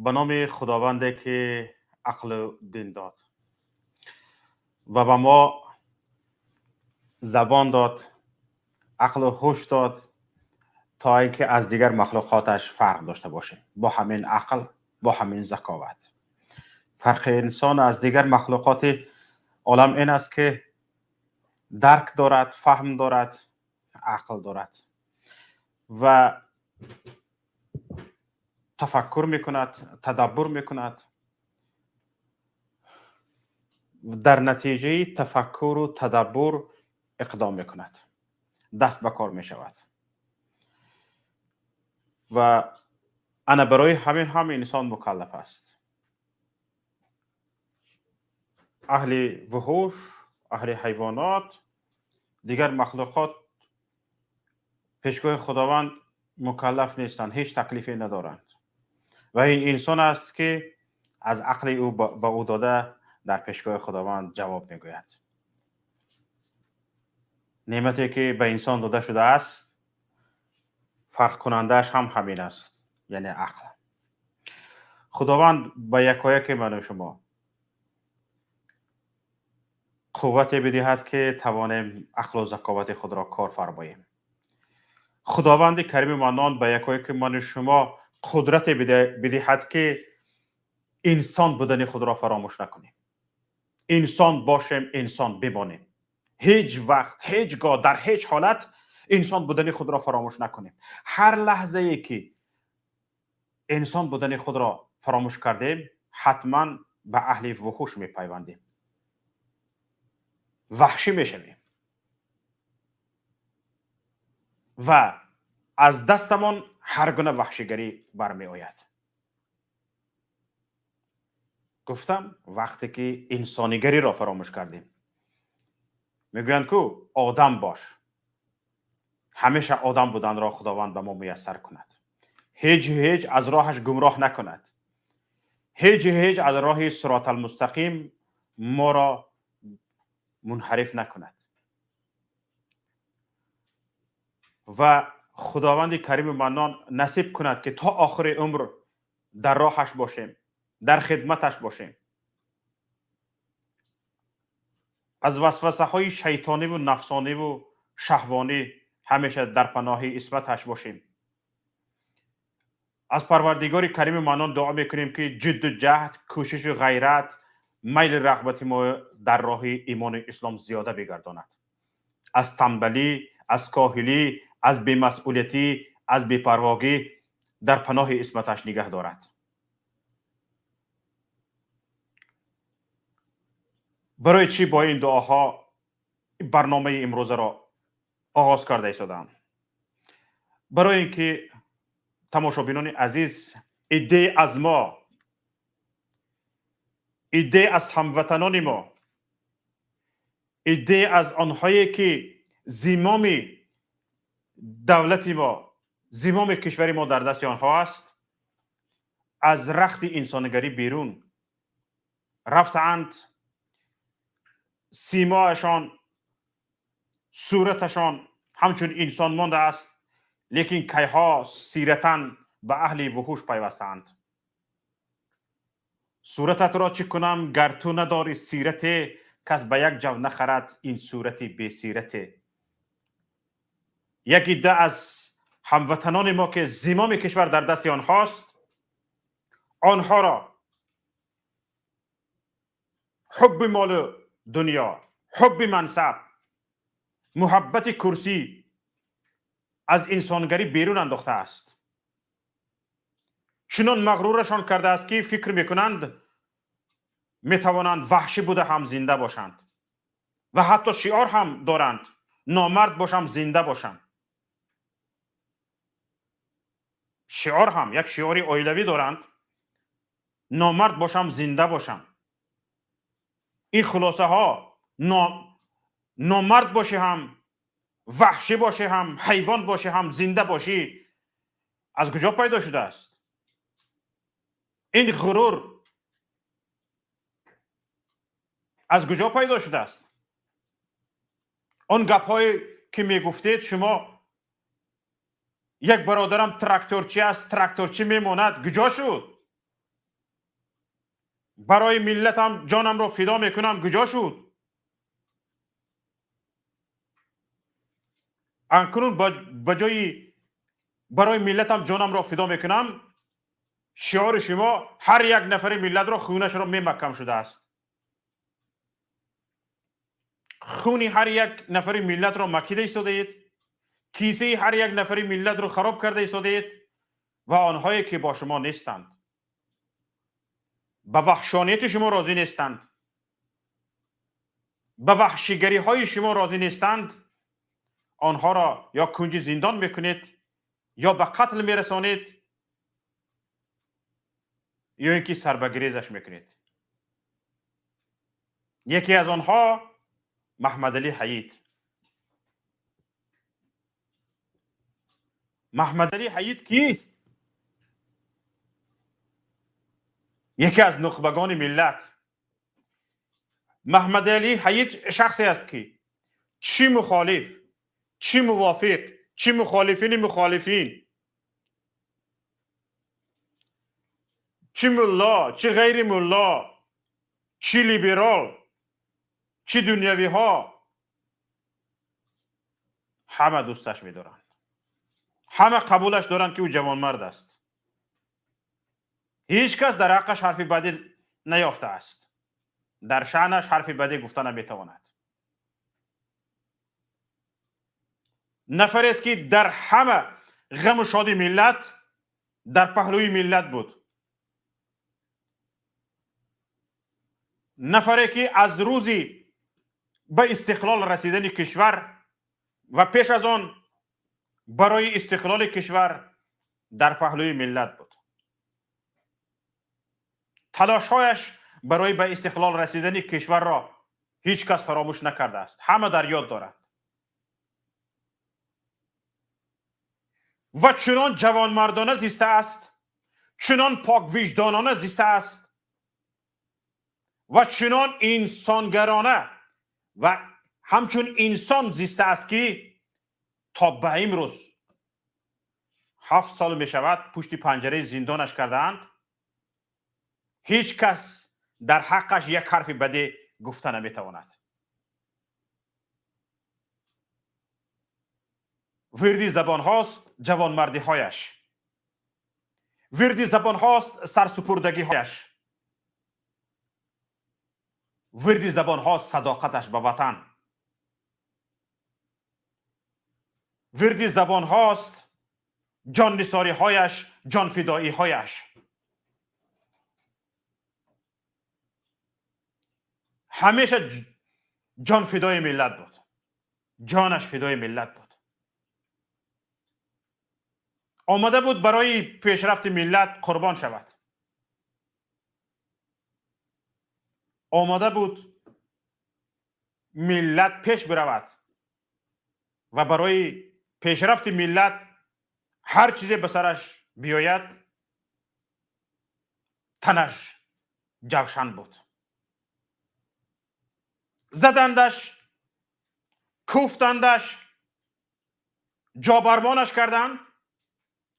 Ба номи Худованде ки ақлу дин дод ва ба мо забон дод, ақлу ҳуш дод, то ин ки аз дигар махлуқоташ фарқ дошта бошем. Бо ҳамин ақл, бо ҳамин заковат. Фарқи инсон аз дигар махлуқоти олам ин аст, ки дарк дорад, фаҳм дорад, ақл дорад ва тафаккур мекунад, тадаббур мекунад. Дар натиҷаи тафаккуру тадаббур иқдом мекунад, даст ба кор мешавад. Ва ана барои ҳамин ҳам инсон мукаллаф аст. Аҳли вуҳуш, аҳли ҳайвонот, дигар махлуқот пешгоҳи Худованд мукаллаф нестанд, ҳеҷ таклифе надоранд. Ва ин инсон аст, ки аз ақли ӯ ба ӯ дода дар пешгоҳи Худованд ҷавоб мегӯяд. Неъмате ки ба инсон дода шудааст, фарқкунандааш ҳам ҳамин аст, яъне ақл. Худованд ба якояки ману шумо қуввате бидиҳад, ки тавонем ақлу заковати худро кор фармоем. Худованди Карими Маннон ба якояки ману шумо қудрате бидиҳад, ки инсон будани худро фаромӯш накунем, инсон бошем, инсон бимонем. Ҳеҷ вақт, ҳеҷ гоҳ, дар ҳеҷ ҳолат инсон будани худро фаромӯш накунем. Ҳар лаҳзае ки инсон будани худро фаромӯш кардем, ҳатман ба аҳли вуҳуш мепайвандем, ваҳшӣ мешавем ва аз дастамон ҳар гуна ваҳшигарӣ бармеояд. Гуфтам, вақте ки инсонигариро фаромӯш кардем. Мегӯянд ку, одам бош. Ҳамеша одам буданро Худованд ба мо муяссар кунад, ҳеҷ ҳеҷ аз роҳаш гумроҳ накунад, ҳеҷ ҳеҷ аз роҳи сироталмустақим моро мунҳариф накунад. Ва Худованди Карими Маннон насиб кунад, ки то охири умр дар роҳаш бошем, дар хидматаш бошем, аз васвасаҳои шайтониву нафсониву шаҳвонӣ ҳамеша дар паноҳи исматаш бошем. Аз Парвардигори Карими Маннон дуо мекунем, ки ҷидду ҷаҳд, кӯшишу ғайрат, майли рағбати мо дар роҳи имону ислом зиёда бигардонад, аз танбалӣ, аз коҳилӣ, аз бемасъулиятӣ, аз бепарвогӣ дар паноҳи исматаш нигаҳ дорад. Барои чӣ бо ин дуоҳо барномаи имрӯзаро оғоз карда истодаам? Барои ин ки, тамошобинони азиз, иддае аз мо, иддае аз ҳамватанони мо, иддае аз онҳое ки зимоми давлати мо, зимоми кишвари мо дар дасти онҳо аст, аз рахти инсонигарӣ берун рафтаанд. Симоашон, сураташон ҳамчун инсон мондааст, лекин кайҳо сиратан ба аҳли вуҳуш пайвастаанд. Сурататро чӣ кунам, гар ту надорӣ сирате? Кас ба як ҷав нахарад ин сурати бесирате. Як идда аз ҳамватанони мо, ки зимоми кишвар дар дасти онҳост, онҳоро ҳубби молу дунё, ҳубби мансаб, муҳаббати курсӣ аз инсонгарӣ берун андохтааст, чунон мағрурашон кардааст, ки фикр мекунанд, метавонанд ваҳшӣ буда ҳам зинда бошанд ва ҳатто шиор ҳам доранд: номард бошам, зинда бошам. Шиор ҳам, як шиори оилавӣ доранд: номард бошам, зинда бошам. Ин хулосаҳо: номард бошӣ ҳам, ваҳшӣ бошӣ ҳам, ҳайвон бошӣ ҳам, зинда бошӣ, аз куҷо пайдо шудааст ин ғурур? Аз куҷо пайдо шудааст он гапҳое ки мегуфтед шумо, як бародарам тракторчӣ аст, тракторчӣ мемонад? Куҷо шуд? Барои миллатам ҷонамро фидо мекунам куҷо шуд? Акнун ба ҷои барои миллатам ҷонамро фидо мекунам, шиори шумо ҳар як нафари миллатро хунашро мемаккам шудааст. Хуни ҳар як нафари миллатро макида истодаед, кисаи ҳар як нафари миллатро хароб карда истодаед ва онҳое ки бо шумо нестанд, ба ваҳшонияти шумо розӣ нестанд, ба ваҳшигариҳои шумо розӣ нестанд, онҳоро ё кунҷи зиндон мекунед, ё ба қатл мерасонед, ё ин ки сарбагирезаш мекунед. Яке аз онҳо Маҳмадалӣ Ҳаид. Маҳмадалӣ Ҳаид кист? Яке аз нухбагони миллат. Маҳмадалӣ Ҳаид шахсе аст, ки чӣ мухолиф, чӣ мувофиқ, чӣ мухолифини мухолифин, чӣ мулло, чӣ ғайри мулло, чӣ либерал, чӣ дунявиҳо, ҳама дӯсташ медоранд, ҳама қабулаш доранд, ки ӯ ҷавонмард аст. Ҳеҷ кас дар ҳаққаш ҳарфи бадӣ наёфтааст, дар шаънаш ҳарфи бадӣ гуфта наметавонад. Нафарест, ки дар ҳама ғаму шоди миллат дар паҳлӯи миллат буд. Нафаре, ки аз рӯзи ба истиқлол расидани кишвар ва пеш аз он барои истиқлоли кишвар дар паҳлӯи миллат буд. Талошҳояш барои ба истиқлол расидани кишварро ҳеҷ кас фаромӯш накардааст, ҳама дар ёд доранд. Ва чунон ҷавонмардона зистааст, чунон поквиҷдонона зистааст ва чунон инсонгарона ва ҳамчун инсон зистааст, ки то ба имрӯз 7 сол мешавад, пушти панҷараи зиндонаш кардаанд, ҳеҷ кас дар ҳаққаш як ҳарфи бадӣ гуфта наметавонад. Вирди забонҳост ҷавонмардиҳояш, вирди забонҳост сарсупурдагиҳояш, вирди забонҳост садоқаташ ба ватан, вирди забонҳост ҷоннисориҳояш, ҷонфидоиҳояш. Ҳамеша ҷонфидои миллат буд, ҷонаш фидои миллат буд. Омода буд барои пешрафти миллат қурбон шавад. Омода буд миллат пеш биравад ва барои пешрафти миллат ҳар чизе ба сараш биёяд, танаш ҷавшан буд. Задандаш, куфтандаш, ҷобармонаш карданд,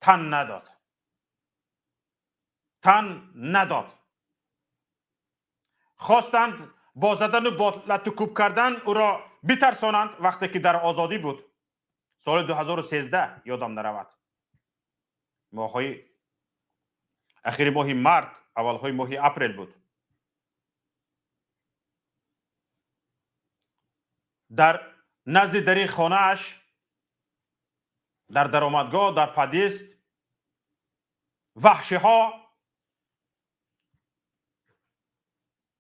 тан надод, тан надод. Хостанд бо задану бо латтукӯб кардан ӯро битарсонанд, вақте ки дар озодӣ буд. Соли 2013, ёдам наравад, моҳҳои ахири моҳи март, аввалҳои моҳи апрел буд. Дар назди дари хонааш, дар даромадгоҳ, дар подъезд ваҳшиҳо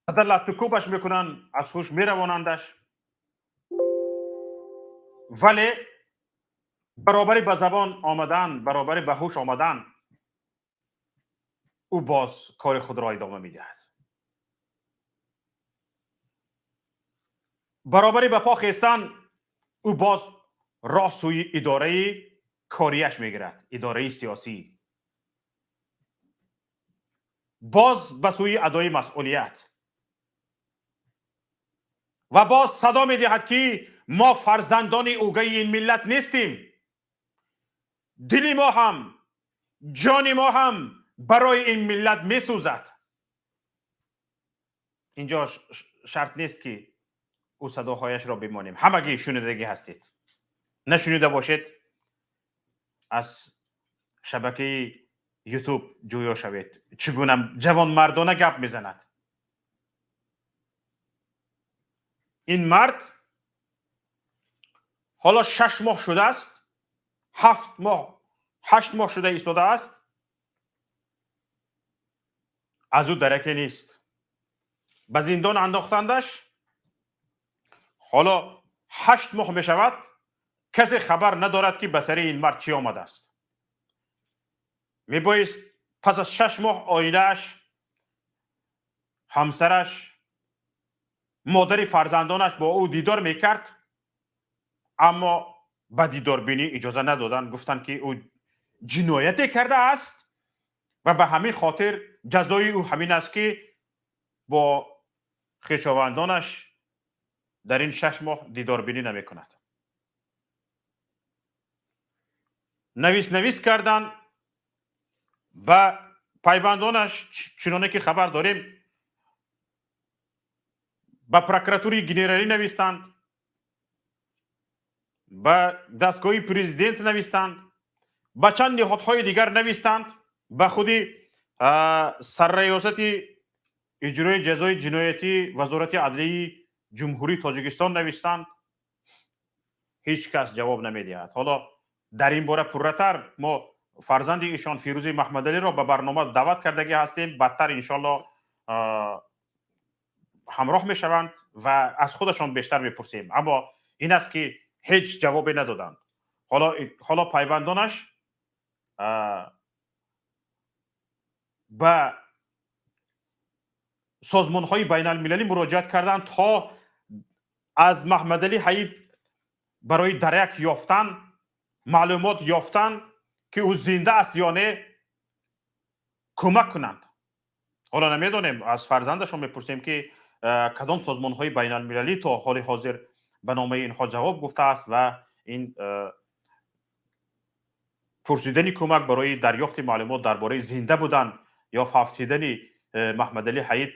зада латтукӯбаш мекунанд, аз ҳуш меравонандаш, вале баробари ба забон омадан, баробари ба ҳуш омадан, ӯ боз кори худро идома медиҳад. Баробари ба по хестан, ӯ боз роҳ сӯи идораи кориаш мегирад, идораи сиёсӣ, боз ба сӯи адои масъулият ва боз садо медиҳад, ки мо фарзандони угаи ин миллат нестем, дили мо ҳам, ҷони мо ҳам барои ин миллат месӯзад. Инҷо шарт нест, ки ӯ садоҳояшро бимонем, ҳамагӣ шунидагӣ ҳастед. Нашунида бошед, аз шабакаи Ютуб ҷӯё шавед, чӣ гуна ҷавонмардона гап мезанад ин мард. Ҳоло 6 моҳ шудааст, 7 моҳ, 8 моҳ шуда истодааст, аз ӯ дараке нест. Ба зиндон андохтандаш, ҳоло 8 моҳ мешавад, касе хабар надорад, ки ба сари ин мард чӣ омадааст. Мебоист пас аз 6 моҳ оилааш, ҳамсараш, модари фарзандонаш бо ӯ дидор мекард, аммо ба дидорбинӣ иҷоза надоданд. Гуфтанд, ки ӯ ҷинояте кардааст ва ба ҳамин хотир ҷазои ӯ ҳамин аст, ки бо хешовандонаш дар ин 6 моҳ дидорбинӣ намекунад. Навис навис карданд ба пайвандонаш, чуноне ки хабар дорем, ба прокуратураи генералӣ навистанд, ба дастгоҳи президент навистанд, ба чанд ниҳодҳои дигар навистанд, ба худи сарраёсати иҷрои ҷазои ҷиноятӣ Вазорати адлияи Ҷумҳурии Тоҷикистон навистанд. Ҳеҷ кас ҷавоб намедиҳад. Ҳоло дар ин бора пурратар мо фарзанди ишон, Фирӯзи Маҳмадалиро, ба барнома даъват кардагӣ ҳастем. Баъдтар, иншоалло, ҳамроҳ мешаванд ва аз худашон бештар мепурсем. Аммо ин аст, ки ҳеҷ ҷавобе надоданд. Ҳоло пайвандонаш ба созмонҳои байналмилалӣ муроҷиат карданд, то аз Маҳмадалӣ Ҳаид барои дарак ёфтан, маълумот ёфтан, ки ӯ зинда аст ё не, кӯмак кунанд. Ҳоло намедонем, аз фарзандашон мепурсем, ки кадом созмонҳои байналмилалӣ то ҳоли ҳозир ба номаи инҳо ҷавоб гуфтааст ва ин пурсидани кӯмак барои дарёфти маълумот дар бораи зинда будан ё фавтидани Маҳмадалӣ Ҳаид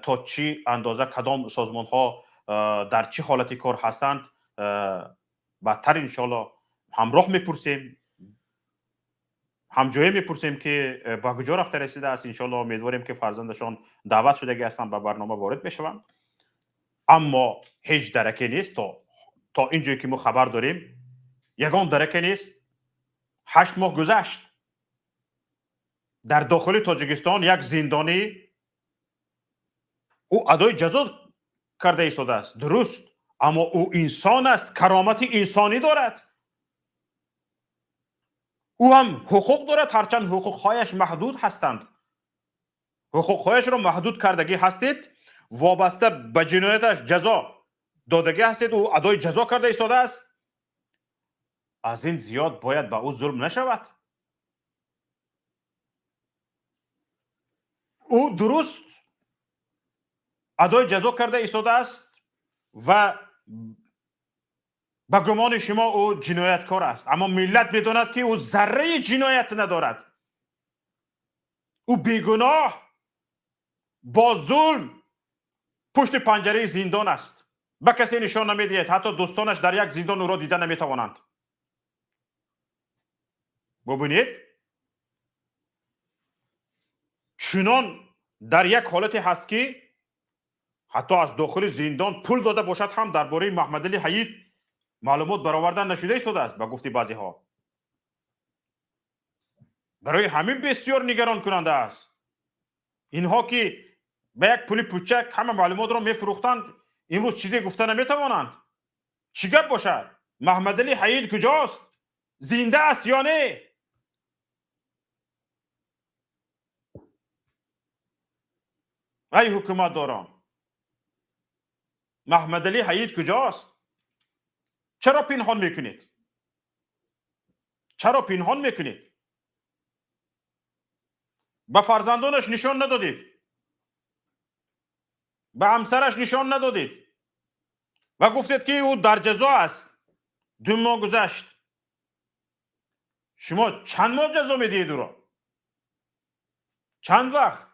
то чӣ андоза, кадом созмонҳо дар чӣ ҳолати кор ҳастанд, баъдтар, иншоалло, ҳамроҳ мепурсем, ҳамҷоя мепурсем, ки ба куҷо рафта расидааст. Иншоалло, умедворем, ки фарзандашон даъват шудагӣ ҳастанд, ба барнома ворид мешаванд. Аммо ҳеҷ дараке нест. То ин ҷое ки мо хабар дорем, ягон дараке нест. 8 моҳ гузашт. Дар дохили Тоҷикистон як зиндонӣ, ӯ адои ҷазо карда истодааст, дуруст, аммо ӯ инсон аст, каромати инсонӣ дорад, ӯ ҳам ҳуқуқ дорад, ҳарчанд ҳуқуқҳояш маҳдуд ҳастанд. Ҳуқуқҳояшро маҳдуд кардагӣ ҳастед, вобаста ба ҷинояташ ҷазо додагӣ ҳастед, ӯ адои ҷазо карда истодааст. Аз ин зиёд бояд ба ӯ зулм нашавад. Ӯ дуруст адои ҷазо карда истодааст ва ба гумони шумо ӯ ҷинояткор аст, аммо миллат медонад, ки ӯ зарраи ҷиноят надорад. Ӯ бегуноҳ бо зулм пушти панҷараи зиндон аст, ба касе нишон намедиҳад, ҳатто дӯстонаш дар як зиндон ӯро дида наметавонанд. Бубинед, чунон дар як ҳолате ҳаст, ки ҳатто аз дохили зиндон пул дода бошад ҳам, дар бораи Маҳмадали Ҳаид маълумот баровардан нашуда истодааст, ба гуфти баъзеҳо. Барои ҳамин бисёр нигаронкунанда аст. Инҳо, ки ба як пули пучак ҳама маълумотро мефурӯхтанд, имрӯз чизе гуфта наметавонанд. Чӣ гап бошад? Маҳмадали Ҳаид куҷост? Зинда аст ё не? Ай ҳукуматдорон, Маҳмадалӣ Ҳаид куҷост? Чаро пинҳон мекунед? Чаро пинҳон мекунед? Ба фарзандонаш нишон надодед, ба ҳамсараш нишон надодед ва гуфтед, ки ӯ дар ҷазо аст. 2 моҳ гузашт. Шумо чанд моҳ ҷазо медиҳед ӯро? Чанд вақт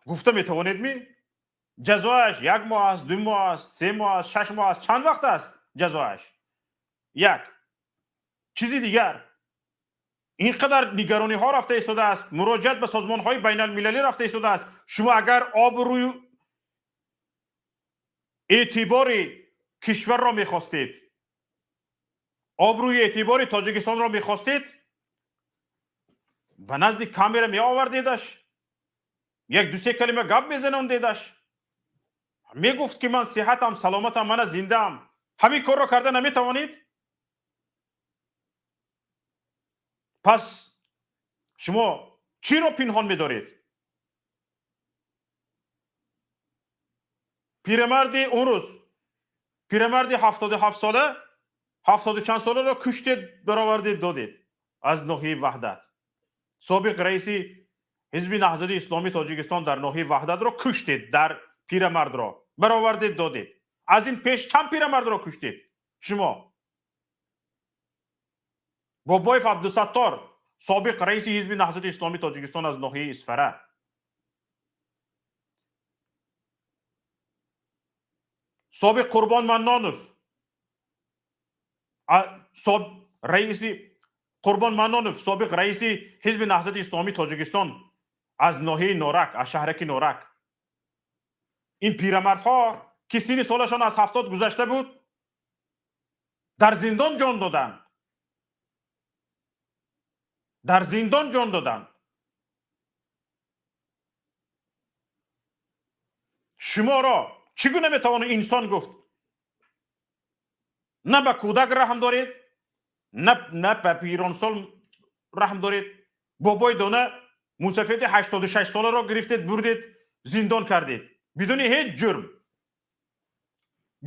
гуфта метавонед ми? Ҷазояш 1 моҳ аст, 2 моҳ аст, 3 моҳ аст, 6 моҳ аст, чанд вақт аст ҷазояш? Як чизи дигар, ин қадар нигаронӣ ҳо рафта истодааст, муроҷиат ба созмонҳои байналмилалӣ рафта истодааст. Шумо агар обрӯю эътибори кишварро мехостед, обрӯи эътибори Тоҷикистонро мехостед, ба назди камера меовардедаш, як ду се калима гап мезанондедаш, мегуфт ки ман сиҳатам, саломатам, мана зиндаам. Ҳамин корро карда наметавонед? Пас шумо чиро пинҳон медоред? Пирамарди он рӯз, пирамарди 77 сола, ҳафтоду чанд соларо куштед, баровардед, додед аз ноҳияи Ваҳдат. Собиқ раиси Ҳизби Наҳзати Исломии Тоҷикистон дар ноҳияи Ваҳдатро куштед, дар пирамардро баровардед, додед. Аз ин пеш чанд пирамардро куштед шумо? Бобоев Абдусаттор, собиқ раиси Ҳизби Наҳзати Исломии Тоҷикистон аз ноҳияи Исфара. Собиқ Қурбон Маннонов, раиси Қурбон Маннонов, собиқ раиси Ҳизби Наҳзати Исломии Тоҷикистон аз ноҳияи Норак, аз шаҳраки Норак. Ин пирамардҳо ки синни солашон аз 70 гузашта буд, дар зиндон ҷон доданд. Дар зиндон ҷон доданд. Шуморо чӣ гуна метавон инсон гуфт? На ба кӯдак раҳм доред, на ба пиронсол раҳм доред. Бобои дона мусафеди 86 соларо гирифтед, бурдед, зиндон кардед бидуни ҳеҷ ҷурм.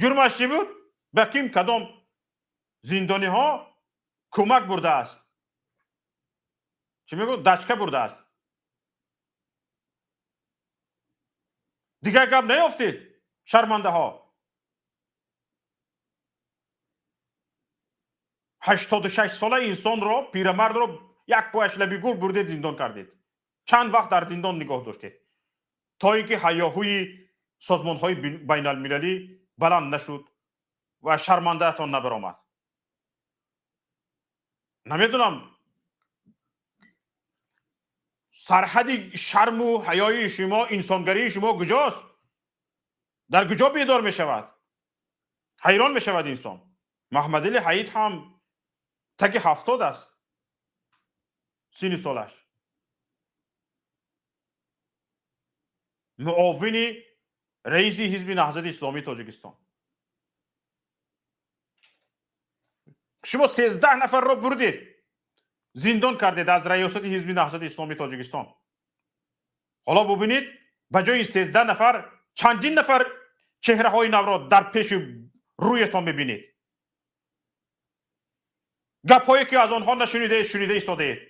Ҷурмаш чӣ буд? Ба ким кадом зиндониҳо кӯмак бурдааст, чӣ мегӯ, дачка бурдааст. Дигар гап наёфтед, шармандаҳо. 86 сола инсонро, пирамардро як пояш лаби гур бурдед, зиндон кардед. Чанд вақт дар зиндон нигоҳ доштед, то ин ки ҳайёҳӯи созмонҳои байналмилалӣ баланд нашуд ва шармандаатон набаромад. Намедонам, сарҳади шарму ҳаёи шумо, инсонгарии шумо куҷост? Дар куҷо бедор мешавад? Ҳайрон мешавад инсон. Маҳмадали Ҳаид ҳам таги 70 аст синни солаш. Муовини раиси Ҳизби Наҳзати Исломии Тоҷикистон. Шумо 13 нафарро бурдед, зиндон кардед аз раёсати Ҳизби Наҳзати Исломии Тоҷикистон. Ҳоло бубинед, ба ҷои 13 нафар чандин нафар чеҳраҳои навро дар пеши рӯятон мебинед. Гапҳое ки аз онҳо нашунидаед, шунида истодаед.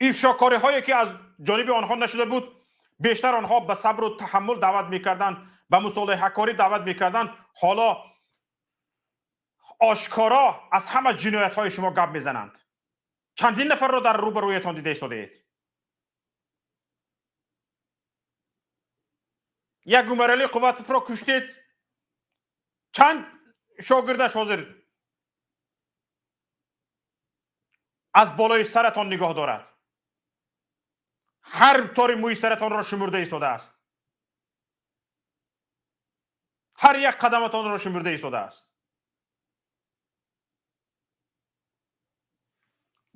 Ифшокориҳое ки аз ҷониби онҳо нашуда буд, бештар онҳо ба сабру таҳаммул даъват мекарданд, ба мусолиҳакорӣ даъват мекарданд. Ҳоло ошкоро аз ҳама ҷиноятҳои шумо гап мезананд. Чандин нафарро дар рӯбарӯятон дида истодаед. Як Умаралӣ Қувватовро куштед, чанд шогирдаш ҳозир аз болои саратон нигоҳ дорад. Ҳар тори мӯи саратонро шумурда истодааст, ҳар як қадаматонро шумурда истодааст.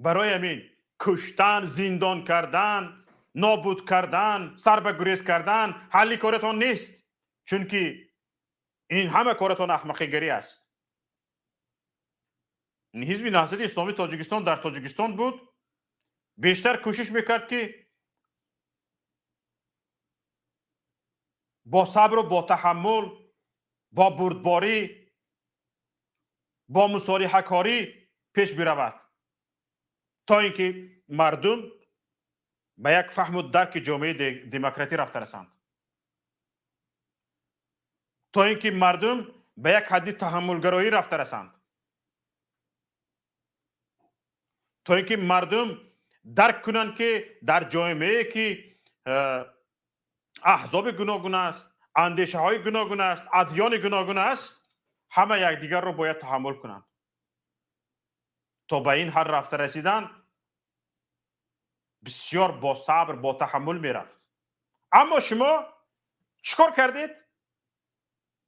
Барои ҳамин куштан, зиндон кардан, нобуд кардан, сар ба гурез кардан ҳалли коратон нест, чунки ин ҳама коратон аҳмақигарӣ аст. Ҳизби Наҳзати Исломии Тоҷикистон дар Тоҷикистон буд, бештар кӯшиш мекард ки бо сабру бо таҳаммул, бо бурдборӣ, бо мусолиҳакорӣ пеш биравад, то ин ки мардум ба як фаҳму дарки ҷомеаи демократӣ рафта расанд, то ин ки мардум ба як ҳадди таҳаммулгароӣ рафта расанд, то ин ки мардум дарк кунанд, ки дар ҷомеае ки Аҳзоби гуногун аст, андешаҳои гуногун аст, адёни гуногун аст, ҳама якдигарро бояд таҳаммул кунанд. То ба ин ҳар рафта расидан бисёр бо сабр, бо таҳаммул мерафт. Аммо шумо чӣ кор кардед?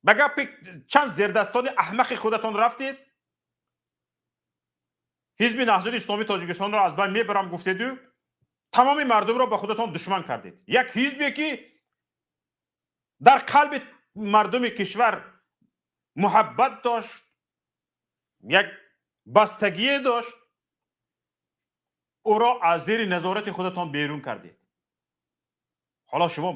Ба гапи чанд зердастони аҳмақи худатон рафтед, Ҳизби Наҳзати Исломии Тоҷикистонро аз байн мебарам гуфтеду тамоми мардумро ба худатон душман кардед. Як ҳизбе, ки дар қалби мардуми кишвар муҳаббат дошт, як бастагие дошт, ӯро аз зери назорати худатон берун кардед. Ҳоло шумо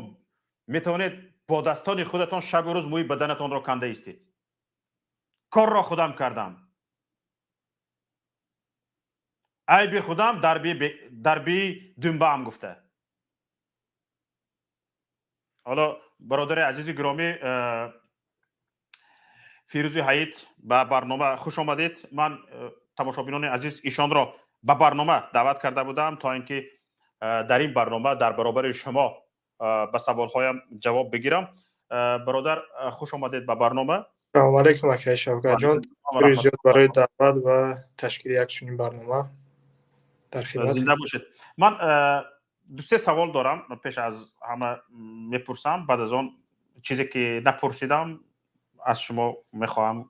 метавонед бо дастони худатон шабу рӯз мӯи баданатонро канда истед. Корро худам кардам, айби худам дарби думбаам гуфта. Ҳоло, бародари азизи гиромӣ Фирӯзи Ҳаит, ба барнома хуш омадед. Ман, тамошобинони азиз, ишонро ба барнома даъват карда будам, то ин ки дар ин барнома дар баробари шумо ба саволҳоям ҷавоб бигирам. Бародар, хуш омадед ба барнома. Салому алайкум, акаи Шавкатҷон. Зиёд барои даъват ва ташкили як чунин барнома дар хидмат. Зинда бошед. Ман ду-се савол дорам, пеш аз ҳама мепурсам, баъд аз он чизе ки напурсидам, аз шумо мехоҳам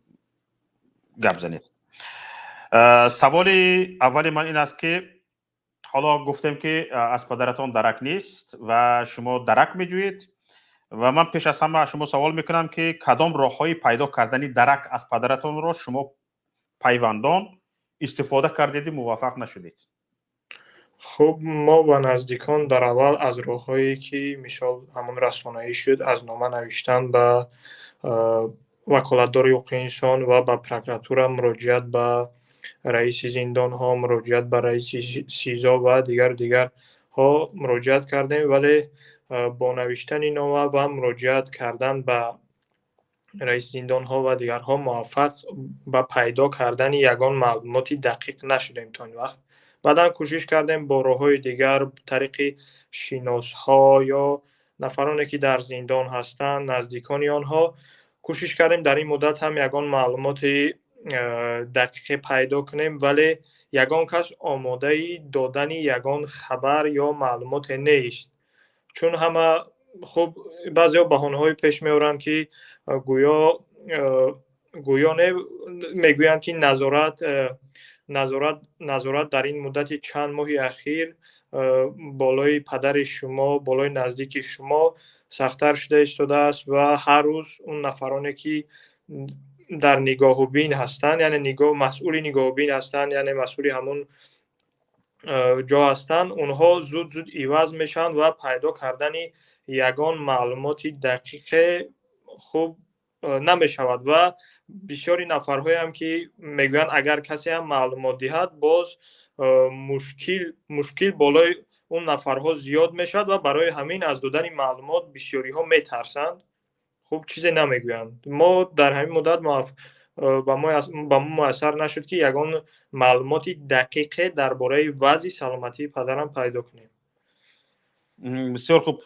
гап занед. Саволи аввали ман ин аст, ки ҳоло гуфтем, ки аз падаратон дарак нест ва шумо дарак меҷӯед, ва ман пеш аз ҳама аз шумо савол мекунам, ки кадом роҳҳои пайдо кардани дарак аз падаратонро шумо пайвандон истифода кардеду муваффақ нашудед? Хуб, мо ба наздикон дар аввал аз роҳҳое, ки мисол ҳамон расонаӣ шуд, аз нома навиштан ба ваколатдори ҳуқуқи инсон ва ба прокуратура, муроҷиат ба раиси зиндонҳо, муроҷиат ба раиси СИЗО ва дигар дигарҳо муроҷиат кардем, вале бо навиштани нома ва муроҷиат кардан ба раиси зиндонҳо ва дигарҳо муваффақ ба пайдо кардани ягон маълумоти дақиқ нашудем то ин вақт. Баъдан кӯшиш кардем бо роҳҳои дигар, тариқи шиносҳо ё нафароне, ки дар зиндон ҳастанд, наздикони онҳо, кӯшиш кардем дар ин муддат ҳам ягон маълумоти дақиқе пайдо кунем, вале ягон кас омодаи додани ягон хабар ё маълумоте нест, чун ҳама, хуб, баъзеҳо баҳонаҳое пеш меоранд, ки гӯё не, мегӯянд, ки назорат дар ин муддати чанд моҳи ахир болои падари шумо, болои наздики шумо сахттар шуда истодааст ва ҳар рӯз он нафароне, ки дар нигоҳубин ҳастанд, яъне масъули нигоҳубин ҳастанд, яъне масъули ҳамон ҷо ҳастанд, онҳо зуд зуд иваз мешаванд ва пайдо кардани ягон маълумоти дақиқе хуб намешавад. Ва бисёри нафарҳоеам, ки мегӯянд, агар касе ҳам маълумот диҳад, боз мушкил болои он нафарҳо зиёд мешавад ва барои ҳамин аз додани маълумот бисёриҳо метарсанд, хуб, чизе намегӯянд. Мо дар ҳамин муддат ба мо муяссар нашуд, ки ягон маълумоти дақиқе дар бораи вазъи саломатии падарам пайдо кунем. Бисёр хуб.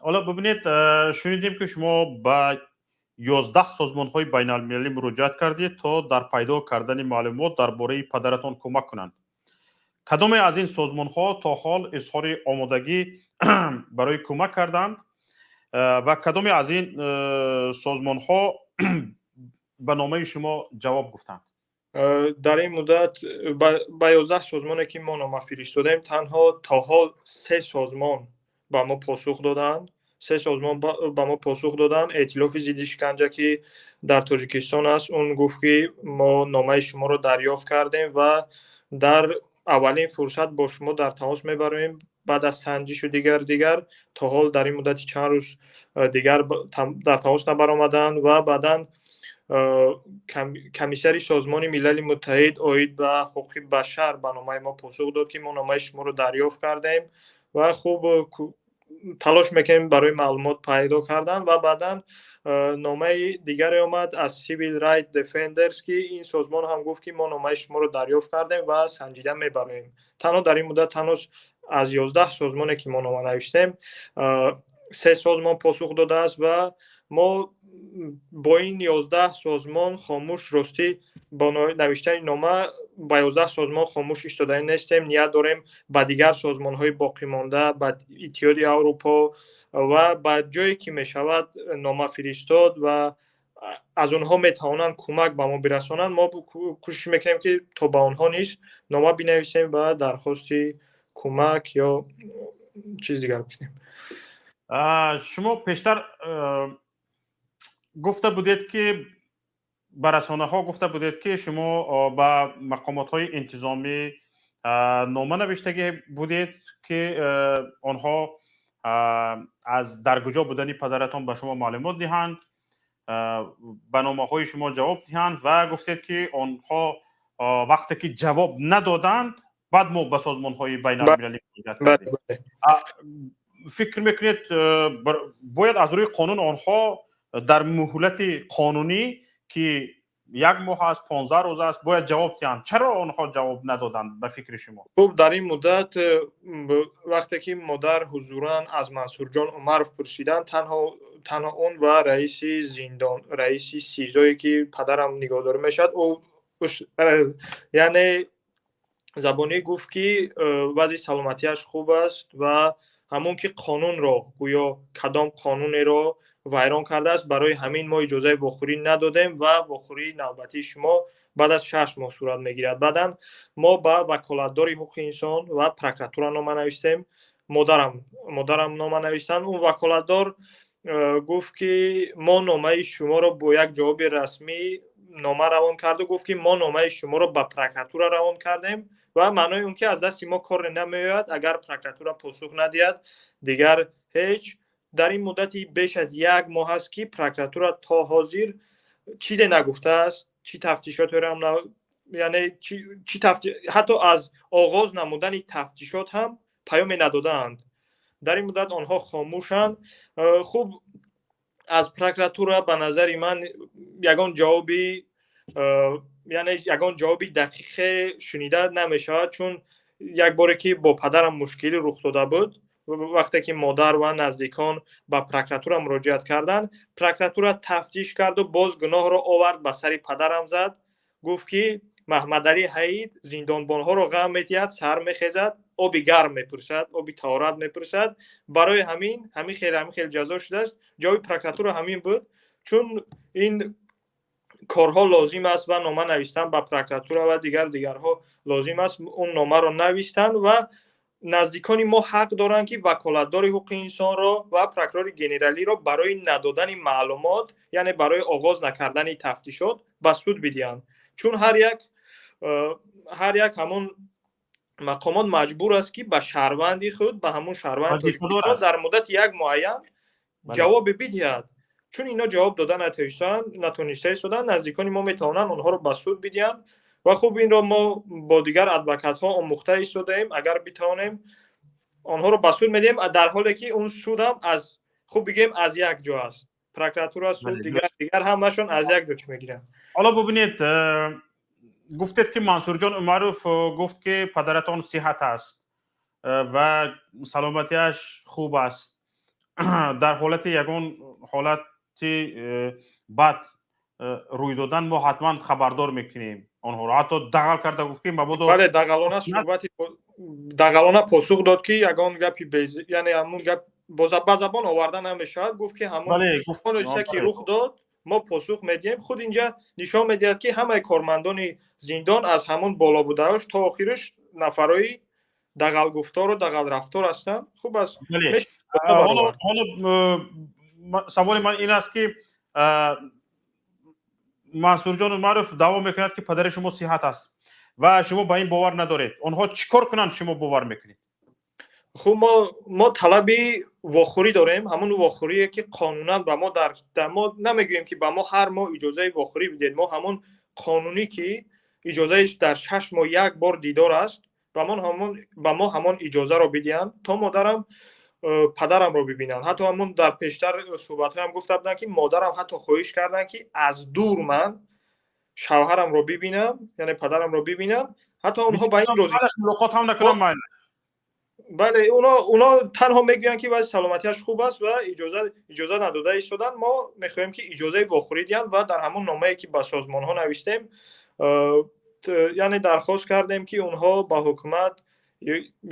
Ҳоло бибинед, шунидем, ки шумо ба 11 созмонҳои байналмилалӣ муроҷиат кардед, то дар пайдо кардани маълумот дар бораи падаратон кӯмак кунанд. Кадоме аз ин созмонҳо то ҳол изҳори омодагӣ барои кӯмак карданд ва кадоме аз ин созмонҳо ба номаи шумо ҷавоб гуфтанд? Дар ин муддат ба 11 созмоне, ки мо нома фиристодем, танҳо то ҳол се созмон ба мо посух доданд. Се созмон ба мо посух доданд. Эътилофи зидди шиканҷа, ки дар Тоҷикистон аст, он гуфт, ки мо номаи шуморо дарёфт кардем ва дар аввалин фурсат бо шумо дар тамос мебароем баъд аз санҷишу дигар дигар. То ҳол дар ин муддати чанд рӯз дигар дар тамос набаромаданд. Ва баъдан Комиссари Созмони Милали Муттаҳид оид ба ҳуқуқи башар ба номаи мо посух дод, ки мо номаи шуморо дарёфт кардем ва, хуб, талош мекунем барои маълумот пайдо кардан. Ва баъдан номаи дигаре омад аз Civil Right Defenders, ки ин созмон ҳам гуфт, ки мо номаи шуморо дарёфт кардем ва санҷида мебароем. Танҳо дар ин муддат танҳо аз 11 созмоне, ки мо нома навиштем, 3 созмон посух додааст ва мо бо ин 11 созмон хомӯш, ростӣ, бо навиштани нома ба 11 созмон хомӯш истоданӣ нестем. Ният дорем ба дигар созмонҳои боқимонда, ба Иттиҳоди Аврупо ва ба ҷое ки мешавад нома фиристод ва аз онҳо метавонанд кӯмак ба мо бирасонанд. Мо кӯшиш мекунем, ки то ба онҳо низ нома бинависем ва дархости кӯмак ё чиз дигар бикунем. Шумо пештар гуфта будед, ки ба расонаҳо гуфта будед, ки шумо ба мақомотҳои интизомӣ нома навиштагӣ будед, ки онҳо аз дар куҷо будани падаратон ба шумо маълумот диҳанд, ба номаҳои шумо ҷавоб диҳанд, ва гуфтед, ки онҳо вақте ки ҷавоб надоданд, баъд мо ба созмонҳои байналмилалӣ муроҷиат кардем. Фикр мекунед, бояд аз рӯи қонун онҳо дар муҳлати қонунӣ, ки як моҳ аст, 15 рӯз аст, бояд ҷавоб диҳанд? Чаро онҳо ҷавоб надоданд, ба фикри шумо? Хуб, дар ин муддат, вақте ки модар ҳузуран аз Мансурҷон Умаров пурсиданд, танҳо он ва раиси зиндон, раиси СИЗОе ки падарам нигоҳдорӣ мешавад, ӯ яъне забонӣ гуфт, ки вазъи саломатиаш хуб аст ва ҳамон ки қонунро, гӯё кадом қонунеро вайрон кардааст, барои ҳамин мо иҷозаи вохӯрӣ надодем ва вохӯрии навбатии шумо баъд аз 6 моҳ сурат мегирад. Баъдан мо ба ваколатдори ҳуқуқи инсон ва прокуратура нома навистем. Модарам нома навистанд. Он ваколатдор гуфт, ки мо номаи шуморо бо як ҷавоби расмӣ нома равон карду гуфт, ки мо номаи шуморо ба прокуратура равон кардем, ва маънои он ки аз дасти мо коре намеояд, агар прокуратура посух надиҳад, дигар ҳеҷ. Дар ин муддати беш аз як моҳ аст, ки прокуратура то ҳозир чизе нагуфтааст, чӣ тафтишотерам, яъне чӣ ҳатто аз оғоз намудани тафтишот ҳам паёме надодаанд. Дар ин муддат онҳо хомӯшанд. Хуб, аз прокуратура ба назари ман ягон ҷавоби, яъне ягон ҷавоби дақиқе шунида намешавад, чун як боре ки бо падарам мушкилӣ рух дода буд, вақте ки модар ва наздикон ба прокуратура муроҷиат карданд, прокуратура тафтиш карду боз гуноҳро овард ба сари падарам зад. Гуфт, ки Маҳмадалӣ Ҳаид зиндонбонҳоро ғам метиҳад, сар мехезад, оби гарм мепурсад, оби таҳорат мепурсад, барои ҳамин ҳамин хел ҷазо шудааст. Ҷавоби прокуратура ҳамин буд. Чун ин корҳо лозим аст ва нома навистан ба прокуратура ва дигар дигарҳо лозим аст, он номаро навистанд ва наздикони мо ҳақ доранд, ки ваколатдори ҳуқуқи инсонро ва прокурори генералиро барои надодани маълумот, яъне барои оғоз накардани тафтишот, ба суд бидиҳанд, чун ҳар як ҳамон мақомот маҷбур аст, ки ба шаҳрванди худ, ба ҳамон шаҳрванд дар муддати як муайян ҷавобе бидиҳад. Чун ино ҷавоб дода натониста истоданд, наздикони мо метавонанд онҳоро ба суд бидиҳанд. Ва хуб, инро мо бо дигар адвокатҳо омӯхта истодаем. Агар битавонем, онҳоро ба суд медиҳем, дар ҳоле ки он судам аз, хуб бигӯем, аз як ҷо аст: прокуратура, суд, дигар дигар, ҳамашон аз як ҷо чӣ мегиранд. Ҳоло бубинед, гуфтед, ки Мансурҷон Умаров гуфт, ки падаратон сиҳат аст ва саломатиаш хуб аст. Дар ҳолати ягон ҳолати бад рӯй додан, мо ҳатман хабардор мекунем онҳоро. Ҳатто дағал карда гуфт, ки мабодо Бале, дағалона суҳбати дағалона посух дод, ки ягон гапи, яъне ҳамун гап ба забон оварда намешавад. Гуфт, ки ҳамон ҳодиса ки рух дод, мо посух медиҳем. Худ инҷа нишон медиҳад, ки ҳамаи кормандони зиндон аз ҳамон боло будааш то охираш нафарои дағалгуфтору дағалрафтор ҳастанд. Хуб аст. Ҳоло саволи ман ин аст, ки Мансурҷон Умаров даъво мекунад, ки падари шумо сиҳат аст ва шумо ба ин бовар надоред. Онҳо чӣ кор кунанд, шумо бовар мекунед? Хуб, мо талаби вохӯрӣ дорем, ҳамон вохӯрие ки қонунан ба мо дар мо намегӯем, ки ба мо ҳар моҳ иҷозаи вохӯрӣ бидиҳед. Мо ҳамон қонунӣ, ки иҷозаи дар 6 моҳ як бор дидор аст, ба мо ҳамон иҷозаро бидиҳанд, то модарам падарамро бибинанд. Ҳатто ҳамон дар пештар суҳбатҳоям гуфта буданд, ки модарам ҳатто хоҳиш карданд, ки аз дур ман шавҳарамро бибинам, яъне падарамро бибинам. Ҳатто онҳо ба ин розӣ мулоқот ҳам накунам. Бале, уно танҳо мегӯянд, ки вазъи саломатиаш хуб аст ва иҷоза надода истоданд. Мо мехоҳем, ки иҷозаи вохӯрӣ диҳанд ва дар ҳамон номае, ки ба созмонҳо навиштем, яъне дархост кардем, ки онҳо ба ҳукумат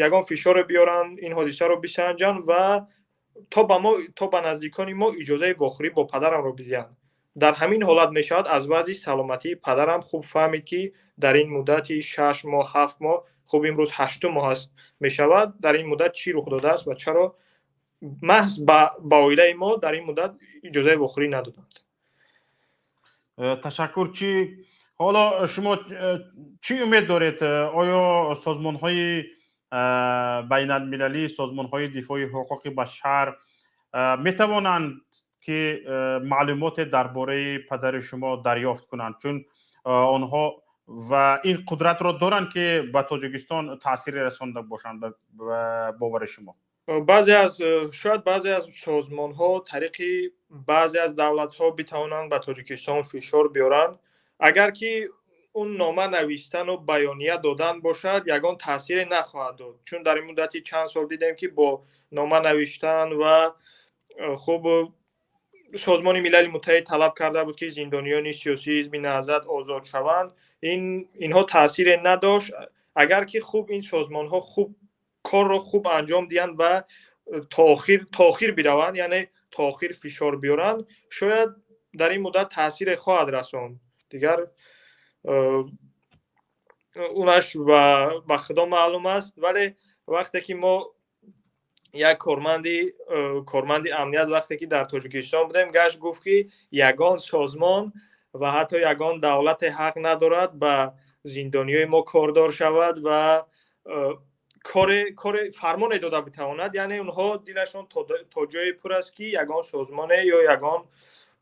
ягон фишоре биёранд, ин ҳодисаро бисанҷанд ва то ба мо, то ба наздикони мо иҷозаи вохӯрӣ бо падарамро бидиҳанд. Дар ҳамин ҳолат мешавад аз вазъи саломатии падарам хуб фаҳмид, ки дар ин муддати 6 моҳ, 7 моҳ, хуб, имрӯз ҳаштум моҳ аст мешавад, дар ин муддат чӣ рух додааст ва чаро маҳз ба оилаи мо дар ин муддат иҷозаи вохӯрӣ надоданд. Ташаккур. Чӣ ҳоло шумо чӣ умед доред? Оё созмонҳои байналмилалӣ, созмонҳои дифои ҳуқуқи башар метавонанд, ки маълумоте дар бораи падари шумо дарёфт кунанд, чун онҳо ва ин қудратро доранд, ки ба Тоҷикистон таъсире расонда бошанд, ба бовари шумо? Баъзе аз, шояд баъзе аз созмонҳо тариқи баъзе аз давлатҳо битавонанд ба Тоҷикистон фишор биёранд. Агар ки он нома навистану баёния додан бошад, ягон таъсире нахоҳад дод, чун дар ин муддати чанд сол дидем, ки бо нома навиштан ва хуб, Созмони Милали Муттаҳид талаб карда буд, ки зиндониёни сиёсии ҳизби Наҳзат озод шаванд, инҳо таъсире надошт. Агар ки хуб ин созмонҳо хуб корро хуб анҷом диҳанд ва то охир бираванд, яъне то охир фишор биёранд, шояд дар ин муддат таъсире хоҳад расонд. Дигар унаш ба Худо маълум аст. Вале вақте ки мо як корманди амният, вақте ки дар Тоҷикистон будем, гашт гуфт, ки ягон созмон ва ҳатто ягон давлате ҳақ надорад ба зиндониҳои мо кордор шавад ва коре фармоне дода битавонад. Яъне онҳо дилашон то ҷое пур аст, ки ягон созмоне ё ягон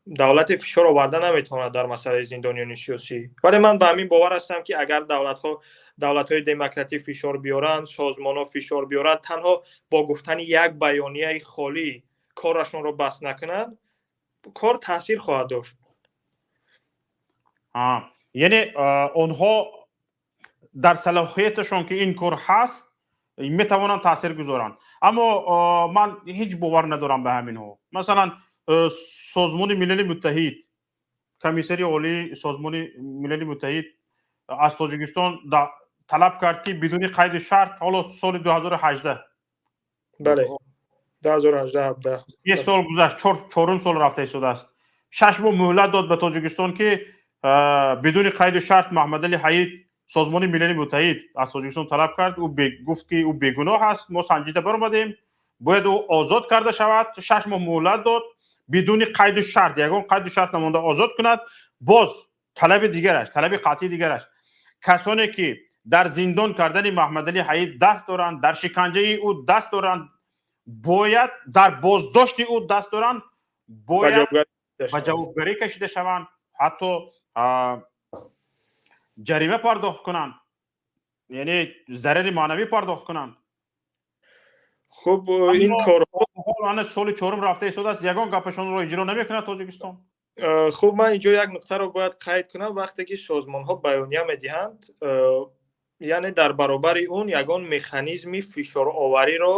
давлате фишор оварда наметавонад дар масъалаи зиндониёни сиёсӣ. Вале ман ба ҳамин бовар ҳастам, ки агар давлатҳо, давлатҳои демократӣ фишор биёранд, созмонҳо фишор биёранд, танҳо бо гуфтани як баёнияи холӣ корашонро бас накунанд, кор таъсир хоҳад дошт. Яъне онҳо дар салоҳияташон, ки ин кор ҳаст, метавонанд таъсир гузоранд, аммо ман ҳеҷ бовар надорам ба ҳаминҳо. Масалан, Созмони Милали Муттаҳид, Комиссари Олии Созмони Милали Муттаҳид аз Тоҷикистон талаб кард, ки бидуни қайду шарт, ҳоло соли 2018. Бале, 2018. Се сол гузашт, чорум сол рафта истодааст. 6 моҳ муҳлат дод ба Тоҷикистон, ки бидуни қайду шарт Маҳмадали Ҳаид. Созмони Милали Муттаҳид аз Тоҷикистон талаб кард, ӯ гуфт, ки ӯ бегуноҳ аст, мо санҷида баромадем, бояд ӯ озод карда шавад. 6 моҳ муҳлат дод, бидуни қайду шарт, ягон қайду шарт намонда озод кунад. Боз талаби дигараш, талаби қатъии дигараш: касоне ки дар зиндон кардани Маҳмадали Ҳаид даст доранд, дар шиканҷаи ӯ даст доранд, бояд дар боздошти ӯ даст доранд, бояд ба ҷавобгарӣ кашида шаванд, ҳатто ҷарима пардохт кунанд, яъне зарари маънавӣ пардохт кунанд. Хуб, ин корҳо Соли чорум рафта истодааст, ягон гапашонро иҷро намекунад Тоҷикистон. Хуб, ман инҷо як нуқтаро бояд қайд кунам. Вақте ки созмонҳо баёния медиҳанд, яъне дар баробари он ягон механизми фишоровариро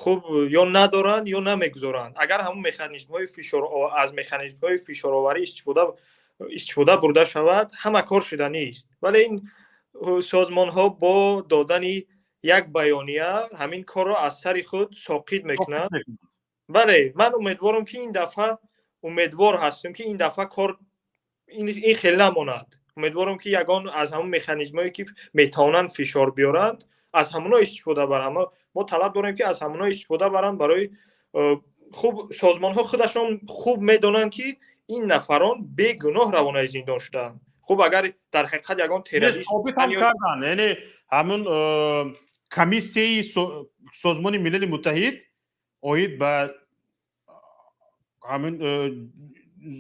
хуб ё надоранд, ё намегузоранд. Агар ҳамон механизмҳои фишор, аз механизмҳои фишороварӣ истифода бурда шавад, ҳама кор шуданист. Вале ин созмонҳо бо додани як баёния ҳамин корро аз сари худ соқит мекунанд. Бале, ман умедворам, ки ин дафъа, умедвор ҳастем, ки ин дафъа кор ин хел намонад. Умедворам, ки ягон аз ҳамон механизмҳое, ки метавонанд фишор биёранд, аз ҳамонҳо истифода баранд. Мо талаб дорем, ки аз ҳамонҳо истифода баранд барои хуб, созмонҳо худашон хуб медонанд, ки ин нафарон бегуноҳ равонаи зиндон шудаанд. Хуб, агар дар ҳақиқат ягон террорист собитам карданд, яъне ҳамун комиссияи Созмони Милали Муттаҳид оид ба ҳамин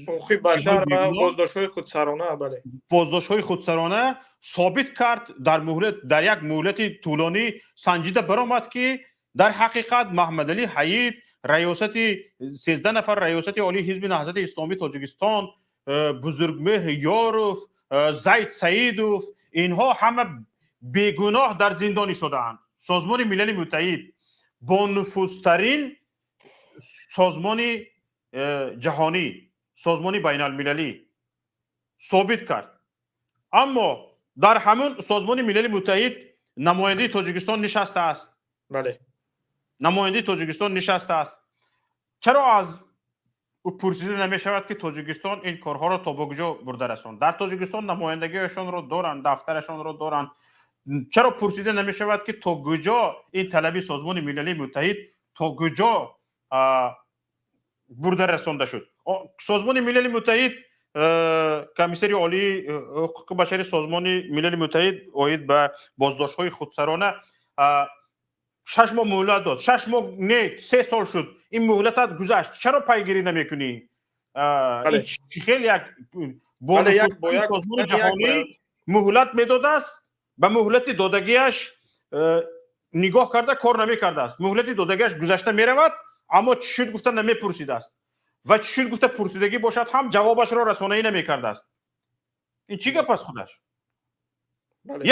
ҳуқуқи башар ва боздоштҳои худсарона, бале. Боздоштҳои худсарона собит кард, дар муҳлат, дар як муҳлати тӯлонӣ санҷида баромад, ки дар ҳақиқат Маҳмадалӣ Ҳаид, раёсати 13 нафар раёсати олии ҳизби Наҳзати Исломии Тоҷикистон, Бузургмеҳр Ёров, Зайд Саидов, инҳо ҳама бегуноҳ дар зиндон истодаанд. Созмони Милали Муттаҳид бонуфузтарин созмони ҷаҳонӣ, созмони байналмилалӣ собит кард. Аммо дар ҳамун Созмони Милали Муттаҳид намояндаи Тоҷикистон нишастааст. Бале. Намояндаи Тоҷикистон нишастааст. Чаро аз ӯ пурсида намешавад, ки Тоҷикистон ин корҳоро то ба куҷо бурда расонд? Дар Тоҷикистон намояндагиашонро доранд, дафтарашонро доранд. Чаро пурсида намешавад, ки то куҷо ин талаби Созмони Милали Муттаҳид то куҷо бурда расонда шуд? Созмони Милали Муттаҳид, Комиссари олии ҳуқуқи башари Созмони Милали Муттаҳид оид ба боздоштҳои худсарона 6 моҳ муҳлат дод. 6 моҳ не, 3 сол шуд, ин муҳлатат гузашт, чаро пайгирӣ намекунӣ? Чӣ хел як созмони ҷаҳонӣ муҳлат медодааст, ба муҳлати додагиаш нигоҳ карда кор намекардааст? Муҳлати додагиаш гузашта меравад, аммо чӣ шуд гуфта намепурсидааст ва чӣ шуд гуфта пурсидагӣ бошад ҳам, ҷавобашро расонаӣ намекардааст. Ин чӣ гап аст худаш?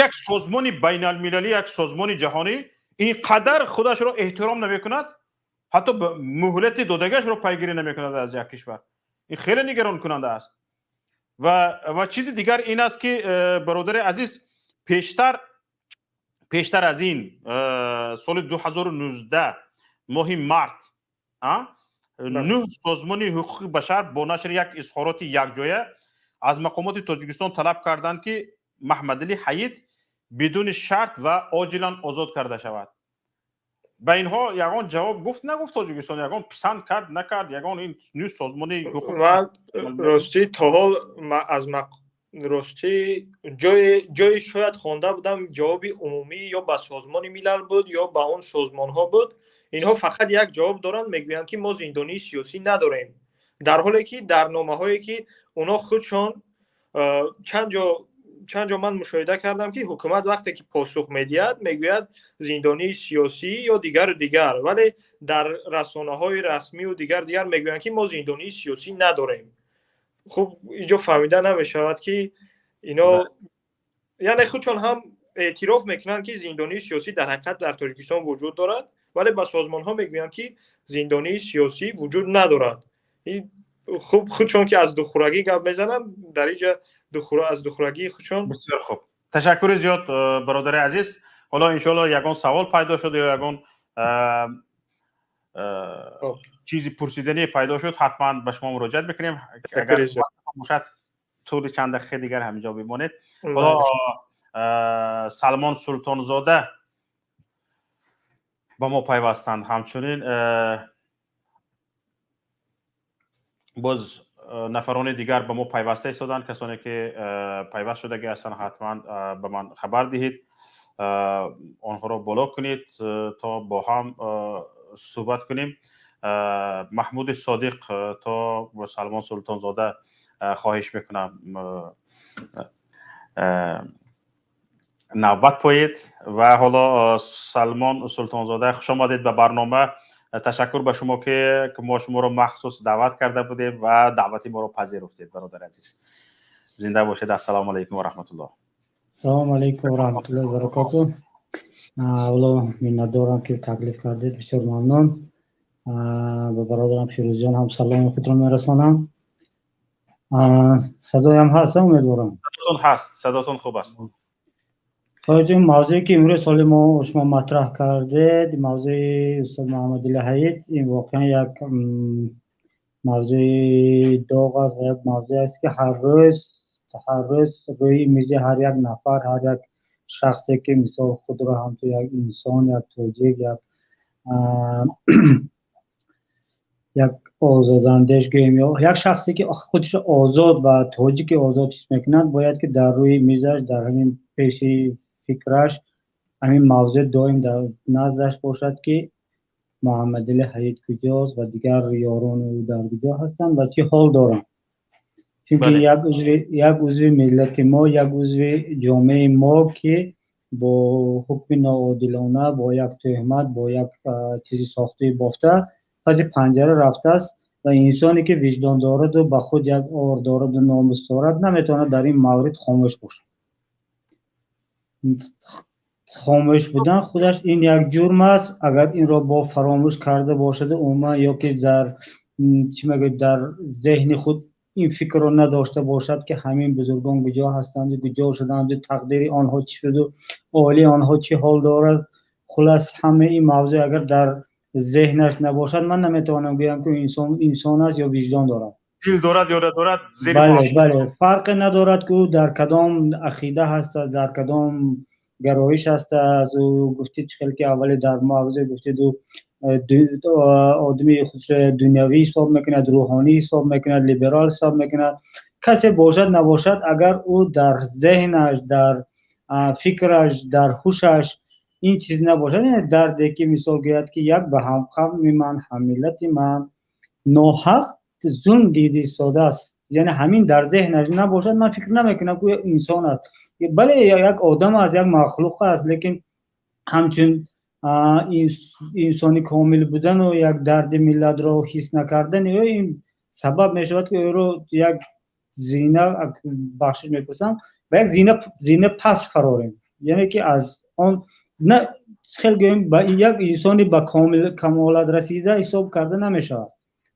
Як созмони байналмилалӣ, як созмони ҷаҳонӣ ин қадар худашро эҳтиром намекунад, ҳатто муҳлати додагиашро пайгирӣ намекунад аз як кишвар. Ин хеле нигаронкунанда аст. Ва чизи дигар ин аст, ки, бародари азиз, пештар аз ин, соли 2019, моҳи март, нӯҳ созмони ҳуқуқи башар бо нашри як изҳороти якҷоя аз мақомоти Тоҷикистон талаб карданд, ки Маҳмадалӣ Ҳаид бидуни шарт ва оҷилан озод карда шавад. Ба инҳо ягон ҷавоб гуфт, нагуфт Тоҷикистон? Ягон писанд кард, накард? Ягон ин нӯҳ созмони ҳуқуқ? Ман ростӣ то ҳол аз ростӣ ҷое шояд хонда будам, ҷавоби умумӣ ё ба Созмони Милал буд, ё ба он созмонҳо буд. Инҳо фақат як ҷавоб доранд, мегӯянд, ки мо зиндонии сиёсӣ надорем, дар ҳоле ки дар номаҳое, ки онҳо худшон чанд ҷо ман мушоҳида кардам, ки ҳукумат вақте ки посух медиҳад, мегӯяд зиндонии сиёсӣ ё дигару дигар, вале дар расонаҳои расмию дигар дигар мегӯянд, ки мо зиндонии сиёсӣ надорем. Хуб, инҷо фаҳмида намешавад, ки ино яъне худшон ҳам эътироф мекунанд, ки зиндонии сиёсӣ дар ҳақиқат дар Тоҷикистон вуҷуд дорад, вале ба созмонҳо мегӯянд, ки зиндонии сиёсӣ вуҷуд надорад. Хуб, худшон ки аз духӯрагӣ гап мезананд, дар инҷа аз духӯрагии худшон. Бисёр хуб, ташаккури зиёд, бародари азиз. Ҳоло, иншоалло, ягон савол пайдо шуд ё ягон чизи пурсиданӣ пайдо шуд, ҳатман ба шумо муроҷиат мекунем. Агар бошад, тӯли чанд дақиқаи дигар ҳаминҷо бимонед. Ҳоло Салмон Султонзода ба мо пайвастанд. Ҳамчунин боз нафарони дигар ба мо пайваста истоданд. Касоне ки пайваст шудагӣ ҳастанд, ҳатман ба ман хабар диҳед, онҳоро боло кунед, то бо ҳам суҳбат кунем. Маҳмуди Содиқ то Салмон Султонзода хоҳиш мекунам, навбат поед. Ва ҳоло Салмон Султонзода, хуш омадед ба барнома. Ташаккур ба шумо, ки мо шуморо махсус даъват карда будем ва даъвати моро пазируфтед. Бародари азиз, зинда бошед. Ассалому алайкум ва раҳматуллоҳ. Салому алайкум ва раҳматуллоҳи ва баракоту. Аввало миннатдорам, ки таклиф кардед, бисёр мамнун. Ба бародарам Фирӯзҷон ҳам саломи худро мерасонам. Садоям ҳаст, умедворам. Садотон ҳаст, садотон хуб аст. Хоҳиҷ, мавзӯе ки имрӯз ҳоли мо шумо матраҳ кардед, мавзӯи устод Муҳаммадалӣ Ҳаид, ин воқеан як мавзӯи доғ аст ва як мавзӯе аст, ки ҳар рӯз рӯи мизи ҳар як нафар, ҳар як шахсе, ки мисол худро ҳамчун як инсон, як тоҷик, як озодандеш гӯем ё як шахсе, ки худшо озод ва тоҷики озод ҳис мекунад, бояд ки дар рӯи мизаш, дар ҳамин пеши фикраш ҳамин мавзӯъ доим дар наздаш бошад, ки Муҳаммадалӣ Ҳаид куҷост ва дигар ёрони ӯ дар куҷо ҳастанд ва чӣ ҳол доранд. Чунки як узви миллати мо, як узви ҷомеаи мо, ки бо ҳукми ноодилона, бо як тӯҳмат, бо як чизи сохтаи бофта паси панҷара рафтааст ва инсоне, ки виҷдон дораду ба худ як ор дораду номус дорад, наметавонад дар ин маврид хомӯш бошад. Хомӯш будан худаш ин як ҷурм аст. Агар инро бо фаромӯш карда бошад умуман, ё ки дар чӣ мегӯяд, дар зеҳни худ ин фикрро надошта бошад, ки ҳамин бузургон куҷо ҳастанд, куҷо шуданд, тақдири онҳо чӣ шуду оилаи онҳо чӣ ҳол дорад. Хулас, ҳамаи ин мавзӯъ агар дар зеҳнаш набошад, ман наметавонам гӯям, ки инсон инсон аст ё виҷдон дорад. Дил дорад ё надорад. Бале, бале, фарқе надорад, ки ӯ дар кадом ақида ҳаст, дар кадом гароиш ҳаст. Аз ӯ гуфтид, чӣ хел ки аввале дар мавзӯъ гуфтид, ӯ одами худро дунявӣ ҳисоб мекунад, рӯҳонӣ ҳисоб мекунад, либерал ҳисоб мекунад. Касе бошад, набошад, агар ӯ дар зеҳнаш, дар фикраш, дар ҳушаш ин чиз набошад, яъне дарде ки мисол гӯяд, ки як ба ҳамқавми ман, ҳаммиллати ман ноҳақ зулм дида истодааст, яъне ҳамин дар зеҳнаш набошад, ман фикр намекунам, ки инсон аст. Бале, як одам аст, як махлуқ аст, лекин ҳамчун инсони комил будану як дарди миллатро ҳис накардани ӯ, ин сабаб мешавад, ки ӯро як зина, бахшиш мепурсам, ба як зина пас фарорем, яъне ки аз он на хел гӯем, ба як инсони ба камолат расида ҳисоб карда намешавад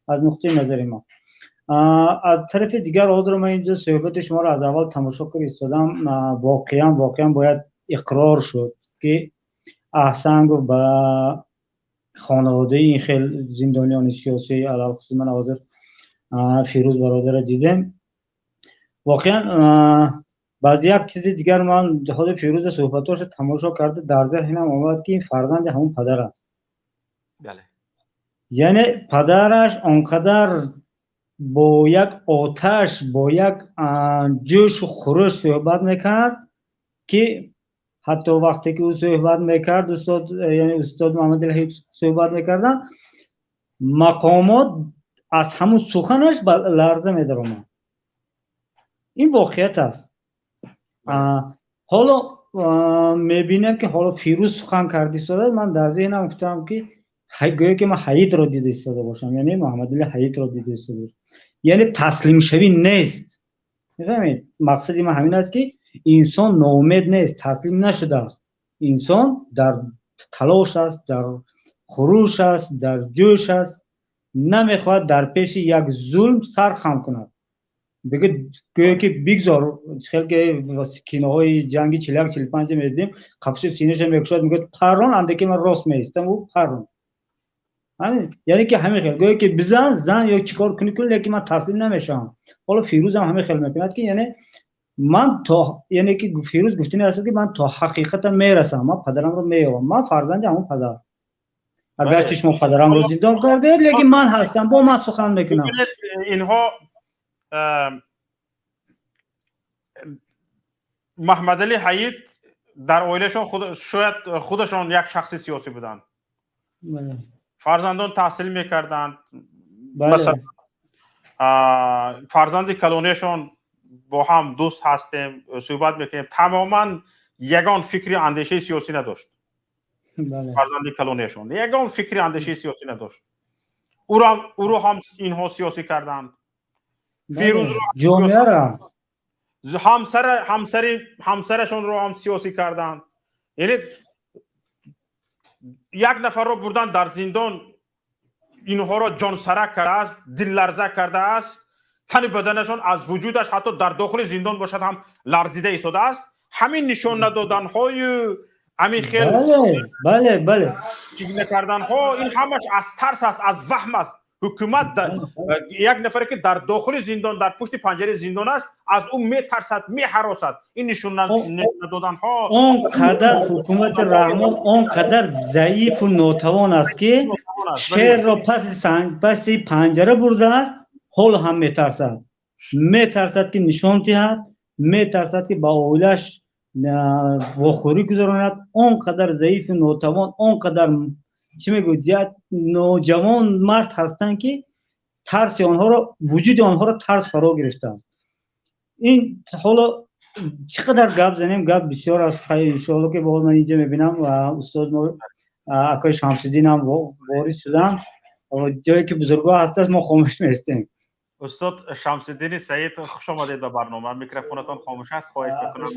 аз нуқтаи назари мо. Аз тарафи дигар, ҳозир ман инҷо суҳбати шуморо аз аввал тамошо карда истодам. Воқеан бояд иқрор шуд, ки аҳсан гуфт ба хонаводаи ин хел зиндониёни сиёсӣ, алалхусус ман ҳозир Фирӯз бародарро дидем. Воқеан баъзи як чизи дигар, ман ҳозир Фирӯза суҳбатҳошо тамошо карда, дар зеҳнам омад, ки ин фарзанди ҳамон падар аст. Яъне падараш он қадар бо як оташ, бо як ҷӯшу хурӯш суҳбат мекард, ки ҳатто вақте ки ӯ суҳбат мекард, устод, яъне устод Муҳаммадалӣ Ҳайит суҳбат мекарданд, мақомот аз ҳамун суханаш ба ларза медаромад. Ин воқеият аст. Ҳоло мебинам, ки ҳоло Фирӯз сухан карда истодааст, ман дар зеҳнам гуфтам, ки гӯё ки ман Ҳаитро дида истода бошам, яъне Муҳаммадалӣ Ҳаитро дида истода бошам. Яъне таслимшавӣ нест, мефаҳмед? Мақсади ман ҳамин аст, ки инсон ноумед нест, таслим нашудааст. Инсон дар талош аст, дар хурӯш аст, дар ҷӯш аст, намехоҳад дар пеши як зулм сар хам кунад. Бигӯ, гӯё ки бигзор, хел ки киноҳои ҷанги 41, 45 медидем, қафши синаша мекушад, мегӯяд: «Паррон, андаке ман рост меистам». Ӯ паррон, яъне ки ҳамин хел гӯё ки бизан, зан ё чӣ кор кунӣ кун, лекин ман таслим намешавам. Ҳоло Фирӯзам ҳамин хел мекунад, ки яъне ман то, яъне ки Фирӯз гуфтани аст, ки ман то ҳақиқата мерасам, ман падарамро меёбам, ман фарзанди ҳамон падар, агарчи шумо падарамро зиндон кардед, лекин ман ҳастам, бо ман сухан мекунам. Инҳо Маҳмадалӣ Ҳаит дар оилашон шояд худашон як шахси сиёсӣ буданд, фарзандон таҳсил мекарданд. Масалан, фарзанди калонияшон, бо ҳам дӯст ҳастем, суҳбат мекунем, тамоман ягон фикри андешаи сиёсӣ надошт. Фарзанди калонияшон ягон фикри андешаи сиёсӣ надошт, ӯро ҳам инҳо сиёсӣ карданд. Фирӯзро, ҳамсарашонро ҳам сиёсӣ карданд. Яъне як нафарро бурдан дар зиндон, инҳоро ҷонсарак кардааст, дилларза кардааст, тани баданашон аз вуҷудаш ҳатто дар дохили зиндон бошад ҳам ларзида истодааст. Ҳамин нишон надоданҳою ҳамин хел бале бале чиз накарданҳо, ин ҳамаш аз тарс аст, аз ваҳм аст. Ҳукумат як нафаре ки дар дохили зиндон, дар пушти панҷараи зиндон аст, аз ӯ метарсад, меҳаросад. Ин нишон надоданҳо. Он қадар ҳукумати Раҳмон он қадар заифу нотавон аст, ки шерро паси панҷара бурдааст, ҳоло ҳам метарсад, метарсад, ки нишон диҳад, метарсад, ки ба оилааш вохӯрӣ гузаронад. Он қадар заифу нотавон, он қадар, чӣ мегӯяд, ноҷавон мард ҳастанд, ки тарси онҳоро, вуҷуди онҳоро тарс фаро гирифтааст. Ин ҳоло чӣ қадар гап занем, гап бисёр аст. Хайр, иншоалло, ки бо ман инҷа мебинам, устод мо акои Шамсиддин ҳам ворид шуданд. Ҷое ки бузургҳо ҳастааст, мо хомӯш меистем. Устод Шамсиддини Саид, хуш омадед ба барнома. Микрофонатон хомӯш аст, хоҳиш мекунам,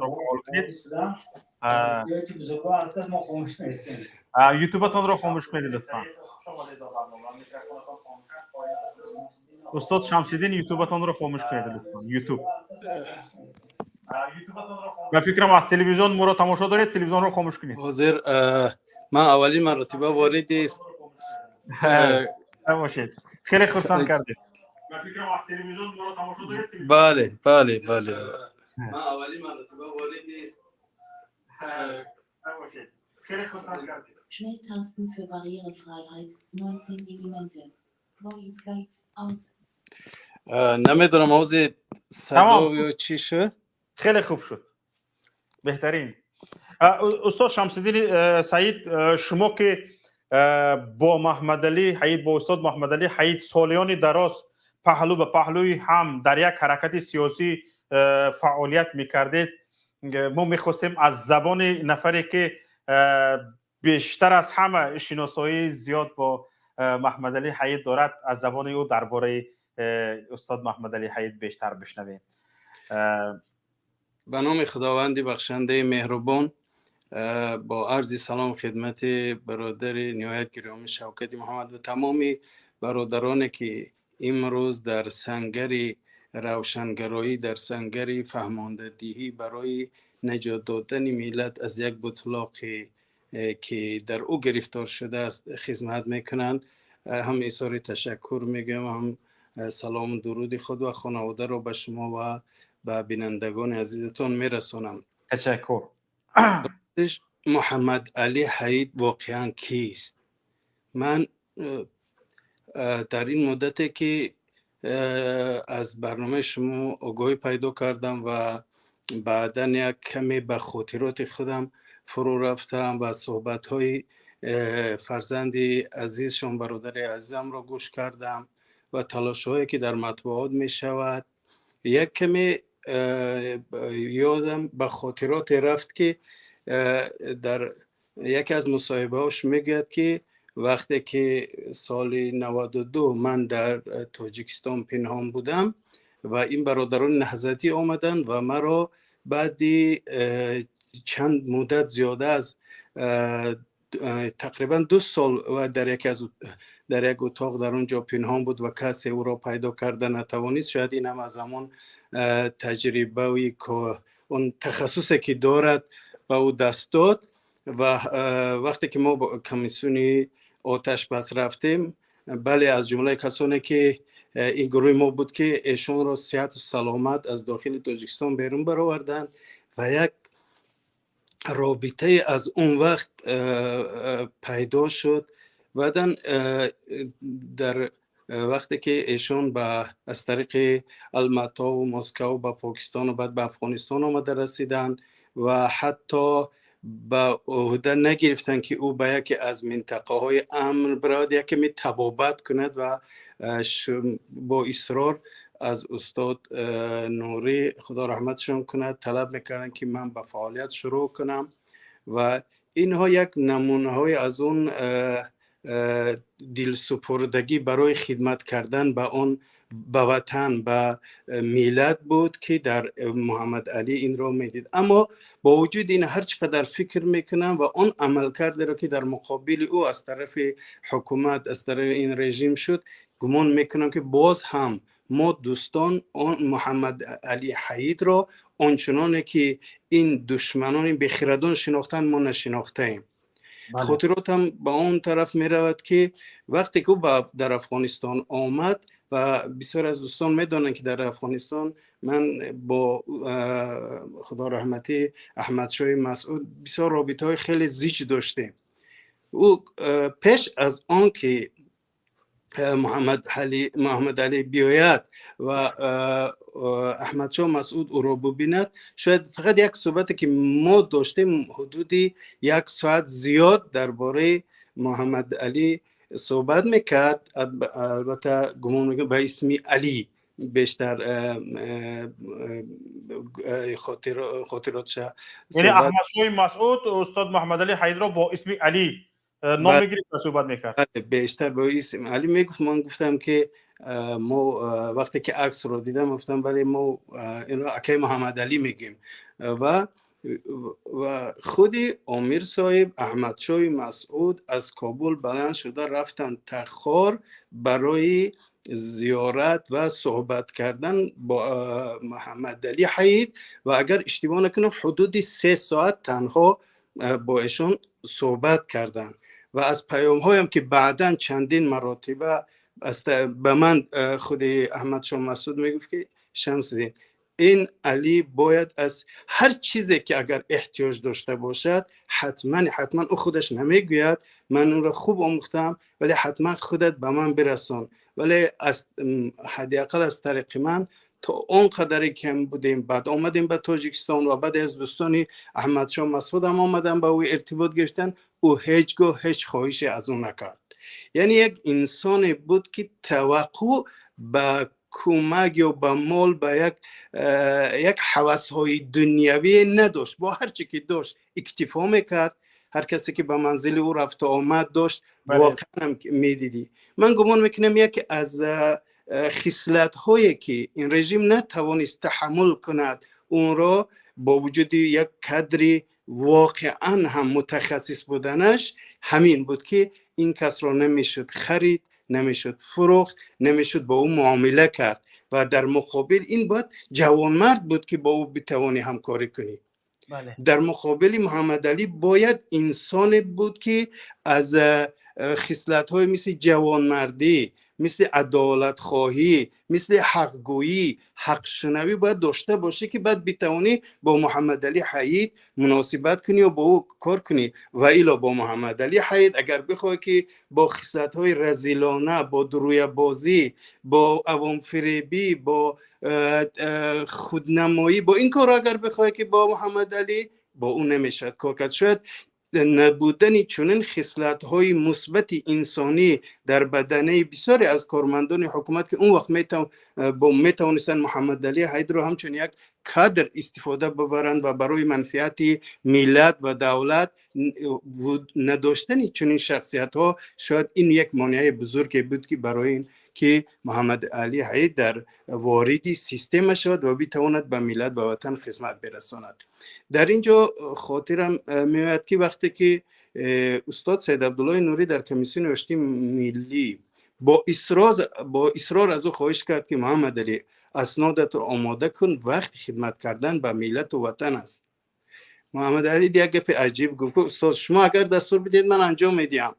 фаъол кунед. Ютубатонро хомӯш кунед, лутфан. Устод Шамсиддин, ютубатонро хомӯш кунед, лутфан. Ютуб. Ба фикрам, аз телевизион моро тамошо доред, телевизионро хомӯш кунед. Ҳозир ман аввалин маротиба вориди Бошед. Хеле хурсанд кардед. Бале. Ман аввалин маротиба вориди Schnelltasten für Barrierefreiheit, 19 Elemente. Voice Guide aus. Намедонам, ҳозир садо ё чӣ шуд. Хеле хуб шуд, беҳтарин. Устод Шамсиддини Саид, шумо ки бо Маҳмадалӣ Ҳаид, бо устод Маҳмадалӣ Ҳаид солиёни дароз паҳлӯ ба паҳлӯи ҳам дар як ҳаракати сиёсӣ фаъолият мекардед, мо мехостем аз забони нафаре ки бештар аз ҳама шиносоии зиёд бо Маҳмадалӣ Ҳаид дорад, аз забони ӯ дар бораи устод Маҳмадалӣ Ҳаид бештар бишнавем. Ба номи Худованди бахшандаи меҳрубон, бо арзи салом хидмати бародари ниҳоят гиромӣ Шавкати Муҳаммад ва тамоми бародароне ки имрӯз дар сангари равшангароӣ, дар сангари фаҳмондадиҳӣ барои наҷот додани миллат аз як бутлоқе ки дар ӯ гирифтор шудааст хизмат мекунанд, ҳам изҳори ташаккур мегӯям, ҳам салому дуруди худ ва хонаводаро ба шумо ва ба бинандагони азизатон мерасонам. Ташаккур. Муҳаммад Алӣ Ҳаид воқеан кист? Ман дар ин муддате ки аз барномаи шумо огоҳӣ пайдо кардам ва баъдан як каме ба хотироти худам фурӯ рафтам ва суҳбатҳои фарзанди азизшон, бародари азизамро гӯш кардам ва талошҳое ки дар матбуот мешавад, як каме ёдам ба хотироте рафт ки дар яке аз мусоҳибаҳош мегӯяд ки вақте ки соли 92 ман дар Тоҷикистон пинҳон будам ва ин бародарони наҳзатӣ омаданд ва маро баъди чанд муддат, зиёда аз тақрибан 2 сол ва дар як утоқ дар он ҷо пинҳон буд ва касе ӯро пайдо карда натавонист. Шояд ин ҳам аз ҳамон таҷрибаи, он тахассусе ки дорад, ба ӯ даст дод. Ва вақте ки мо ба комиссиони оташбас рафтем, бале, аз ҷумлаи касоне ки ин гурӯҳи мо буд ки эшонро сиҳату саломат аз дохили Тоҷикистон берун бароварданд ва як робитае аз он вақт пайдо шуд. Баъдан дар вақте ки эшон ба аз тариқи Алматову Москав ба Покистону баъд ба Афғонистон омада расиданд ва ҳатто ба ӯҳда нагирифтанд ки ӯ ба яке аз минтақаҳои амн биравад, якеми табобат кунад ва бо исрор аз устод Нурӣ, Худо раҳматшон кунад, талаб мекарданд ки ман ба фаъолият шурӯъ кунам. Ва инҳо як намунаҳое аз он дилсупурдагӣ барои хидмат кардан ба он, ба ватан, ба миллат буд ки дар Муҳаммад Алӣ инро медид. Аммо бо вуҷуди ин, ҳар чӣ қадар фикр мекунам ва он амалкардеро ки дар муқобили ӯ аз тарафи ҳукумат, аз тарафи ин режим шуд, гумон мекунам ки боз ҳам мо дӯстон он Муҳаммад Алӣ Ҳаидро ончуноне ки ин душманони бехирадон шинохтанд, мо нашинохтаем. Хотиротам ба он тараф меравад ки вақте ки ӯ дар Афғонистон омад ва бисёр аз дӯстон медонанд ки дар Афғонистон ман бо, Худо раҳматӣ, Аҳмадшоҳи Масъуд бисёр робитаҳои хеле зич доштем. Ӯ пеш аз он ки Муҳаммад Алӣ биёяд ва Аҳмадшоҳ Масъуд ӯро бубинад, шояд фақат як суҳбате ки мо доштем, ҳудуди як соат зиёд дар бораи Муҳаммад Алӣ суҳбат мекард. Албатта, гумон мекунам, ба исми Алӣ бештар хотиротша. Яъне Аҳмадшоҳи Масъуд устод Муҳаммадалӣ Ҳаидро бо исми Алӣ Ном мегирифт ва суҳбат мекард. Бештар бо исм Али мегуфт. Ман гуфтам, ки мо вақте ки аксро дидам, гуфтам: бале, мо инро акаи Муҳаммадалӣ мегӯем. Ва худи омир соҳиб Аҳмадшоҳи Масъуд аз Кобул баланд шуда рафтанд Тахор барои зиёрат ва суҳбат кардан бо Муҳаммадалӣ Ҳайид ва, агар иштибоҳ накунам, ҳудуди 3 соат танҳо бо эшон суҳбат карданд. Ва аз паёмҳоям, ки баъдан чандин маротиба ба ман худи Аҳмадшоҳ Масъуд мегуфт, ки Шамсиддин, ин Али бояд аз ҳар чизе ки агар эҳтиёҷ дошта бошад, ҳатман, ҳатман, ӯ худаш намегӯяд, ман онро хуб омӯхтам, вале ҳатман худат ба ман бирасон, вале аз ҳадди ақал аз тариқи ман то он қадаре ки будем. Баъд омадем ба Тоҷикистон ва баъд аз дӯстони Аҳмадшоҳ Масъуд ҳам омадан, ба ӯ иртибот гирифтан, ӯ ҳеҷ гоҳ ҳеҷ хоҳише аз ӯ накард. Яъне як инсоне буд, ки таваққӯъ ба кӯмак ё ба мол, ба як ҳавасҳои дунявӣ надошт. Бо ҳар чӣ ки дошт, иктифо мекард. Ҳар касе ки ба манзили ӯ рафту омад дошт, воқеан медидӣ. Ман гумон мекунам, яке аз хислатҳое ки ин режим натавонист таҳаммул кунад онро, бо вуҷуди як кадри воқеан ҳам мутахассис буданаш, ҳамин буд, ки ин касро намешуд харид, намешуд фурӯхт, намешуд бо ӯ муомила кард. Ва дар муқобил ин бояд ҷавонмард буд, ки бо ӯ битавонӣ ҳамкорӣ кунӣ. Дар муқобили Муҳаммадалӣ бояд инсоне буд, ки аз хислатҳои мисли ҷавонмардӣ, мисли адолатхоҳӣ, мисли ҳақгӯӣ, ҳақшунавӣ бояд дошта бошӣ, ки баъд битавонӣ бо Муҳаммадалӣ Ҳайид муносибат кунӣ ё бо ӯ кор кунӣ. Ва илло бо Муҳаммадалӣ Ҳайид агар бихоҳӣ, ки бо хислатҳои разилона, бо дуруябозӣ, бо авомфиребӣ, бо худнамоӣ, бо ин корро агар бихоҳӣ, ки бо Муҳаммадалӣ, бо ӯ намешавад кор кард. Шояд набудани чунин хислатҳои мусбати инсонӣ дар баданаи бисёре аз кормандони ҳукумат, ки он вақт метавонистанд Муҳаммадалӣ Ҳайидро ҳамчун як кадр истифода бибаранд ва барои манфиати миллат ва давлат, надоштани чунин шахсиятҳо, шояд ин як монеаи бузурге буд, ки барои ин ки Муҳаммадалӣ Ҳайид дар вориди система шавад ва битавонад ба миллат ва ватан хизмат бирасонад. Дар ин ҷо хотирам меояд, ки вақте ки устод Саид Абдуллои Нурӣ дар Комиссиони Оштии Миллӣ бо исрор аз ӯ хоҳиш кард, ки Муҳаммадалӣ, аснодатро омода кун, вақти хидмат кардан ба миллату ватан аст, Муҳаммадалӣ як гапи аҷиб гуфт: «Устод, шумо агар дастур бидиҳед, ман анҷом медиҳам,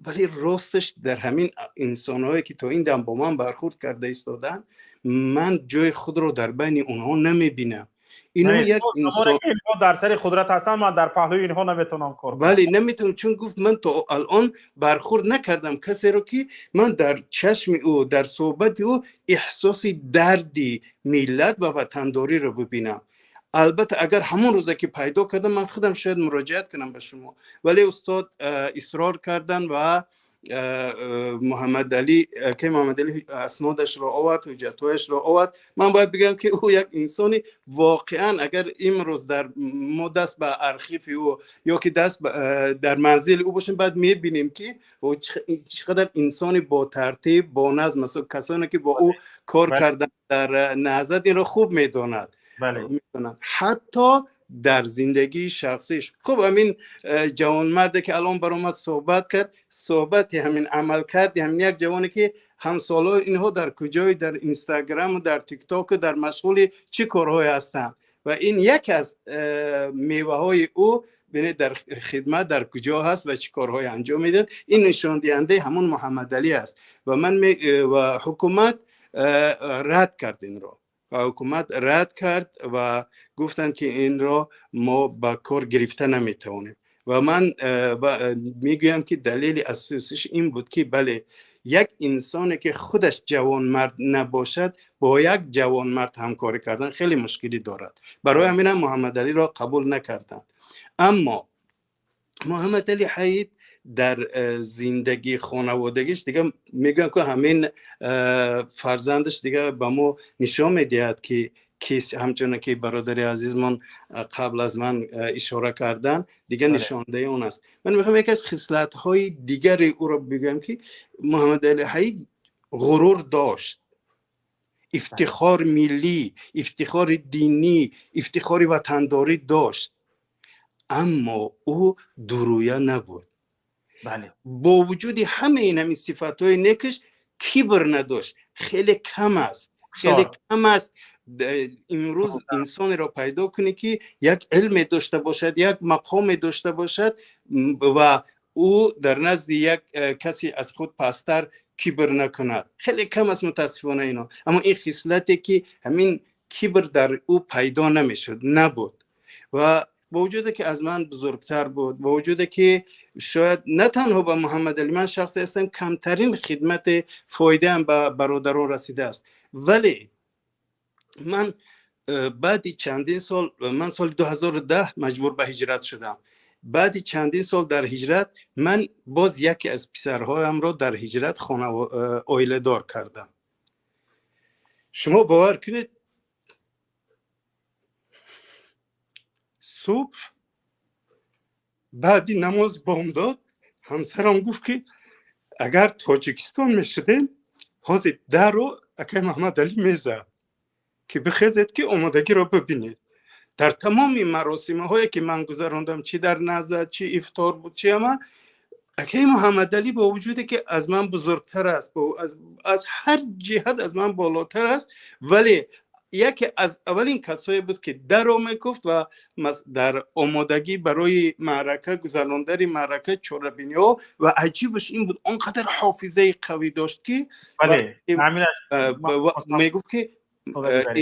вале росташ, дар ҳамин инсонҳое ки то ин дам бо ман бархурд карда истоданд, ман ҷои худро дар байни онҳо намебинам». Ино як инсон дар сари қудрат ҳастанд, ман дар паҳлӯи инҳо наметавонам кор. Бале, наметавонам, чун гуфт, ман то алон бархурд накардам касеро, ки ман дар чашми ӯ, дар суҳбати ӯ эҳсоси дарди миллат ва ватандориро бибинам. Албатта, агар ҳамон рӯзе ки пайдо кардам, ман худам шояд муроҷиат кунам ба шумо. Вале устод исрор карданд ва Муҳаммадалӣ, ки Муҳаммадалӣ аснодашро овард, ҳуҷҷатҳояшро овард. Ман бояд бигӯям, ки ӯ як инсони воқеан, агар имрӯз дар мо даст ба архиви ӯ ё ки даст дар манзили ӯ бошем, баъд мебинем, ки чӣ қадар инсони ботартиб, боназм аст. Касоне ки бо ӯ кор карданд дар Наҳзат, инро хуб медонад. Ҳатто дар зиндагии шахсиш хуб, ҳамин ҷавонмарде ки алон баромад, суҳбат кард, суҳбати ҳамин, амалкарди ҳамин як ҷавоне, ки ҳамсолҳои инҳо дар куҷое, дар Инстаграму дар Тиктоку дар машғули чӣ корҳое ҳастанд. Ва ин яке аз меваҳои ӯ, бинед, дар хидмат дар куҷо ҳаст ва чӣ корҳое анҷом медиҳад. Ин нишондиҳандаи ҳамон Муҳаммадалӣ аст. Ва ман ва ҳукумат рад кард инро ва ҳукумат рад кард ва гуфтанд, ки инро мо ба кор гирифта наметавонем. Ва ман мегӯям, ки далели асосиш ин буд, ки бале, як инсоне ки худаш ҷавонмард набошад, бо як ҷавонмард ҳамкорӣ кардан хеле мушкилӣ дорад. Барои ҳаминам Муҳаммадалиро қабул накарданд. Аммо Муҳаммадали Ҳайид дар зиндагии хонаводагиш дига мегӯям, ки ҳамин фарзандаш дига ба мо нишон медиҳад, ки Кист, ҳамчуне ки бародари азизмон қабл аз ман ишора карданд, дигар нишондаи он аст. Ман мехоҳам яке аз хислатҳои дигари ӯро бигӯям, ки Муҳаммадалӣ Ҳайд ғурур дошт, ифтихори миллӣ, ифтихори динӣ, ифтихори ватандорӣ дошт, аммо ӯ дурӯя набуд. Бо вуҷуди ҳамаи ин ҳамин сифатҳои некаш кибр надошт. Хеле кам аст, хеле кам аст имрӯз инсонеро пайдо кунӣ, ки як илме дошта бошад, як мақоме дошта бошад ва ӯ дар назди як касе аз худ пасттар кибр накунад. Хеле кам аст, мутаассифона, ино. Аммо ин хислате, ки ҳамин кибр дар ӯ пайдо намешуд, набуд. Ва бо вуҷуде ки аз ман бузургтар буд, бо вуҷуде ки шояд на танҳо ба Муҳаммадалӣ, ман шахсе ҳастам, камтарин хидмати фоидаам ба бародарон расидааст, вале ман баъди чандин сол, ман соли 2010 маҷбур ба ҳиҷрат шудам, баъди чандин сол дар ҳиҷрат ман боз яке аз писарҳоямро дар ҳиҷрат оиладор кардам. Шумо бовар кунед, субҳ баъди намоз бомдод ҳамсарам гуфт, ки агар Тоҷикистон мешудем, ҳозир даро акай Муҳаммадалӣ мезад, ки бихезед, ки омодагиро бибинед. Дар тамоми маросимҳое, ки ман гузарондам, чӣ дар назар, чӣ ифтор буд, чӣ ҳама, акай Муҳаммадалӣ бо вуҷуде ки аз ман бузургтар аст, аз ҳар ҷиҳат аз ман болотар аст, вале яке аз аввалин касое буд, ки даро мекуфт ва дар омодагӣ барои маърака, гузарондани маърака, чорабиниҳо. Ва аҷибаш ин буд, он қадар ҳофизаи қавӣ дошт, ки мегуфт, ки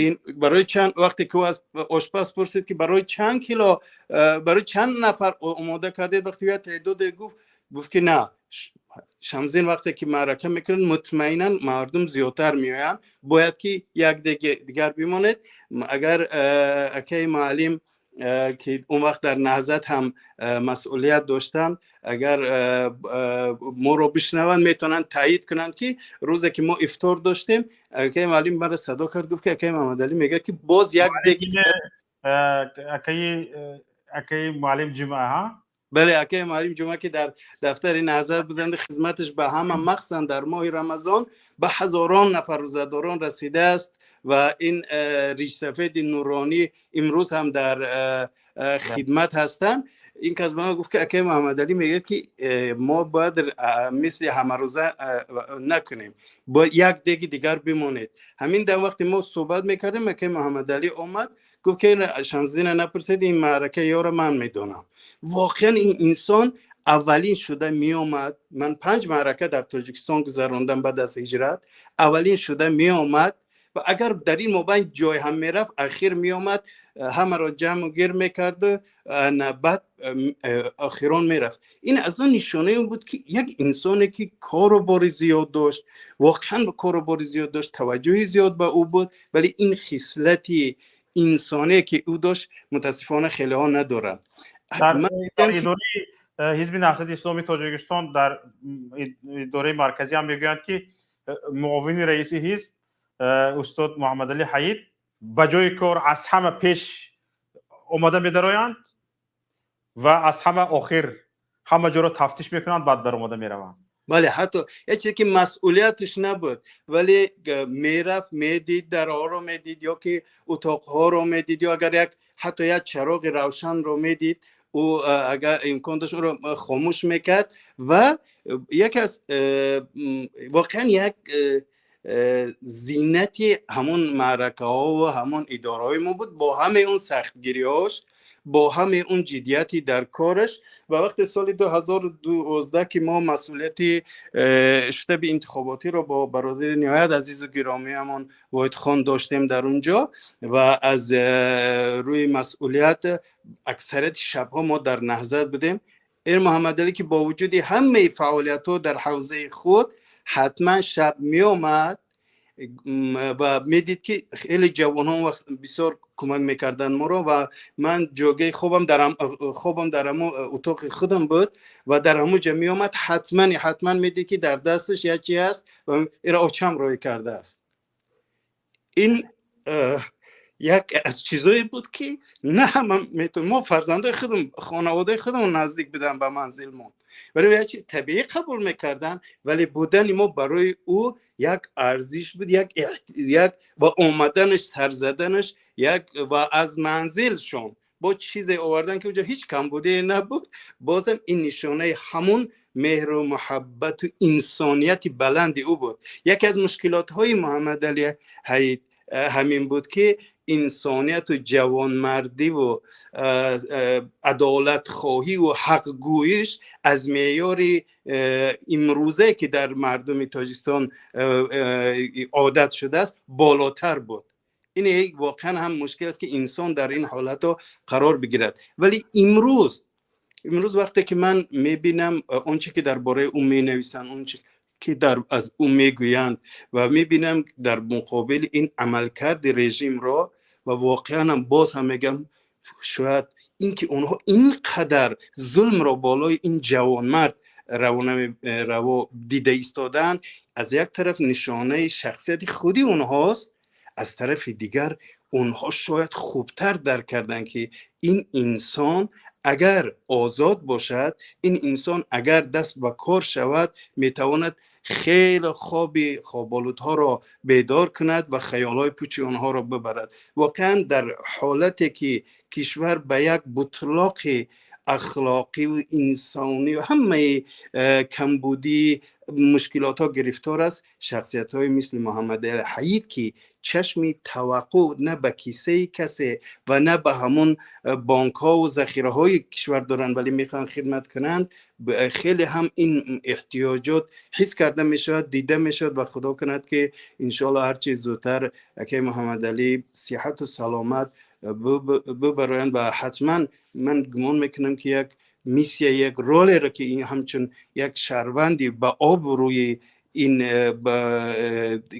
ин барои чанд, вақте ки ӯ аз ошпаз пурсид, ки барои чанд кило, барои чанд нафар омода кардед, вақте як теъдоде гуфт, гуфт, ки на, Шамсиддин, вақте ки маърака мекунад, мутмаинан мардум зиёдтар меоянд, бояд ки як дигар бимонед. Агар акаи муаллим, ки он вақт дар Наҳзат ҳам масъулият доштанд, агар моро бишнаванд, метавонанд таъйид кунанд, ки рӯзе ки мо ифтор доштем, акаи муаллим маро садо кард, гуфт, ки акаи Муҳаммадалӣ мегӯяд, ки боз як дег. Акаи муаллим Ҷумъа, ҳа? Бале, акаи муаллим Ҷумъа, ки дар дафтари Наҳзат буданд, хизматаш ба ҳама, махсусан дар моҳи Рамазон, ба ҳазорон нафар рӯзадорон расидааст. Ва ин ришсафеди нуронӣ имрӯз ҳам дар хидмат ҳастанд. Ин кас ба ман гуфт, ки акаи Муҳаммадалӣ мегӯяд, ки мо бояд мисли ҳамарӯза накунем, бояд як деги дигар бимонед. Ҳамин дам, вақте мо суҳбат мекардем, акаи Муҳаммадалӣ омад, гуфт, ки Шамсиддина напурсед, ин маърака ёро ман медонам. Воқеан ин инсон аввалин шуда меомад. Ман панҷ маърака дар Тоҷикистон гузарондам баъд аз ҳиҷрат. Аввалин шуда меомад ва агар дар ин мобайн ҷой ҳам мерафт, ахир меомад, ҳамаро ҷамъу гир мекарду баъд охирон мерафт. Ин аз он нишонае буд, ки як инсоне, ки кору бори зиёд дошт, воқеан кору бори зиёд дошт, таваҷҷӯҳи зиёд ба ӯ буд, вале ин хислати инсоние, ки ӯ дошт, мутаассифона хелеҳо надоранд. Дар идораи Ҳизби Наҳзати Исломии Тоҷикистон, дар идораи марказӣ ҳам мегӯянд, ки муовини раиси ҳизб устод Муҳаммадалӣ Ҳаид ба ҷои кор аз ҳама пеш омода медароянд ва аз ҳама охир ҳама ҷоро тафтиш мекунанд, баъд даромада мераванд. Бале, ҳатто як чизе, ки масъулияташ набуд, вале мерафт, медид, дарҳоро медид ё ки утоқҳоро медид, ё агар як ҳатто як чароғи равшанро медид, ӯ агар имкон дошт, ӯро хомӯш мекард. Ва яке аз воқеан як зинати ҳамон маъракаҳо ва ҳамон идораҳои мо буд, бо ҳамаи он сахтгириҳош, бо ҳамаи он ҷиддияти дар кораш. Ва вақте соли 2012, ки мо масъулияти штаби интихоботиро бо бародари ниҳоят азизу гиромиамон Воҳидхон доштем дар он ҷо ва аз рӯи масъулият аксарияти шабҳо мо дар Наҳзат будем, ин Муҳаммадалӣ, ки бо вуҷуди ҳамаи фаъолиятҳо дар ҳавзаи худ, ҳатман шаб меомад ва медид, ки хеле ҷавонон вақт бисёр кӯмак мекарданд моро. Ва ман ҷойгаи хобам дар ҳамон утоқи худам буд ва дар ҳамон ҷо меомад, ҳатман ҳатман медид, ки дар дасташ як чи ҳаст ва иро очам рӯй кардааст. Ин Як аз чизое буд, ки на ҳама метон. Мо фарзандои худам, хонаводаи худамон наздик будан ба манзилмон, вале як чиз табиӣ қабул мекарданд. Вале будани мо барои ӯ як арзиш буд, як ва омаданаш, сар заданаш як ва аз манзилшон бо чизе овардан, ки онҷо ҳеҷ камбудие набуд, бозам ин нишонаи ҳамун меҳру муҳаббату инсонияти баланди ӯ буд. Яке аз мушкилотҳои Муҳаммадалӣ Ҳаид ҳамин буд, ки инсонияту ҷавонмардиву адолатхоҳиву ҳақгӯиш аз меъёри имрӯзе, ки дар мардуми Тоҷикистон одат шудааст, болотар буд. Ин воқеан ҳам мушкил аст, ки инсон дар ин ҳолатҳо қарор бигирад. Вале имрӯз вақте ки ман мебинам он че ки дар бораи ӯ менависанд, он че ки аз ӯ мегӯянд, ва мебинам дар муқобили ин амалкарди режимро, ва воқеан ҳам боз ҳам мегӯям, шояд ин ки онҳо ин қадар зулмро болои ин ҷавонмард раво дида истодаанд, аз як тараф нишонаи шахсияти худи онҳост, аз тарафи дигар онҳо шояд хубтар дарк карданд, ки ин инсон агар озод бошад, ин инсон агар даст ба кор шавад, метавонад хеле хоби хоболудҳоро бедор кунад ва хаёлҳои пучи онҳоро бибарад. Воқеан, дар ҳолате ки кишвар ба як бутлоқи ахлоқиву инсонӣ ва ҳамаи камбудӣ, мушкилотҳо гирифтор аст, шахсиятҳои мисли Муҳаммадали Ҳаид, ки чашми таваққӯъ на ба кисаи касе ва на ба ҳамон бонкҳову захираҳои кишвар доранд, вале мехоҳанд хидмат кунанд, хеле ҳам ин эҳтиёҷот ҳис карда мешавад, дида мешавад. Ва Худо кунад, ки иншоалло ҳарчи зудтар акаи Муҳаммадалӣ сиҳату саломат бибароянд. Ва ҳатман ман гумон мекунам, ки як миссия, як ролеро, ки ҳамчун як шаҳрванди ба обрӯи ин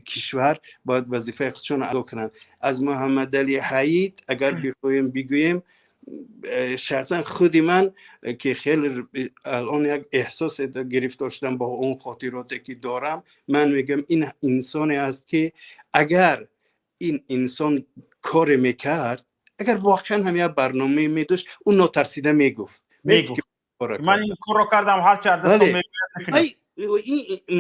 кишвар бояд вазифаи худшон адо кунанд. Аз Муҳаммадалӣ Ҳаид агар бихоҳем бигӯем, шахсан худи ман, ки хеле алон як эҳсос гирифтор шудам бо он хотироте, ки дорам, ман мегӯям, ин инсоне аст, ки агар ин инсон коре мекард, агар воқеан ҳам як барномае медошт, ӯ нотарсида мегуфт. Ман ин корро кардам, ҳарчи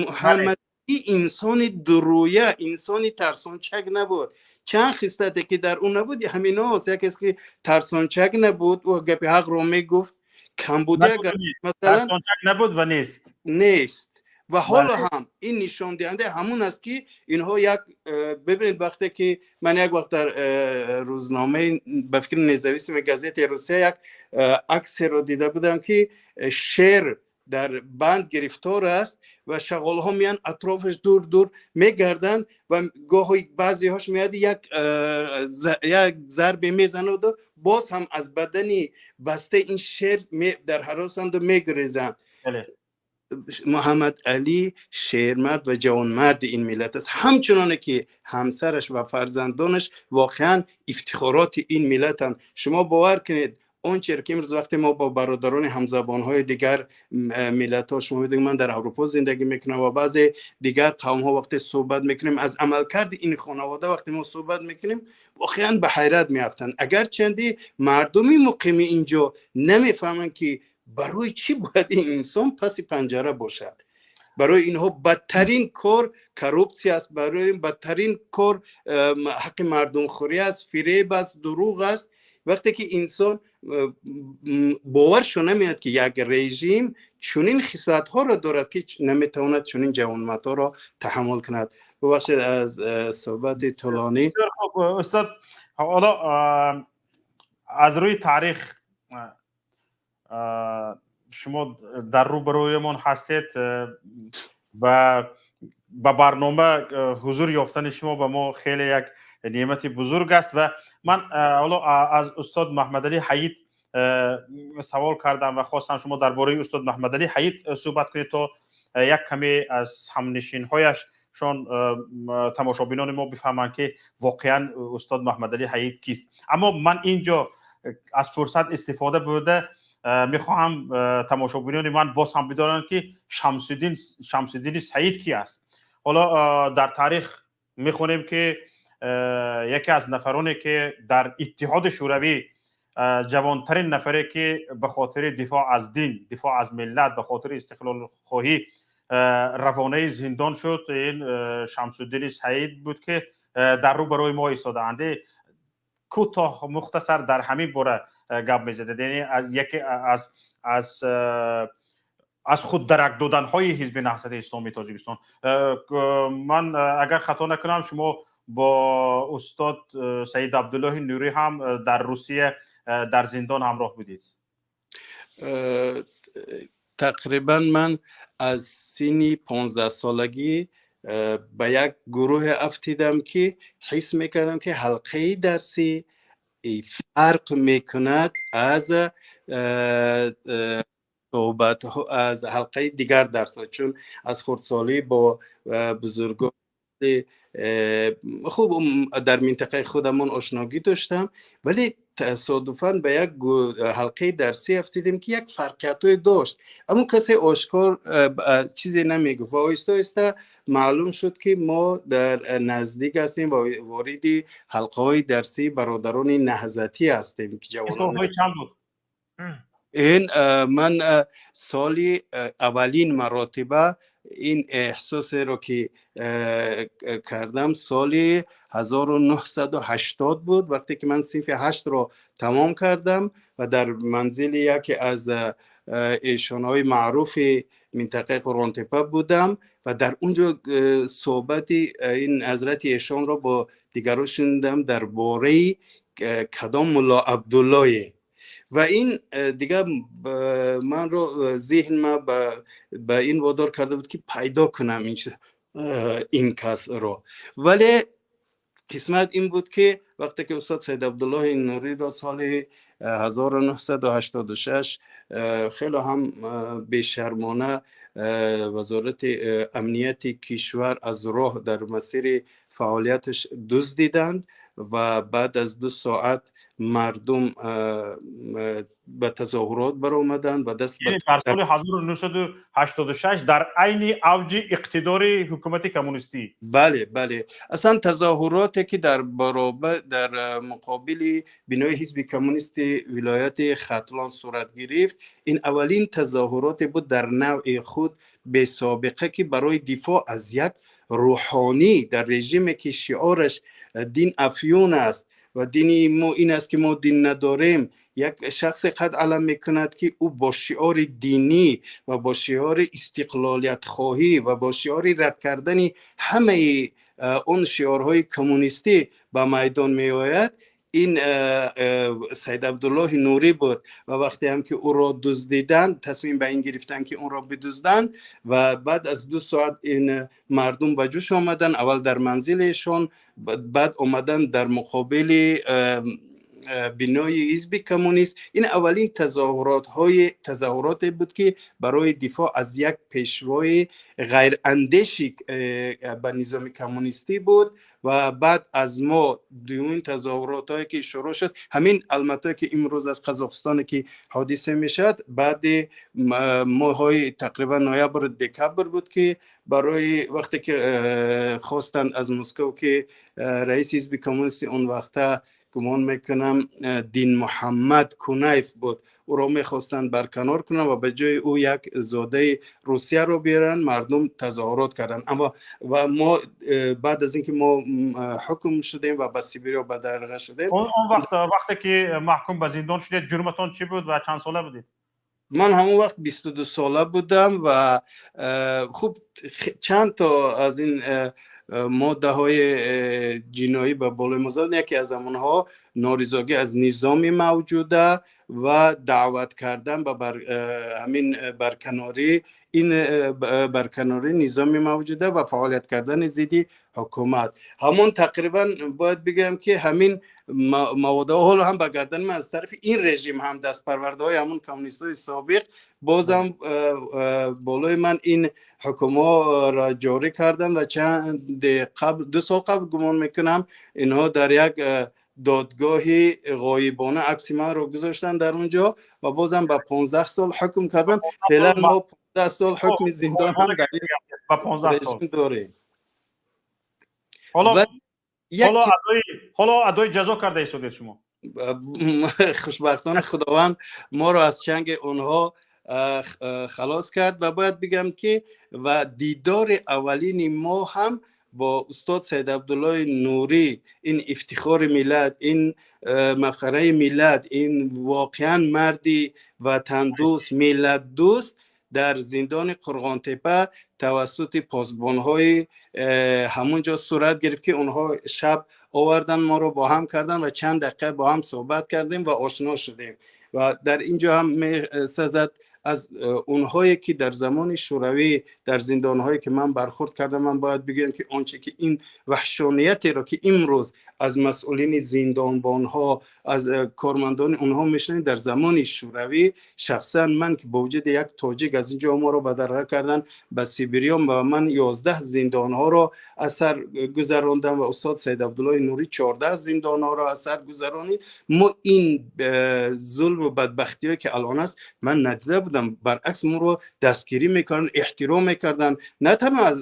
Муҳаммад инсони дуруя, инсони тарсончак набуд. Чанд хислате, ки дар ӯ набуд, ҳаминост. Якест, ки тарсончак набуд, ӯ гапи ҳақро мегуфт. Камбуди агар масалан набуд ва нест. Нест. Ва ҳоло ҳам ин нишондиҳандаи ҳамун аст, ки инҳо як бибинед, вақте ки ман як вақт дар рӯзномаи, ба фикри, Независимая газетаи Русия як аксеро дида будам, ки шер дар банд гирифтор аст ва шағолҳо меянд, атрофаш дур дур мегарданд ва гоҳо баъзеҳош меяд, як зарбе мезанаду боз ҳам аз бадани бастаи ин шер дар ҳаросанду мегурезанд. Муҳаммад Алӣ шермард ва ҷавонмарди ин миллат аст, ҳамчуноне ки ҳамсараш ва фарзандонаш воқеан ифтихороти ин миллатанд. Шумо бовар кунед, он чиро ки имрӯз вақте мо бо бародарони ҳамзабонҳои дигар миллатҳо, шумо медонед, ман дар Аврупо зиндагӣ мекунам, ва баъзе дигар қавмҳо вақте суҳбат мекунем, аз амалкарди ин хонавода вақте мо суҳбат мекунем, воқеан ба ҳайрат меафтанд. Агарчанди мардуми муқими инҷо намефаҳманд, ки барои чӣ бояд ин инсон паси панҷара бошад. Барои инҳо бадтарин кор коррупсия аст, барои бадтарин кор ҳаққи мардумхӯрӣ аст, фиреб аст, дурӯғ аст. Вақте ки инсон боваршо намеяд, ки як режим чунин хислатҳоро дорад, ки наметавонад чунин ҷавонмардҳоро таҳаммул кунад. Бубахшед аз суҳбати тӯлонӣ. Хуб, устод, ҳоло аз рӯи таърих шумо дар рӯбарӯямон ҳастед ва ба барнома ҳузур ёфтани шумо ба мо хеле як неъмати бузург аст. Ва ман ҳоло аз устод Маҳмадалӣ Ҳаид савол кардам ва хостам шумо дар бораи устод Маҳмадалӣ Ҳаид суҳбат кунед, то як каме аз ҳамнишинҳояш шон тамошобинони мо бифаҳманд, ки воқеан устод Маҳмадалӣ Ҳаид кист. Аммо ман ин ҷо аз фурсат истифода бурда мехоҳам тамошобинони ман боз ҳам бидонанд, ки Шамсиддини Саид ки аст. Ҳоло дар таърих мехонем, ки Яке аз нафароне, ки дар Иттиҳоди Шӯравӣ ҷавонтарин нафаре, ки ба хотири дифоъ аз дин, дифоъ аз миллат, ба хотири истиқлолхоҳӣ равонаи зиндон шуд, ин Шамсуддини Саид буд, ки дар рӯ барои мо истодаанд. Кӯтоҳ, мухтасар дар ҳамин бора гап мезадед, яъне яке аз худ дарак доданҳои Ҳизби Наҳзати Исломии Тоҷикистон. Ман агар хато накунам, шумо бо устод Саид Абдуллоҳи Нурӣ ҳам дар Русия дар зиндон ҳамроҳ будед. Тақрибан ман аз синни 15 солагӣ ба як гурӯҳе афтидам, ки ҳис мекардам, ки ҳалқаи дарсӣ фарқ мекунад аз суҳбат, аз ҳалқаи дигар дарсҳо, чун аз хурдсолӣ бо бузургон хуб дар минтақаи худамон ошногӣ доштам, вале тасодуфан ба як ҳалқаи дарсӣ афтидем, ки як фарқиятҳое дошт, аммо касе ошкор чизе намегуфт ва оҳиста оҳиста маълум шуд, ки мо дар наздик ҳастем ва вориди ҳалқаҳои дарсии бародарони наҳзатӣ ҳастем, ки ҷавонон. Ин ман соли аввалин маротиба ин эҳсосеро ки кардам, соли 1980 буд, вақте ки ман синфи ҳаштро тамом кардам ва дар манзили яке аз эшонҳои маъруфи минтақаи Қурғонтепа будам ва дар он ҷо суҳбати ин ҳазрати эшонро бо дигарон шунидам дар бораи кадом Мулло Абдуллое. Ва ин дигар манро зеҳн ма ба ин водор карда буд, ки пайдо кунам ин касро. Вале қисмат ин буд, ки вақте ки устод Саид Абдуллоҳи Нуриро соли 1986 хеле ҳам бешармона Вазорати амнияти кишвар аз роҳ дар масири фаъолияташ дуздиданд ва баъд аз 2 соат мардум ба тазоҳурот баромаданд ва даст Дар соли 1986, дар айни авҷи иқтидори ҳукумати коммунистӣ. Бале, аслан тазоҳуроте, ки дар баробар, дар муқобили бинои Ҳизби Коммунисти вилояти Хатлон сурат гирифт, ин аввалин тазоҳуроте буд дар навъи худ бесобиқа, ки барои дифоъ аз як рӯҳонӣ дар режиме, ки шиораш «дин афюн аст ва дини мо ин аст, ки мо дин надорем», як шахсе қад алам мекунад, ки ӯ бо шиори динӣ ва бо шиори истиқлолиятхоҳӣ ва бо шиори рад кардани ҳамаи он шиорҳои коммунистӣ ба майдон меояд, ин Саид Абдуллоҳи Нурӣ буд. Ва вақте ҳам ки ӯро дуздиданд, тасмим ба ин гирифтанд, ки онро бидузданд, ва баъд аз 2 соат ин мардум ба ҷӯш омаданд, аввал дар манзилешон, баъд омаданд дар муқобили бинои Ҳизби Коммунист. Ин аввалин тазоҳуроте буд, ки барои дифоъ аз як пешвои ғайрандеши ба низоми коммунистӣ буд. Ва баъд аз мо дуюмин тазоҳуротҳое, ки шурӯъ шуд, ҳамин Алматое, ки имрӯз аз Қазоқистоне, ки ҳодиса мешавад, баъди моҳҳои тақрибан ноябр, декабр буд, ки барои вақте ки хостанд аз Москов, ки раиси Ҳизби Коммунисти он вақта, гумон мекунам, Дин Муҳаммад Кунаев буд, ӯро мехостанд барканор кунанд ва ба ҷои ӯ як зодаи Русияро биёранд, мардум тазоҳурот карданд. Аммо ва мо баъд аз ин ки мо ҳукм шудем ва ба Сибириё бадарға шудем. Он вақт, вақте ки маҳкум ба зиндон шудед, ҷурматон чӣ буд ва чанд сола будед? Ман ҳамон вақт 22 сола будам ва хуб, чанд то аз ин моддаҳои ҷиноӣ ба болои мо заданд. Яке аз онҳо норизогӣ аз низоми мавҷуда ва даъват кардан ба ҳамин барканорӣ, ин барканории низоми мавҷуда ва фаъолият кардани зидди ҳукумат. Ҳамон тақрибан бояд бигӯям, ки ҳамин маводҳо ҳоло ҳам ба гардани ман аз тарафи ин режим ҳам дастпарвардаҳои ҳамон коммунистҳои собиқ бозам болои ман ин ҳукмҳоро ҷорӣ карданд. Ва чанде қабл, 2 сол қабл, гумон мекунам, инҳо дар як додгоҳи ғоибона акси манро гузоштанд дар он ҷо ва бозам ба 15 сол ҳукм карданд. Феълан мо 15 сол ҳукми зиндон ҳам дар ин ба 15 сол режим дорем. Ҳоло Ҳоло адои ҷазо карда истодед шумо. Хушбахтона, Худованд моро аз чанги онҳо халос кард. Ва бояд бигам, ки ва дидори аввалини мо ҳам бо устод Саид Абдуллои Нурӣ, ин ифтихори миллат, ин мафхараи миллат, ин воқеан марди ватандӯст, миллатдӯст, дар зиндони Қурғонтепа тавассути посбонҳои ҳамун ҷо сурат гирифт, ки онҳо шаб овардан, моро бо ҳам кардан ва чанд дақиқа бо ҳам суҳбат кардем ва ошно шудем. Ва дар ин ҷо ҳам месазад аз онҳое ки дар замони Шӯравӣ дар зиндонҳое ки ман бархӯрд кардам, ман бояд бигӯям, ки он че ки ин ваҳшониятеро ки имрӯз аз масъулини зиндонбонҳо, аз кормандони онҳо мешунавем, дар замони Шӯравӣ шахсан ман, ки бо вуҷуди як тоҷик аз ин ҷо моро бадарға кардан ба Сибириён ва ман 11 зиндонҳоро аз сар гузарондам ва устод Саид Абдуллои Нурӣ 14 зиндонҳоро аз сар гузаронид, мо ин зулму бадбахтиҳое ки алон аст, ман надида будам. Баръакс, моро дастгирӣ мекарданд, эҳтиром мекарданд, на танҳо аз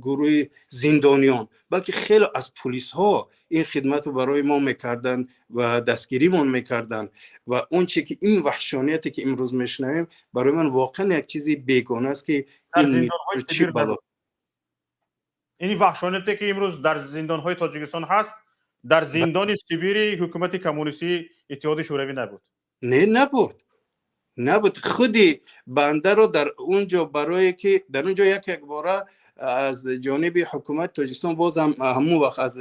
гурӯҳи зиндониён, балки хеле аз пулисҳо ин хидматро барои мо мекарданд ва дастгиримон мекарданд. Ва он че ки ин ваҳшонияте ки имрӯз мешунавем, барои ман воқеан як чизи бегона аст, ки ин чӣ бало. Ин ваҳшонияте ки имрӯз дар зиндонҳои Тоҷикистон ҳаст, дар зиндони Сибири ҳукумати коммунистии Иттиҳоди Шӯравӣ набуд. Не, набуд, набуд. Худи бандаро дар он ҷо, барое ки дар он ҷо як якбора аз ҷониби ҳукумати Тоҷикистон, бозам ҳамун вақт аз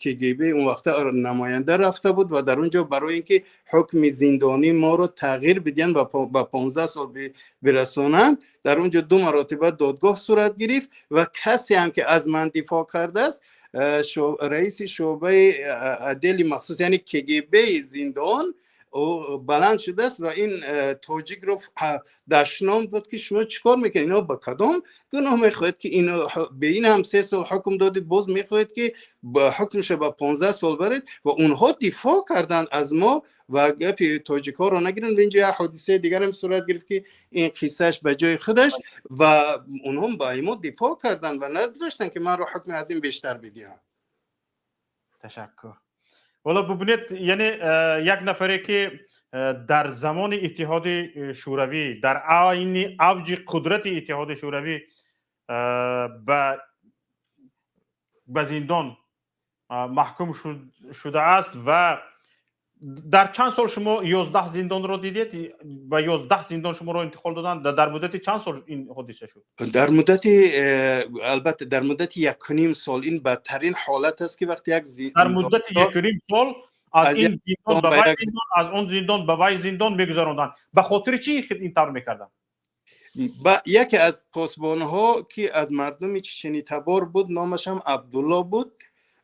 КГБ он вақта намоянда рафта буд ва дар он ҷо барои ин ки ҳукми зиндонӣ моро тағйир бидиҳанд ва ба 15 сол бирасонанд, дар он ҷо ду маротиба додгоҳ сурат гирифт. Ва касе ҳам ки аз ман дифоъ кардааст, раиси шӯъбаи отдели махсус, яъне КГБ зиндон, баланд шудааст ва ин тоҷикро дашном дод, ки шумо чӣ кор мекунед, ино ба кадом гуноҳ мехоҳед, ки бе ин ҳам 3 сол ҳукм додед, боз мехоҳед, ки ҳукмша ба 15 сол баред. Ва онҳо дифоъ карданд аз мо ва гапи тоҷикҳоро нагиранд. Ва инҷо як ҳодисаи дигарам сурат гирифт, ки ин қиссааш ба ҷои худаш. Ва онҳо ба мо дифоъ карданд ва нагузоштанд, ки манро ҳукми аз ин бештар бидиҳанд. Ташаккур. Ҳоло бубинед, яъне як нафаре ки дар замони Иттиҳоди Шӯравӣ, дар айни авҷи қудрати Иттиҳоди Шӯравӣ ба зиндон маҳкум шудааст. Ва дар чанд сол шумо 11 зиндонро дидед? Ба 11 зиндон шуморо интиқол доданд? Дар муддати чанд сол ин ҳодиса шуд? Дар муддати, албатта, дар муддати 1,5 сол. Ин бадтарин ҳолат аст, ки вақте як Дар муддати 1,5 сол аз ин зиндон ба вай зиндон, аз он зиндон ба вай зиндон мегузаронданд. Ба хотири чӣ ин тавр мекарданд? Ба яке аз посбонҳо, ки аз мардуми чеченитабор буд, номаш ҳам Абдулло буд,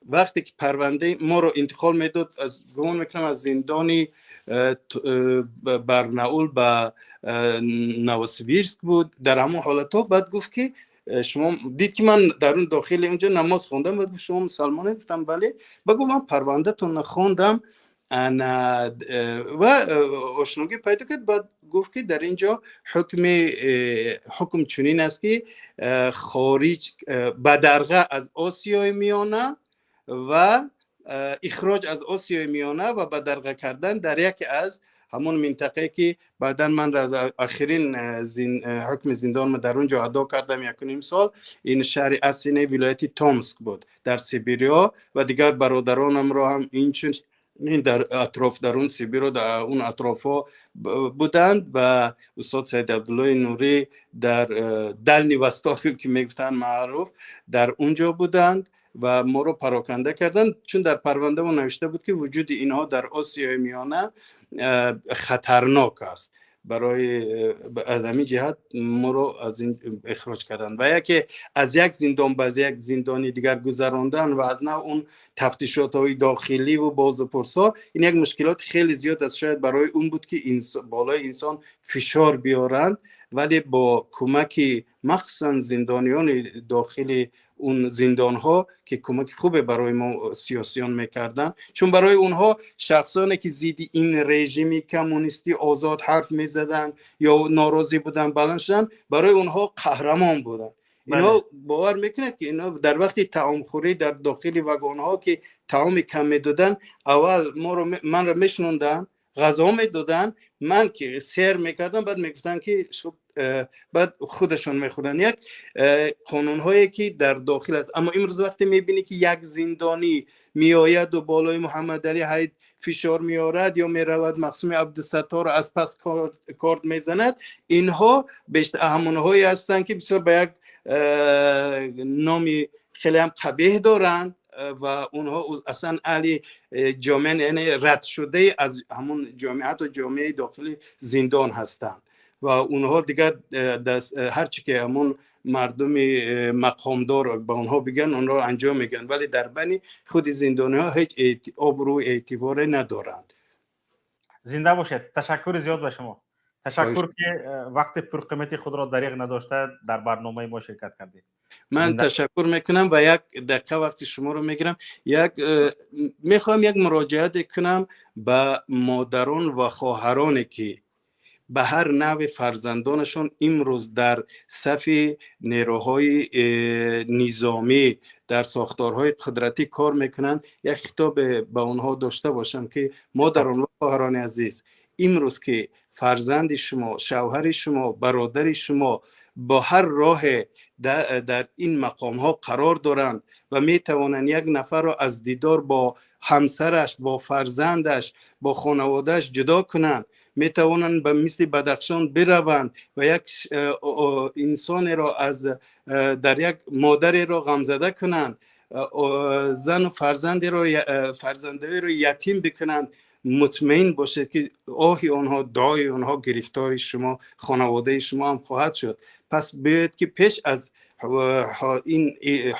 вақте ки парвандаи моро интиқол медод, аз, гумон мекунам, аз зиндони Барнаул ба Новосибирск буд, дар ҳамон ҳолатҳо баъд гуфт, ки шумо, дид, ки ман дар он дохили онҷо намоз хондам, баъд гуфт: «Шумо мусалмонед?» Гуфтам: «Бале». Ба гуфт: «Ман парвандатонро хондам» ва ошногӣ пайдо кард. Баъд гуфт, ки дар ин ҷо ҳукм чунин аст, ки хориҷ, бадарға аз Осиёи Миёна ва ихроҷ аз Осиёи Миёна ва бадарға кардан дар яке аз ҳамон минтақае, ки баъдан ман охирин ҳукми зиндонро дар он ҷо адо кардам, 1,5 сол, ин шаҳри Асине, вилояти Томск буд, дар Сибириё. Ва дигар бародаронамро ҳам инчун дар атроф, дар он Сибиро, дар он атрофҳо буданд. Ва устод Саид Абдуллои Нурӣ дар Дальний Восток, ки мегуфтанд маъруф, дар он ҷо буданд ва моро пароканда карданд, чун дар парвандамо навишта буд, ки вуҷуди инҳо дар Осиёи Миёна хатарнок аст. Барои аз ҳамин ҷиҳат моро аз ин ихроҷ карданд. Ва яке аз як зиндон ба як зиндони дигар гузарондан ва аз нав он тафтишотҳои дохиливу бозупурсҳо, ин як мушкилоти хеле зиёд аст. Шояд барои он буд, ки болои инсон фишор биёранд, вале бо кӯмаки махсусан зиндониёни дохили он зиндонҳо, ки кӯмаки хубе барои мо сиёсиён мекарданд, чун барои онҳо шахсоне, ки зидди ин режими коммунистӣ озод ҳарф мезаданд ё норозӣ буданд, баланд шуданд, барои онҳо қаҳрамон буданд. Инҳо бовар мекунад, ки инҳо дар вақти таомхӯрӣ дар дохили вагонҳо, ки таоми кам медоданд, аввал моро, манро мешинонданд, ғазо медоданд, ман ки сер мекардам, баъд мегуфтанд, ки баъд худашон мехӯрданд. Як қонунҳое, ки дар дохил аст. Аммо имрӯз вақте мебинӣ, ки як зиндонӣ меояду болои Муҳаммадалӣ Ҳайд фишор меорад ё меравад Мақсуми Абдусатторро аз пас корд мезанад, инҳо бештар ҳамонҳое ҳастанд, ки бисёр ба як номи хеле ҳам қабеҳ доранд ва онҳо аслан аҳли ҷомеа, яъне радшудаи аз ҳамон ҷомеа, ҳатто ҷомеаи дохили зиндон ҳастанд ва онҳо дигар ҳарчи ки ҳамон мардуми мақомдор ба онҳо бигӯянд, онҳо анҷом мегӯянд, вале дар байни худи зиндониҳо ҳеҷ обрӯ эътиборе надоранд. Зинда бошед. Ташаккури зиёд ба шумо. Ташаккур, ки вақти пурқимати худро дареғ надошта, дар барномаи мо ширкат кардед. Ман ташаккур мекунам ва як дақиқа вақти шуморо мегирам. Як мехоҳам як муроҷиате кунам ба модарон ва хоҳароне, ки ба ҳар навъи фарзандонашон имрӯз дар сафи нерӯҳои низомӣ, дар сохторҳои қудратӣ кор мекунанд. Як хитобе ба онҳо дошта бошам, ки модарон ва хоҳарони азиз, имрӯз ки фарзанди шумо, шавҳари шумо, бародари шумо бо ҳар роҳе дар ин мақомҳо қарор доранд ва метавонанд як нафарро аз дидор бо ҳамсараш, бо фарзандаш, бо хонаводааш ҷудо кунанд, метавонанд ба мисли Бадахшон бираванд ва як инсонеро аз дар як модареро ғамзада кунанд, зану фарзандеро, фарзандеро ятим бикунанд, мутмаин бошед, ки оҳи онҳо, дуои онҳо гирифтори шумо, хонаводаи шумо ҳам хоҳад шуд. Пас биёед, ки пеш аз ин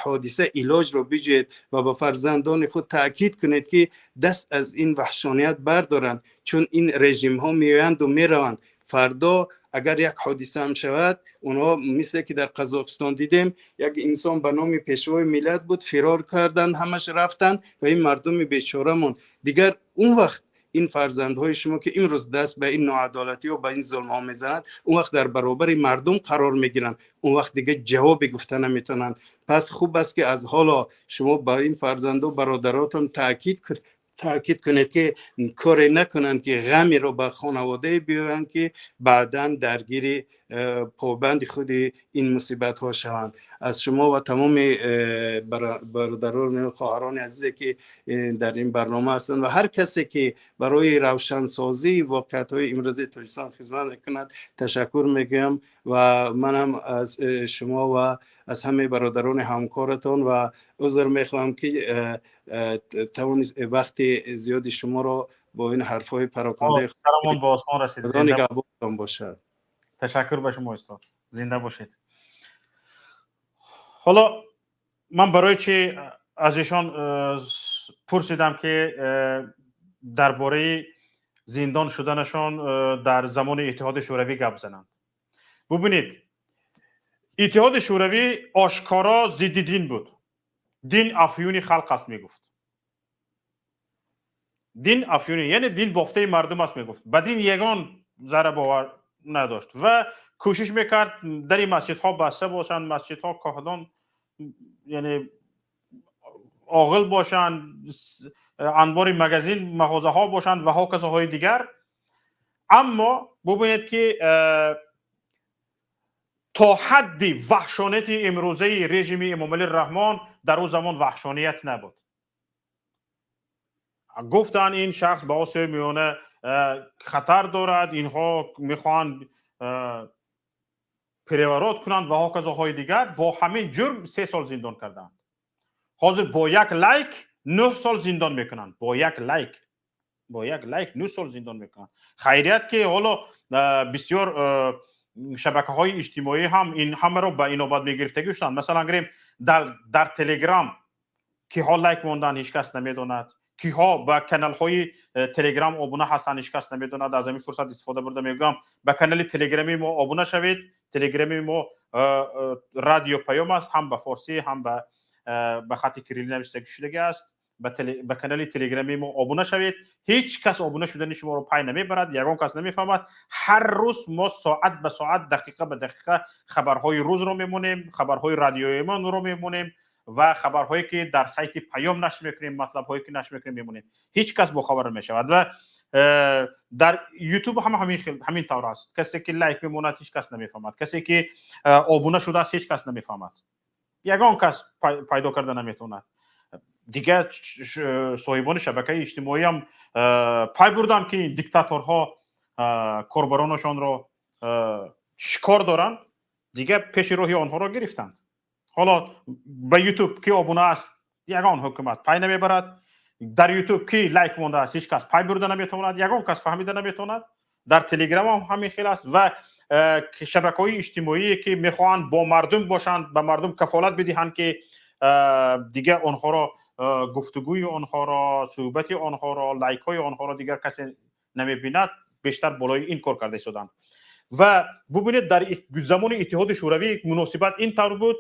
ҳодиса илоҷро биҷӯед ва ба фарзандони худ таъкид кунед, ки даст аз ин ваҳшоният бардоранд, чун ин режимҳо меоянду мераванд. Фардо агар як ҳодиса ҳам шавад, онҳо, мисле ки дар Қазоқистон дидем, як инсон ба номи пешвои миллат буд, фирор карданд, ҳамаш рафтанд ва ин мардуми бечора монд. Дигар он вақт ин фарзандҳои шумо, ки имрӯз даст ба ин ноадолатиҳо, ба ин зулмҳо мезананд, он вақт дар баробари мардум қарор мегиранд, он вақт дигар ҷавобе гуфта наметавонанд. Пас хуб аст, ки аз ҳоло шумо ба ин фарзанду бародаротон таъкид кунед, ки коре накунанд, ки ғамеро ба хонаводае биёранд, ки баъдан даргири побанди худи ин мусибатҳо шаванд. Аз шумо ва тамоми бародарон, хоҳарони азизе, ки дар ин барнома ҳастанд ва ҳар касе, ки барои равшансозии воқеиятҳои имрӯзаи Тоҷикистон хизмат мекунад, ташаккур мегӯям ва манам аз шумо ва аз ҳамаи бародарони ҳамкоратон ва узр мехоҳам, ки тавонист вақти зиёди шуморо бо ин ҳарфҳои парокандаи Сарамон ба осмон расид. Худо нигаҳбонтон бошад. Ташаккур ба шумо, устод, зинда бошед. Ҳоло ман барои чи аз ишон пурсидам, ки дар бораи зиндон шуданашон дар замони Иттиҳоди Шӯравӣ гап зананд? Бубинед, Иттиҳоди Шӯравӣ ошкоро зидди дин буд. Дин афюни халқ аст, мегуфт. Дин афюни, яъне дин бофтаи мардум аст, мегуфт. Ба дин ягон зарра бовар надошт ва кӯшиш мекард, дари масҷидҳо баста бошанд, масҷидҳо коҳдон, яъне оғил бошанд, анбори магазин, мағозаҳо бошанд ва ҳоказоҳои дигар. Аммо бубинед, ки то ҳадди ваҳшонияти имрӯзаи режими Эмомалӣ Раҳмон дар ӯ замон ваҳшоният набуд. Гуфтанд, ин шахс ба Осиёи Миёна хатар дорад, инҳо мехоҳанд переворот кунанд ва ҳоказоҳои дигар. Бо ҳамин ҷурм 3 сол зиндон карданд. Ҳозир бо як лайк 9 сол зиндон мекунанд. Бо як лайк 9 сол зиндон мекунанд. Хайрият, ки ҳоло бисёр шабакаҳои иҷтимоӣ ҳам ин ҳамаро ба инобат мегирифтагӣ шуданд. Масалан, гирем, дар Телеграм киҳо лайк монданд, ҳеҷ кас намедонад. Киҳо ба каналҳои Телеграм обуна ҳастанд, ҳеҷ кас намедонад. Аз ҳамин фурсат истифода бурда мегӯям: ба канали Телеграми мо обуна шавед. Телеграми мо Радио Паём аст, ҳам ба форсӣ, ҳам ба хати кирилӣ навиштагӣ шудагӣ аст. Ба канали Телеграми мо обуна шавед. Ҳеҷ кас обуна шудани шуморо пай намебарад, ягон кас намефаҳмад. Ҳар рӯз мо соат ба соат, дақиқа ба дақиқа хабарҳои рӯзро мемонем, хабарҳои радиоимонро мемонем ва хабарҳое ки дар сайти Паём нашр мекунем, матлабҳое ки нашр мекунем, мемонем. Ҳеҷ кас бохабар намешавад. Ва дар Ютуб ҳам ҳамин тавр аст. Касе ки лайк мемонад, ҳеҷ кас намефаҳмад. Касе ки обуна шудааст, ҳеҷ кас намефаҳмад, ягон кас пайдо карда наметавонад. Дигар соҳибони шабакаи иҷтимоиам пай бурданд, ки диктаторҳо корбаронашонро шикор доранд. Дигар пеши роҳи онҳоро гирифтанд. Ҳоло ба Ютуб ки обуна аст, ягон ҳукумат пай намебарад. Дар Ютуб ки лайк мондааст, ҳеҷ кас пай бурда наметавонад, ягон кас фаҳмида наметавонад. Дар Телеграм ҳам ҳамин хел аст. Ва шабакаҳои иҷтимоие ки мехоҳанд бо мардум бошанд, ба мардум кафолат бидиҳанд, ки дигар онҳоро, гуфтугӯи онҳоро, суҳбати онҳоро, лайкҳои онҳоро дигар касе намебинад, бештар болои ин кор карда истоданд. Ва бубинед, дар замони Иттиҳоди Шӯравӣ муносибат ин тавр буд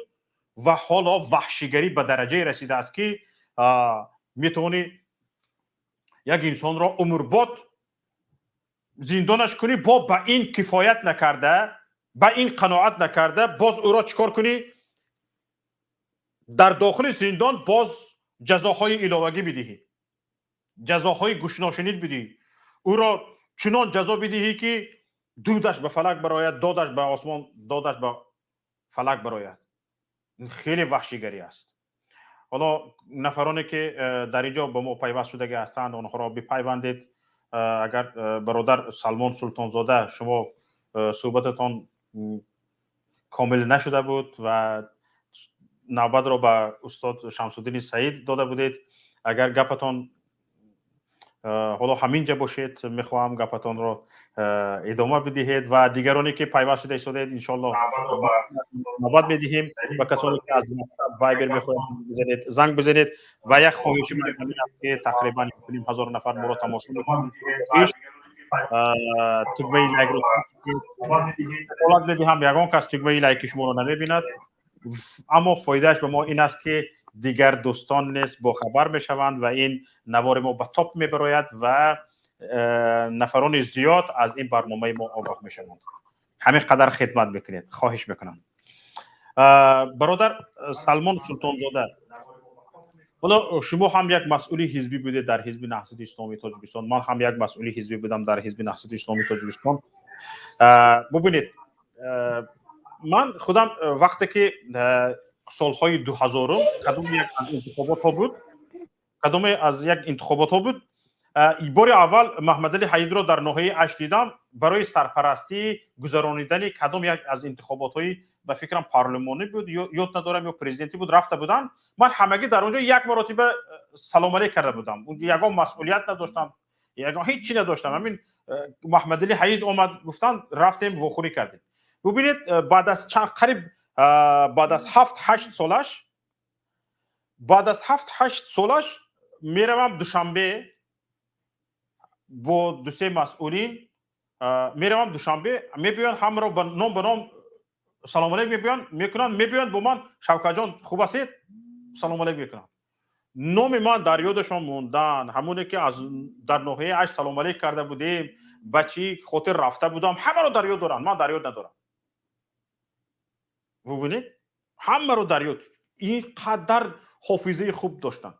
ва ҳоло ваҳшигарӣ ба дараҷае расидааст, ки метавонӣ як инсонро умрбод зиндонаш кунӣ, бо ба ин кифоят накарда, ба ин қаноат накарда, боз ӯро чӣ кор кунӣ? Дар дохили зиндон боз ҷазоҳои иловагӣ бидиҳӣ, ҷазоҳои гӯшношунид бидиҳӣ, ӯро чунон ҷазо бидиҳӣ, ки дудаш ба фалак барояд, додаш ба осмон, додаш ба фалак барояд. Ин хеле ваҳшигарӣ аст. Ҳоло нафароне ки дар ин ҷо ба мо пайваст шудагӣ ҳастанд, онҳоро бипайвандед. Агар бародар Салмон Султонзода, шумо суҳбататон комил нашуда буд ва навбатро ба устод Шамсуддини Саид дода будед, агар гапатон ҳоло ҳамин ҷа бошед, мехоҳам гапатонро идома бидиҳед. Ва дигароне ки пайваст шуда истодаед, иншоаллоҳ навбат медиҳем. Ба касоне ки аз Вайбер мехоҳед бизанед, занг бизанед. Ва як хоҳиши ман ҳамин аст, ки тақрибан 1,5 ҳазор нафар моро тамошо мекунанд, тугмаи лайкро ҳолат медиҳам, ягон кас тугмаи лайки шуморо намебинад, аммо фоидааш ба мо ин аст, ки дигар дӯстон низ бохабар мешаванд ва ин навори мо ба топ мебарояд ва нафарони зиёд аз ин барномаи мо огоҳ мешаванд. Ҳамин қадар хидмат мекунед, хоҳиш мекунам. Бародар Салмон Султонзода, ҳоло шумо ҳам як масъули ҳизбӣ будед дар Ҳизби Наҳзати Исломии Тоҷикистон, ман ҳам як масъули ҳизбӣ будам дар Ҳизби Наҳзати Исломии Тоҷикистон. Бубинед, ман худам вақте ки солҳои 2000-ум кадоме як аз интихоботҳо буд, кадоме аз як интихоботҳо буд, бори аввал Маҳмадали Ҳаидро дар ноҳияи Ашт дидам. Барои сарпарастии гузаронидани кадом як аз интихоботҳои, ба фикрам, парлумонӣ буд, ёд надорам, ё президентӣ буд, рафта будам. Ман ҳамагӣ дар он ҷо як маротиба салом алейк карда будам. Унҷо ягон масъулият надоштам, ягон ҳеҷ чи надоштам. Ҳамин Маҳмадали Ҳаид омад, гуфтанд, рафтем, вохӯрӣ кардем. Бубинед, баъд аз чанд, қариб баъд аз 7-8 солаш, баъд аз 7-8 солаш меравам Душанбе бо дусе масъулин. Меравам Душанбе, мебиёнд, ҳамаро ном ба ном салом алейк мебиёнд мекунанд, мебиёнд бо ман: «Шавкатҷон, хуб ҳастед?» Салом алейк мекунанд. Номи ман дар ёдашон мондан, ҳамоне ки аз дар ноҳияи Ашт салом алейк карда будем, ба чӣ хотир рафта будам, ҳамаро дар ёд доранд. Ман дар ёд надорам. Бубинед, ҳамаро дар ёд, ин қадар ҳофизаи хуб доштанд,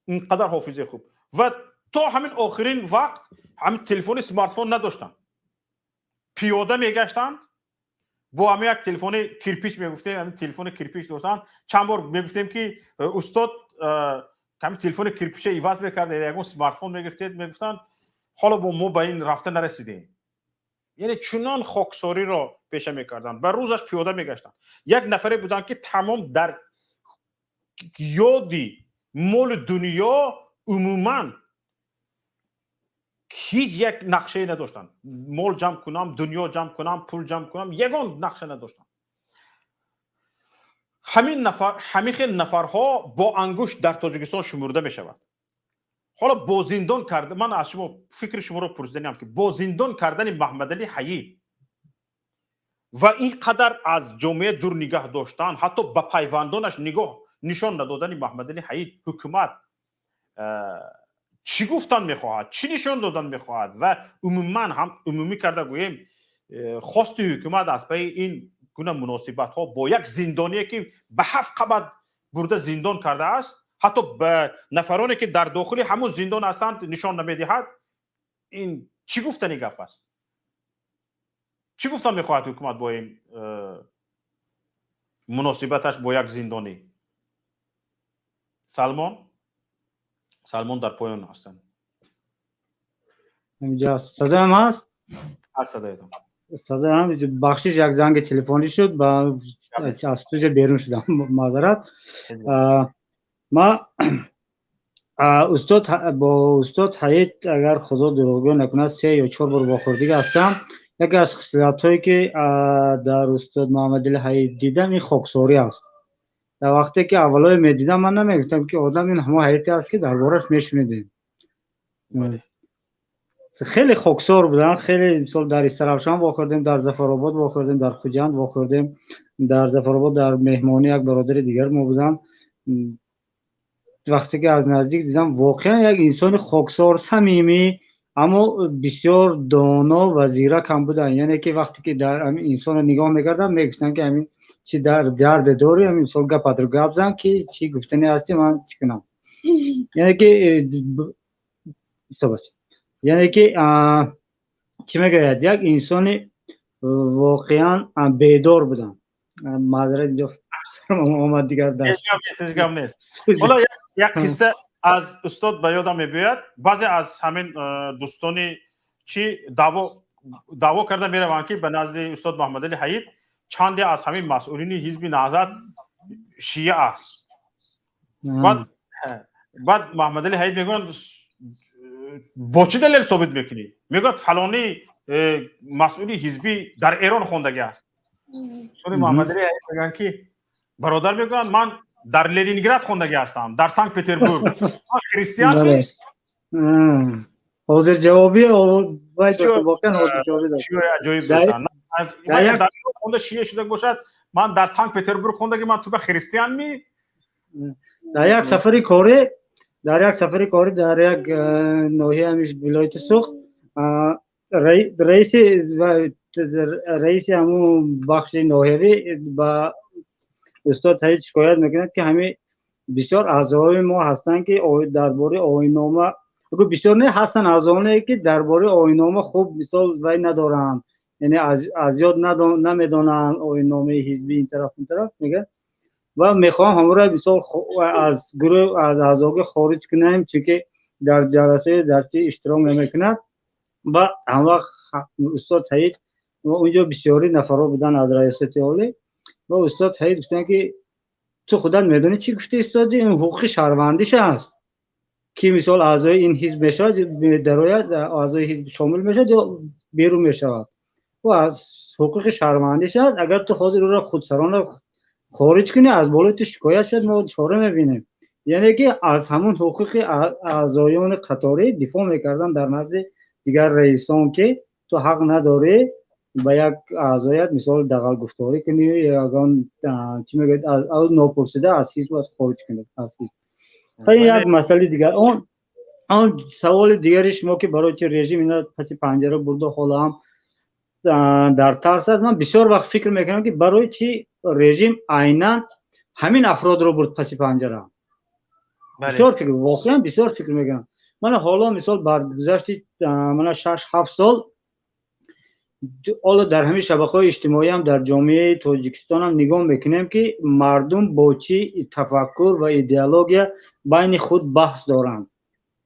ин қадар ҳофизаи хуб. Ва то ҳамин охирин вақт ҳамин телефони смартфон надоштанд, пиёда мегаштанд бо ҳамин як телефони кирпич мегуфтем, ҳамин телефони кирпич доштанд. Чанд бор мегуфтем, ки устод, ҳамин телефони кирпича иваз мекардед, ягон смартфон мегирифтед, мегуфтанд: «Ҳоло бо мо ба ин рафта нарасидем». Яъне чунон хоксориро пеша мекарданд, ба рӯзаш пиёда мегаштанд. Як нафаре буданд, ки тамом дар ёди моли дунё умуман ҳеҷ як нақшае надоштанд. Мол ҷамъ кунам, дунё ҷамъ кунам, пул ҷамъ кунам, ягон нақша надоштанд. Ҳамин нафар, ҳамин хел нафарҳо бо ангушт дар Тоҷикистон шумурда мешавад. Ҳоло бо зиндон карда, ман аз шумо фикри шуморо пурсиданям, ки бо зиндон кардани Маҳмадали Ҳаид ва ин қадар аз ҷомеа дур нигаҳ доштан, ҳатто ба пайвандонаш нигоҳ нишон надодани Маҳмадали Ҳаид, ҳукумат Чӣ гуфтан мехоҳад, чӣ нишон додан мехоҳад? Ва умуман ҳам умумӣ карда гӯем, хости ҳукумат аз пайи ин гуна муносибатҳо бо як зиндоние, ки ба ҳафт қабат бурда зиндон кардааст, ҳатто ба нафароне, ки дар дохили ҳамун зиндон ҳастанд, нишон намедиҳад, ин чӣ гуфтани гап аст? Чӣ гуфтан мехоҳад ҳукумат бо ин муносибаташ бо як зиндонӣ? Салмон, Салмон дар поён ҳастанд. Садоям ҳаст? Ҳаст садоятон. Садоям, бахшиш, як занги телефонӣ шуд, ба аз студия берун шудам, маъзарат. Ма устод, бо устод Ҳаид, агар Худо дурӯғгӯ накунад, се ё чор бор вохӯрдига ҳастам. Яке аз хислатҳое, ки дар устод Муҳаммадали Ҳаид дидам, ин хоксорӣ аст. Дар вақте ки аввалое медидам, ман намегуфтам, ки одам ин ҳамон Ҳаите аст, ки дар борааш мешунидем. Хеле хоксор буданд, хеле. Мисол, дар Истаравшан вохӯрдем, дар Зафаробод вохӯрдем, дар Хуҷанд вохӯрдем. Дар Зафаробод дар меҳмонӣ як бародари дигар мо будам. Вақте ки аз наздик дидам, воқеан як инсони хоксор, самимӣ, аммо бисёр доно ва зирак ҳам буданд. Яъне ки вақте ки дар ҳамин инсонро нигоҳ мекардам, мегуфтанд, ки ҳамин чи дар дарде дорӣ, ҳамин мисол гапатро гап зан, ки чӣ гуфтанӣ ҳастӣ, ман чӣ кунам. Яъне ки, яъне ки чӣ мегӯяд, як инсони воқеан бедор будам. Маъзарат, инҷо омад дигар. Ҳеҷ гап нест. Ҳоло як қисса аз устод ба ёдам мебиёяд. Баъзе аз ҳамин дӯстони чӣ даъво карда мераванд, ки ба назди устод Муҳаммадали Ҳаид чанде аз ҳамин масъулини ҳизби Наҳзат шия аст. Баъд Муҳаммадали Ҳаид мегӯянд: «Бо чӣ далел собит мекунӣ?» Мегӯяд: «Фалонӣ масъули ҳизбӣ дар Эрон хондагӣ аст». Сони Муҳаммадали Ҳаид мегӯянд, ки бародар, мегӯянд, ман дар Ленинград хондагӣ ҳастам, дар Санкт Петербург, ман христиан. Ҳозир ҷавобӣ воқеан ҳозирҷавобӣ. Аҷоиб доштанд. Хонда шия шуда бошад, ман дар Санкт Петербург хондагӣ, ман туба христиан ми? Дар як сафари корӣ дар як ноҳия, вилояти Суғд, раиси ҳамун бахши ноҳиявӣ ба устод Ҳаид шикоят мекунад, ки ҳамин бисёр аъзои мо ҳастанд, ки дар бораи оиннома, бисёр не, ҳастанд аъзоне, ки дар бораи оиннома хуб мисол вай надоранд, яъне аз ёд намедонанд оинномаи ҳизби, ин тараф, он тараф мегӯяд, ва мехоҳам ҳамонро мисол аз гурӯҳ, аз аъзогӣ хориҷ кунем, чунки дар ҷаласаи дарсӣ иштирок намекунад. Ва ҳамвақт устод Ҳаид, унҷо бисёри нафарҳо буданд аз раёсати олӣ, ва устод Ҳаид гуфтанд, ки ту худат медонӣ, чӣ гуфти истоди? Ин ҳуқуқи шаҳрвандиш аст, ки мисол аъзои ин ҳизб мешавад, дарояд, аъзои ҳизб шомил мешавад ё берун мешавад. Ӯ аз ҳуқуқи шаҳрвандиш аст. Агар ту ҳозир ӯро худсарона хориҷ кунӣ, аз болои ту шикоят шуд, мо чора мебинем. Яъне ки аз ҳамун ҳуқуқи аъзоёни қаторӣ дифоъ мекарданд дар назди дигар раисон, ки ту ҳақ надорӣ ба як аъзоят мисол дағалгуфторӣ кунӣ, ягон чӣ мегӯяд, аз нопурсида аз ҳизб аз хориҷ кунӣ аз ҳизб. Як масъалаи дигар, он саволи дигари шумо, ки барои чи режим ина паси панҷара бурда, ҳоло ҳам дар тарс аст. Ман бисёр вақт фикр мекунам, ки барои чи режим айнан ҳамин афродро бурд паси панҷара. Бисёр фикр, воқеан бисёр фикр мекунам. Мана ҳоло мисол бар гузашти мана 6-7 сол, ҳоло дар ҳамин шабакаҳои иҷтимоиам, дар ҷомеаи Тоҷикистонам нигоҳ мекунем, ки мардум бо чӣ тафаккур ва идеология байни худ баҳс доранд.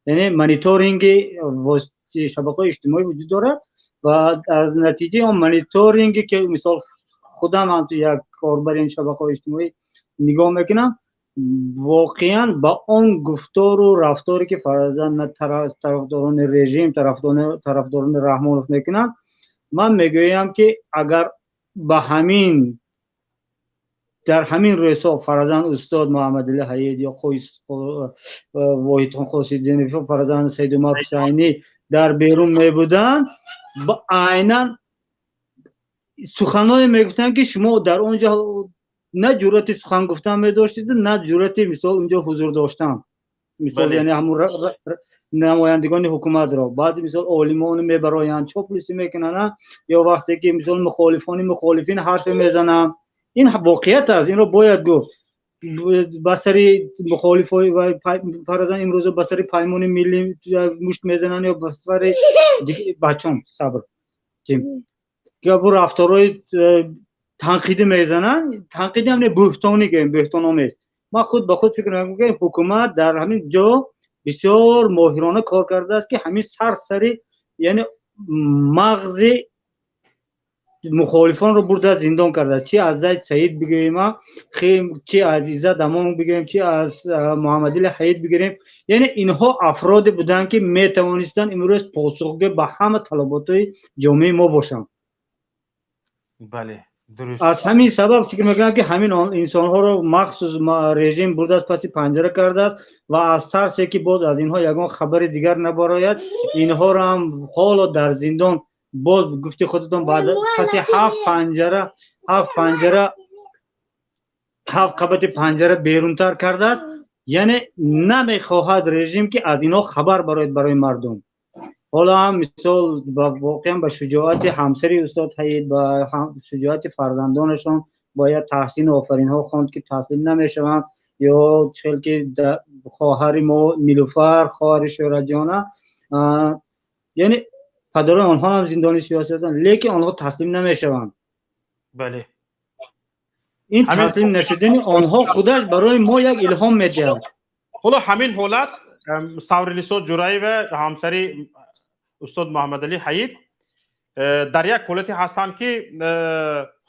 Яъне мониторинги шабакаҳои иҷтимоӣ вуҷуд дорад ва аз натиҷаи он мониторинге, ки мисол худам ҳамчун як корбари ин шабакаҳои иҷтимоӣ нигоҳ мекунам, воқеан ба он гуфтору рафторе, ки фарзан тарафдорони режим, тарафдорони Раҳмонов мекунанд, ман мегӯям, ки агар ба ҳамин дар ҳамин рӯзҳо фарзан устод Муҳаммадали Ҳаид ё Воҳидхон Қосиддинов ё фарзан Сайдумар Ҳусайнӣ дар берун мебуданд, айнан суханое мегуфтанд, ки шумо дар он ҷо на ҷуръати сухан гуфтан медоштед, на ҷуръати мисол унҷо ҳузур доштан. Мисол, яъне ҳамун намояндагони ҳукуматро баъзе, мисол, олимон мебароянд, чоплусӣ мекунанд, ё вақте ки, мисол, мухолифони мухолифин ҳарфе мезананд. Ин воқеият аст, инро бояд гуфт. Ба сари мухолифои, фарзан, имрӯза ба сари Паймони Миллӣ мушт мезананд ё ба сари бачон сабр бу рафторҳои танқидӣ мезананд. Танқидӣ ҳам не, бӯҳтонӣ гӯем, бӯҳтономез. Ман худ ба худ фикр мекунам, ки ҳукумат дар ҳамин ҷо бисёр моҳирона кор кардааст, ки ҳамин сарсари, яъне мағзи мухолифонро бурда зиндон кардааст. Чи аз Зайд Саид бигӯем, чи аз Иззат Амон бигӯем, чи аз Муҳаммадали Ҳаид бигирем, яъне инҳо афроде буданд, ки метавонистанд имрӯз посухгӯ ба ҳама талаботҳои ҷомеаи мо бошанд. Бале, дуруст. Аз ҳамин сабаб фикр мекунам, ки ҳамин инсонҳоро махсус режим бурдааст, паси панҷара кардааст ва аз тарсе, ки боз аз инҳо ягон хабари дигар набарояд, инҳоро ҳам ҳоло дар зиндон, боз гуфти худатон, баъд паси ҳафт панҷара, ҳафт панҷара, ҳафт қабати панҷара берунтар кардааст. Яъне намехоҳад режим, ки аз инҳо хабар барояд барои мардум. Ҳоло ҳам, мисол, воқеан ба шуҷоати ҳамсари устод Ҳаид, ба шуҷоати фарзандонашон бояд таҳсину офаринҳо хонд, ки таслим намешаванд. Ё чел ки хоҳари мо Нилуфар, хоҳари Шӯҳратҷона, яъне падарои онҳо ҳам зиндони сиёсӣ ҳастанд, лекин онҳо таслим намешаванд. Ин таслим нашудани онҳо худаш барои мо як илҳом медиҳад. Ҳоло ҳамин ҳолат Савринисо Ҷураева, ҳамсари устод Муҳаммадалӣ Ҳаид, дар як ҳолате ҳастанд, ки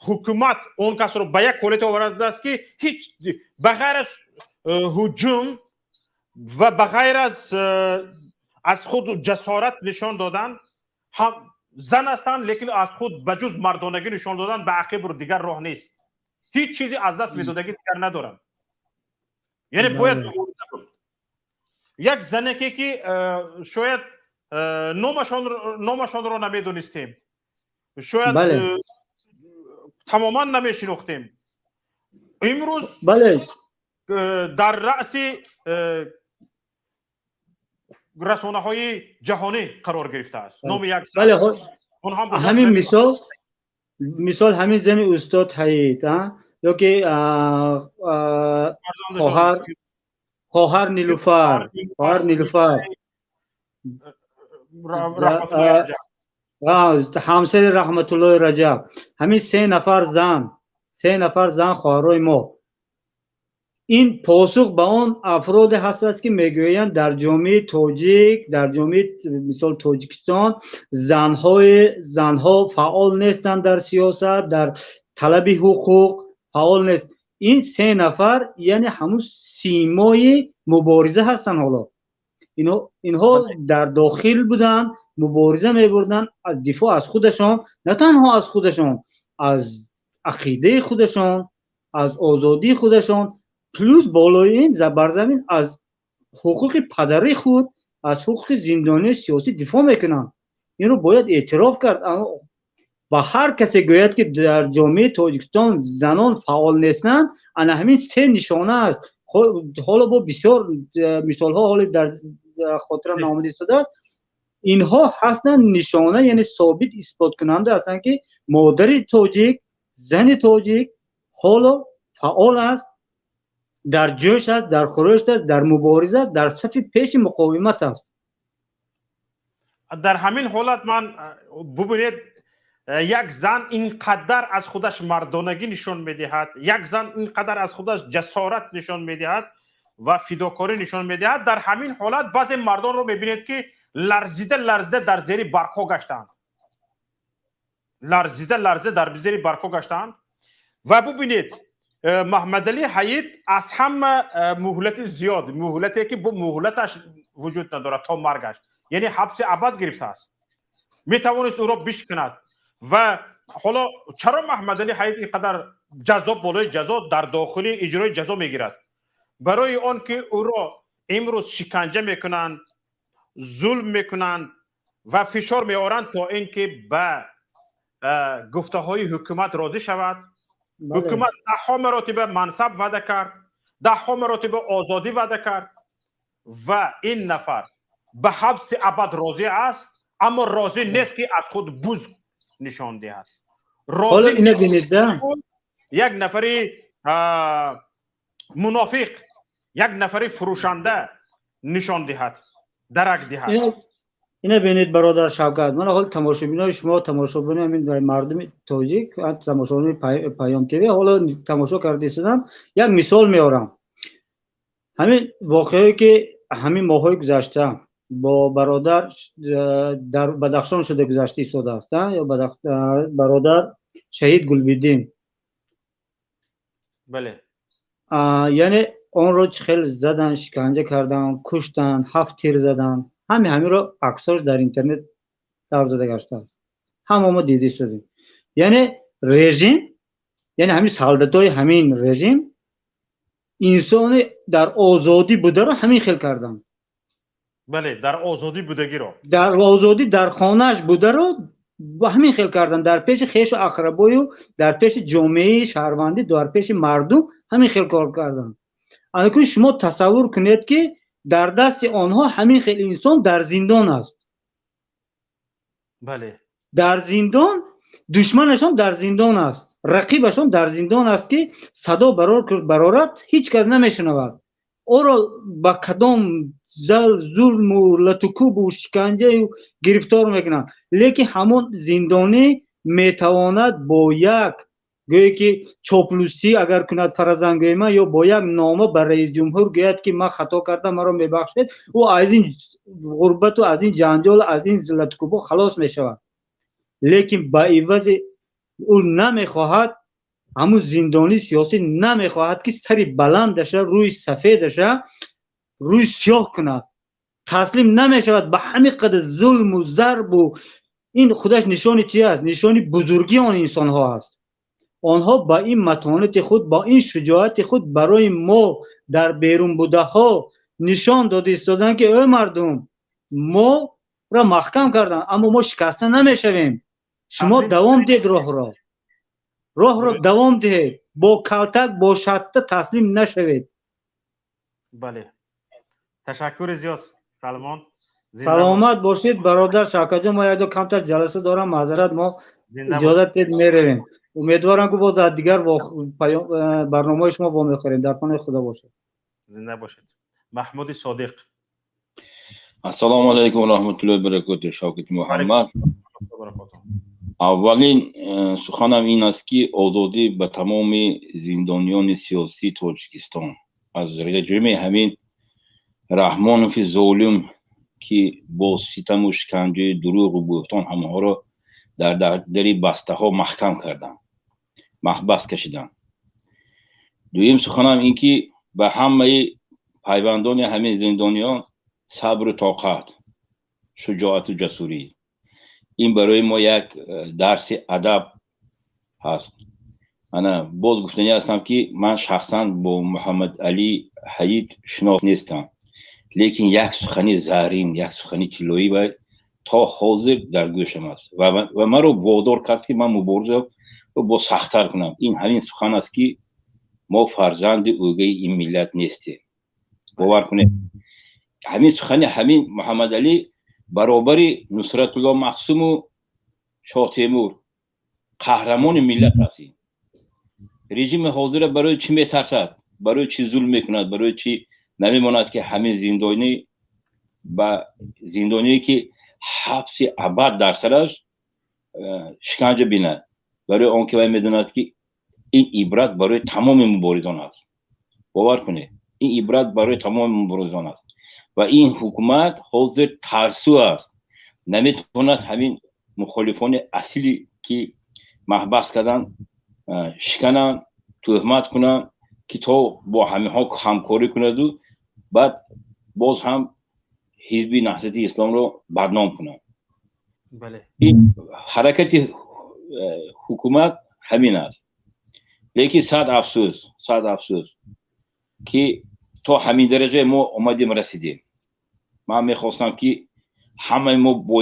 ҳукумат он касро ба як ҳолате овардааст, ки ҳеҷ ба ғайр аз ҳуҷум ва ба ғайр аз худ ҷасорат нишон додан, ҳам зан ҳастанд, лекин аз худ ба ҷуз мардонагӣ нишон додан ба ақиб дигар роҳ нест. Ҳеҷ чизе аз даст медодагӣ дигар надоранд. Яъне бояд як занеке, ки шояд номашонро намедонистем, шояд тамоман намешинохтем, имрӯз дар раъси расонаҳои ҷаҳонӣ қарор гирифтааст номи як. Ҳамин мисол, ҳамин зани устод Ҳаид ё ки хоҳар Нилуфар, хоҳар Нилуфар, ҳамсари Раҳматуллои Раҷаб, ҳамин се нафар зан, се нафар зан, хоҳарои мо, ин посух ба он афроде ҳастааст, ки мегӯянд дар ҷомеаи тоҷик, дар ҷомеаи, мисол, Тоҷикистон занҳо фаъол нестанд, дар сиёсат, дар талаби ҳуқуқ фаъол нест. Ин се нафар, яъне ҳамун симои мубориза ҳастанд. Ҳоло инҳо дар дохил буданд, мубориза мебурданд аз дифоъ аз худашон, на танҳо аз худашон, аз ақидаи худашон, аз озодии худашон, плюс болои ин бар замин аз ҳуқуқи падари худ, аз ҳуқуқи зиндонии сиёсӣ дифоъ мекунанд. Инро бояд эътироф кард. Ва ҳар касе гӯяд, ки дар ҷомеаи Тоҷикистон занон фаъол нестанд, ана ҳамин се нишона аст. Ҳоло бо бисёр мисолҳо ҳоле дар хотирам наомада истодааст. Инҳо ҳастанд нишона, яъне собит исботкунанда ҳастанд, ки модари тоҷик, зани тоҷик ҳоло фаъол аст, дар ҷӯш аст, дар хурӯш аст, дар мубориза, дар сафи пеши муқовимат аст. Дар ҳамин ҳолат ман, бубинед, як зан ин қадар аз худаш мардонагӣ нишон медиҳад, як зан ин қадар аз худаш ҷасорат нишон медиҳад ва фидокорӣ нишон медиҳад. Дар ҳамин ҳолат баъзе мардонро мебинед, ки ларзида ларзида дар зери баргҳо гаштаанд, ларзида ларзида дар зери баргҳо гаштаанд. Ва бубинед, Маҳмадалӣ Ҳаид аз ҳама муҳлати зиёд, муҳлате ки бо муҳлаташ вуҷуд надорад, то маргаш, яъне ҳабси абад гирифтааст, метавонист ӯро бишканад. Ва ҳоло чаро Маҳмадалӣ Ҳаид ин қадар ҷазо болои ҷазо дар дохили иҷрои ҷазо мегирад? Барои он ки ӯро имрӯз шиканҷа мекунанд, зулм мекунанд ва фишор меоранд, то ин ки ба гуфтаҳои ҳукумат розӣ шавад. Ҳукумат даҳҳо маротиба мансаб ваъда кард, даҳҳо маротиба озодӣ ваъда кард. Ва ин нафар ба ҳабси абад розӣ аст, аммо розӣ нест, ки аз худ буз нишон диҳад. Ҳоло ина бинед да. Як нафари мунофиқ, як нафари фурӯшанда нишон диҳад, дарак диҳад. Ина бинед, бародар Шавкат, мана ҳол тамошобинои шумо, тамошобинои ҳамин мардуми тоҷик, тамошобинои Паём ТВ ҳоло тамошо карда истодам. Як мисол меорам: ҳамин воқеое, ки ҳамин моҳҳои гузашта бо бародар дар Бадахшон шуда гузашта истодааст, ё бародар шаҳид Гулбиддин. Бале. Яъне онро чӣ хел задан, шиканҷа кардан, куштанд, ҳафт тир заданд. Ҳаминро аксош дар интернет давр зада гаштааст, ҳама мо дида истодем. Яъне режим, яъне ҳамин солдатои ҳамин режим инсони дар озодӣ бударо ҳамин хел карданд. Бале, дар озодӣ будагиро. Дар озодӣ, дар хонааш бударо ҳамин хел карданд, дар пеши хешу ақрабою, дар пеши ҷомеаи шаҳрвандӣ, дар пеши мардум ҳамин хел кор карданд. Анакун шумо тасаввур кунед, ки дар дасти онҳо ҳамин хел инсон дар зиндон аст. Бале. Дар зиндон, душманашон дар зиндон аст, рақибашон дар зиндон аст, ки садо барорад, ҳеҷ кас намешунавад. Ӯро ба кадом зулму латукубу шиканҷаю гирифтор мекунанд, лекин ҳамон зиндонӣ метавонад бо як, гӯе ки, чоплусӣ агар кунад, фаразан гӯема, ё бо як нома ба раисҷумҳур гӯяд, ки ман хато кардам, маро мебахшед, ӯ аз ин ғурбату аз ин ҷанҷолу аз ин латукубо халос мешавад. Лекин ба ивази ӯ намехоҳад, ҳамун зиндонии сиёсӣ намехоҳад, ки сари баландаша, рӯи сафедаша рӯи сиёҳ кунад, таслим намешавад ба ҳамин қадар зулму зарбу. Ин худаш нишони чи аст? Нишони бузургии он инсонҳо аст. Онҳо ба ин матонати худ, бо ин шуҷоати худ барои мо дар берун будаҳо нишон дода истоданд, ки эй мардум, моро маҳкам карданд, аммо мо шикаста намешавем, шумо давом диҳед роҳро, роҳро давом диҳед, бо калтак, бо шатта таслим нашавед. Бале, ташаккури зиёд, Салмон. Саломат бошед, бародар Шавкатҷон. Мо якдо камтар ҷаласа дорам, маъзарат, мо иҷозат диҳед, меравем. Умедворам, ки боз дар дигар барномаҳои шумо вомехӯрем. Дар паноҳи Худо бошед. Зинда бошед. Маҳмуди Содиқ. Ассалому алайкум ва раҳматуллоҳи баракоту, Шавкати Муҳаммад. Аввалин суханам ин аст, ки озодӣ ба тамоми зиндониёни сиёсии Тоҷикистон аз режими ҳамин Раҳмонови золим, ки бо ситаму шиканҷаи дурӯғу буҳтон ҳамаҳоро дар дари бастаҳо маҳкам карданд, маҳбас кашиданд. Дуюм суханам ин ки ба ҳамаи пайвандони ҳамин зиндониён сабру тоқат, шуҷоату ҷасурӣ. Ин барои мо як дарси адаб ҳаст. Ана боз гуфтанӣ ҳастам, ки ман шахсан бо Муҳаммадалӣ Ҳаид шинос нестам, лекин як сухани зарин, як сухани тиллоӣ ва то ҳозир дар гӯшам аст ва маро водор кард, ки ман мубориза бо сахттар кунам. Ин ҳамин сухан аст, ки мо фарзанди ӯгаи ин миллат нестем. Бовар кунед, ҳамин сухани ҳамин Муҳаммадалӣ баробари Нусратулло Маҳсуму Шоҳтемур қаҳрамони миллат аст. Ин режими ҳозира барои чӣ метарсад, барои чӣ зулм мекунад, барои чӣ намемонад, ки ҳамин зиндонӣ ба зиндоние, ки ҳабси абад дар сараш, шиканҷа бинад? Барои он ки вай медонад, ки ин ибрат барои тамоми муборизон аст. Бовар кунед, ин ибрат барои тамоми муборизон аст. Ва ин ҳукумат ҳозир тарсу аст, наметавонад ҳамин мухолифони аслӣ, ки маҳбас карданд, шикананд, тӯҳмат кунанд, ки то бо ҳаминҳо ҳамкорӣ кунаду баъд боз ҳам Ҳизби Наҳзати Исломро бадном кунанд. Ин ҳаракати ҳукумат ҳамин аст. Лекин сад афсӯс, сад афсӯс, ки то ҳамин дараҷа мо омадем, расидем. Ман мехостам, ки ҳамаи мо бо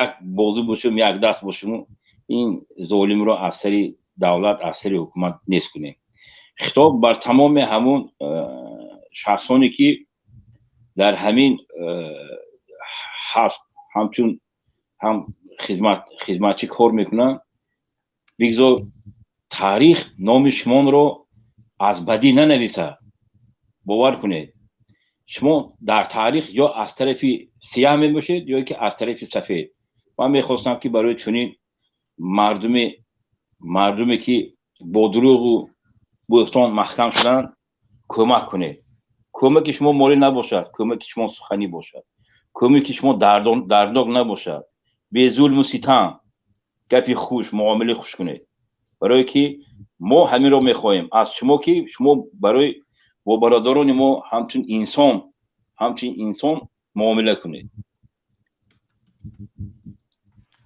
як бозу бошем, як даст бошему ин золимро аз сари давлат, аз сари ҳукумат нест кунем. Хитоб бар тамоми ҳамун шахсоне, ки Дар ҳамин ҳафт ҳамчун ҳам хизматчӣ кор мекунанд, бигзор таърих номи шумонро аз бадӣ нанависад. Бовар кунед, шумо дар таърих ё аз тарафи сияҳ мебошед, ё ки аз тарафи сафед. Ман мехостам, ки барои чунин мардуме, ки бо дурӯғу буҳтон маҳкам шуданд, кӯмак кунед. Кӯмаки шумо молӣ набошад, кӯмаки шумо суханӣ бошад, кӯмаки шумо дарднок набошад, безулму ситам, гапи хуш, муомилаи хуш кунед, барое ки мо ҳаминро мехоҳем аз шумо, ки шумо барои бо бародарони мо ҳамчун инсон муомила кунед.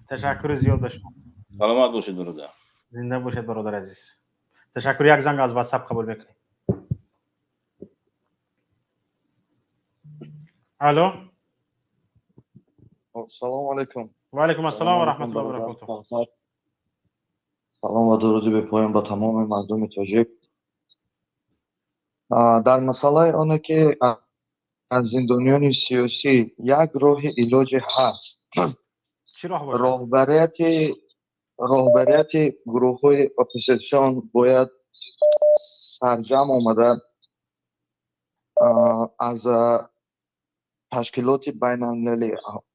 Ташаккури зиёд ба шумо. Саломат бошед, бародар. Зинда бошед, бародар азиз, ташаккур. Як занг аз Ватсап қабул мекунем. Алло. Салому алайкум. Ва алайкум ассалом ва раҳматуллоҳи ва баракотуҳ. Салом ва дуруди бепоён ба тамоми мардуми тоҷик. Дар масъалаи оне ки аз зиндониёни сиёсӣ, як роҳи илоҷе ҳаст. Чӣ роҳ бошад? Роҳбарияти гурӯҳҳои оппозитсион бояд сарҷамъ омада, аз ташкилоти байналмилалӣ,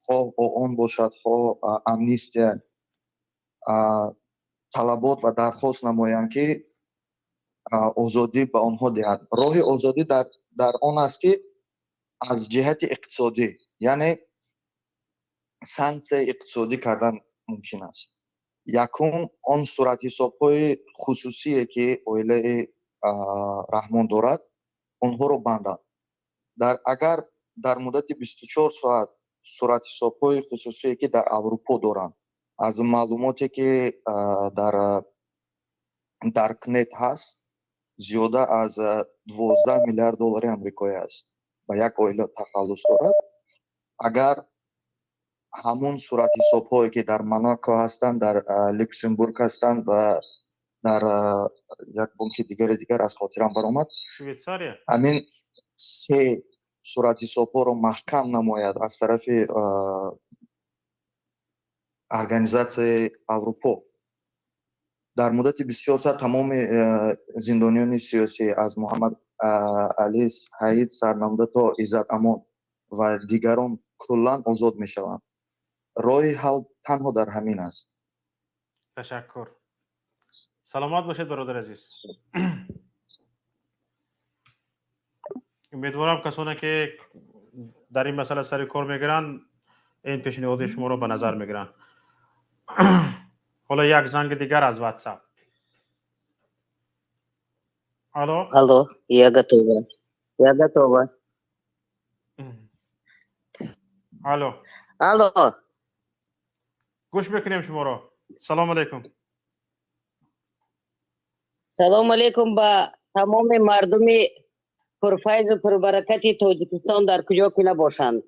хоҳ ООН бошад, хоҳ Амнистия, талабот ва дархост намоянд, ки озодӣ ба онҳо диҳад. Роҳи озодӣ дар он аст, ки аз ҷиҳати иқтисодӣ, яъне санксияи иқтисодӣ кардан мумкин аст. Якум, он суратҳисобҳои хусусие, ки оилаи Раҳмон дорад, онҳоро банданд. Дар агар дар муддати 24 соат суратҳисобҳои хусусие, ки дар Аврупо доранд, аз маълумоте, ки дар даркнет ҳаст, зиёда аз 12 миллиард доллари амрикоӣ аст, ба як оила тахаллус дорад. Агар ҳамун суратҳисобҳое, ки дар Монако ҳастанд, дар Люксембург ҳастанд ва дар як бонки дигари дигар, аз хотирам баромад, Швейтсария. ҳамин се суратҳисобҳоро маҳкам намояд аз тарафи организатсияи Аврупо, дар муддати 24 соат тамоми зиндониёни сиёсӣ, аз Муҳаммад Али Ҳаид сар намуда то Иззат Амон ва дигарон, куллан озод мешаванд. Роҳи ҳал танҳо дар ҳамин аст. Ташаккур, саломат бошед, бародар азиз. Умедворам, касоне ки дар ин масъала сари кор мегиранд, ин пешниҳоди шуморо ба назар мегиранд. Ҳоло як занги дигар аз Ватсап. Алло. Алло, я готова. Я готова. Алло. Алло. Гӯш мекунем шуморо, салому алайкум. Салому алейкум ба тамоми мардуми пурфайзу пурбаракати Тоҷикистон, дар куҷо ки набошанд.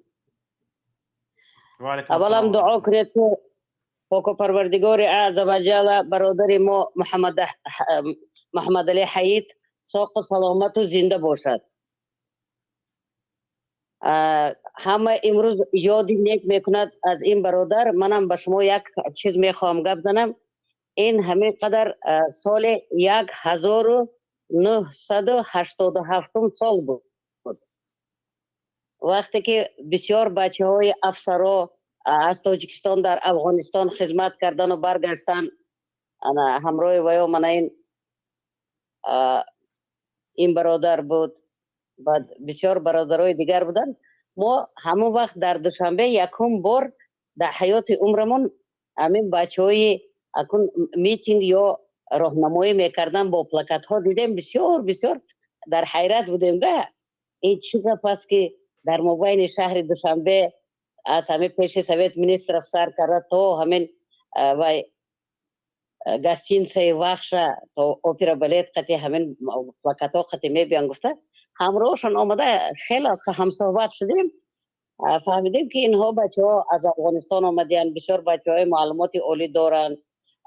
Аввалам дуо кунед, ки Поку Парвардигори азза ва ҷалла бародари мо Муҳаммадалӣ Ҳаид соқу саломату зинда бошад. Ҳама имрӯз ёди нек мекунад аз ин бародар. Манам ба шумо як чиз мехоҳам гап занам. Ин ҳамин қадар соли 1987-ум сол буд, вақте ки бисёр бачаҳои афсаро аз Тоҷикистон дар Афғонистон хизмат кардану баргаштан. Ана ҳамроҳи ваё мана ин бародар буд, баъд бисёр бародарои дигар буданд. Мо ҳамон вақт дар Душанбе якум бор дар ҳаёти умрамон ҳамин бачаҳои акун митинг ё роҳнамоӣ мекардан, бо плакатҳо дидем. Бисёр бисёр дар ҳайрат будем да, ин чӣ гап аст, ки дар мобайни шаҳри Душанбе, аз ҳамин пеши Совет Министров сар карда то ҳамин вай гостиницаи Вахша, то Опера Балет қати ҳамин плакатҳо қати мебиён гуфта, ҳамроҳшон омада, хеле ҳамсӯҳбат шудем. Фаҳмидем, ки инҳо бачаҳо аз Афғонистон омадиянд, бисёр бачаҳои маълумоти олӣ доранд,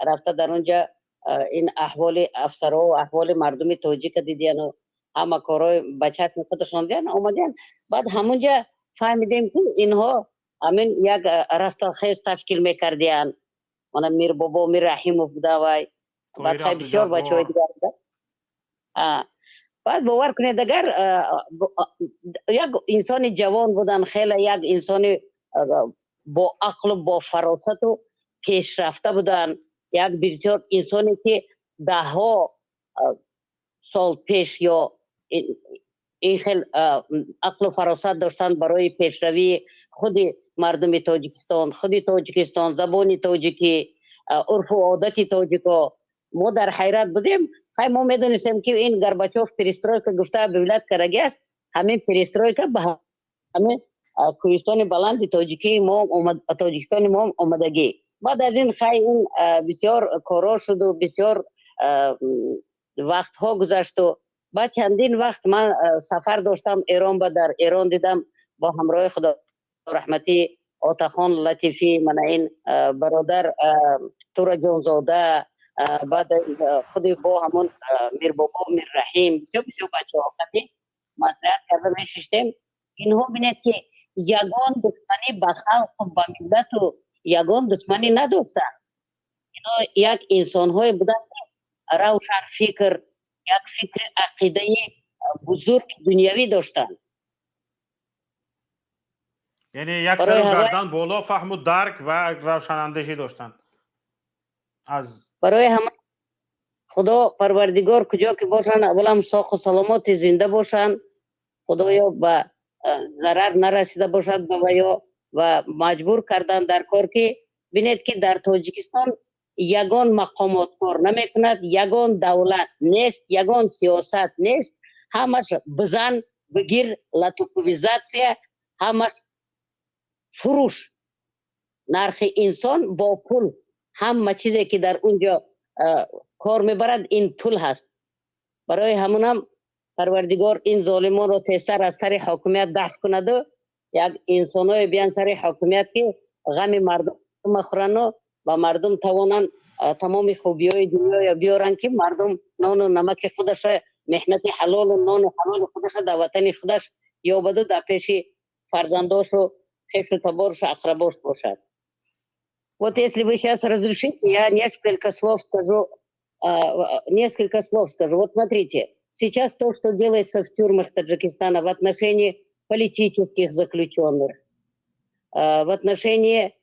рафта дар онҷа ин аҳволи афсаро, аҳволи мардуми тоҷика дидияну ҳама корҳои ба чашми худашон диян, омадиян. Баъд ҳамунҷа Фаҳмидем, ки инҳо ҳамин як Растохез ташкил мекардиянд. Мана Мирбобо Мирраҳимов буда, вай баъд хай бисёр бачаҳои дигар буда. Баъд бовар кунед, агар як инсони ҷавон будан, хеле як инсони бо ақлу бо фаросату пешрафта буданд, як бисёр инсоне, ки даҳҳо сол пеш ё ин хел ақлу фаросат доштанд барои пешравии худи мардуми Тоҷикистон, худи Тоҷикистон, забони тоҷикӣ, урфу одати тоҷико. Мо дар ҳайрат будем. Хай, мо медонистем, ки ин Горбачов перестройка гуфта объявлять кардаги аст. Ҳамин перестройка ба ҳамин кӯҳистони баланди тоҷикии мо, Тоҷикистони мо омадагӣ. Баъд аз ин хай ин бисёр корҳо шуду бисёр вақтҳо гузашту баъд чандин вақт ман сафар доштам Эрон ба дар Эрон дидам бо ҳамроҳи Худо раҳматӣ Отахон Латифӣ, мана ин бародар Тураҷонзода, баъд худи бо ҳамон Мирбобо Мирраҳим, бисёр бисёр бачаҳо қати маслиҳат карда мешиштем. Инҳо, бинед, ки ягон душманӣ ба халқу ба миллату ягон душманӣ надоштанд. Ино як инсонҳое буданд, ки равшанфикр, як фикри ақидаи бузурги дунявӣ доштанд. Яъне як сару гардан боло, фаҳму дарк ва равшанандешӣ доштанд аз Барои ҳама Худо Парвардигор, куҷо ки бошанд, аввалам соқу саломоти зинда бошанд, Худоё, ба зарар нарасида бошад ба ваё. Ва маҷбур кардан дар кор, ки бинед, ки дар Тоҷикистон ягон мақомот кор намекунад, ягон давлат нест, ягон сиёсат нест. Ҳамаш бизан бигир, латукувизатсия, ҳамаш фурӯш, нархи инсон бо пул. Ҳама чизе, ки дар он ҷо кор мебарад, ин пул ҳаст. Барои ҳамунам Парвардигор ин золимонро тезтар аз сари ҳокимият дафт кунаду як инсоное биян сари ҳокимият, ки ғами мардум махӯрану ба мардум тавонанд тамоми хубиҳои дунёя биёранд, ки мардум нону намаки худаша, меҳнати ҳалолу нону ҳалоли худаша дар ватани худаш ёбаду дар пеши фарзандошу хешу таборушу ақрабош бошад. Вот если вы сейчас разрешите, я несколько слов скажу, несколько слов скажу. Вот смотрите, сейчас то, что делается в тюрьмах Таджикистана в отношении политических заключенных, в отношении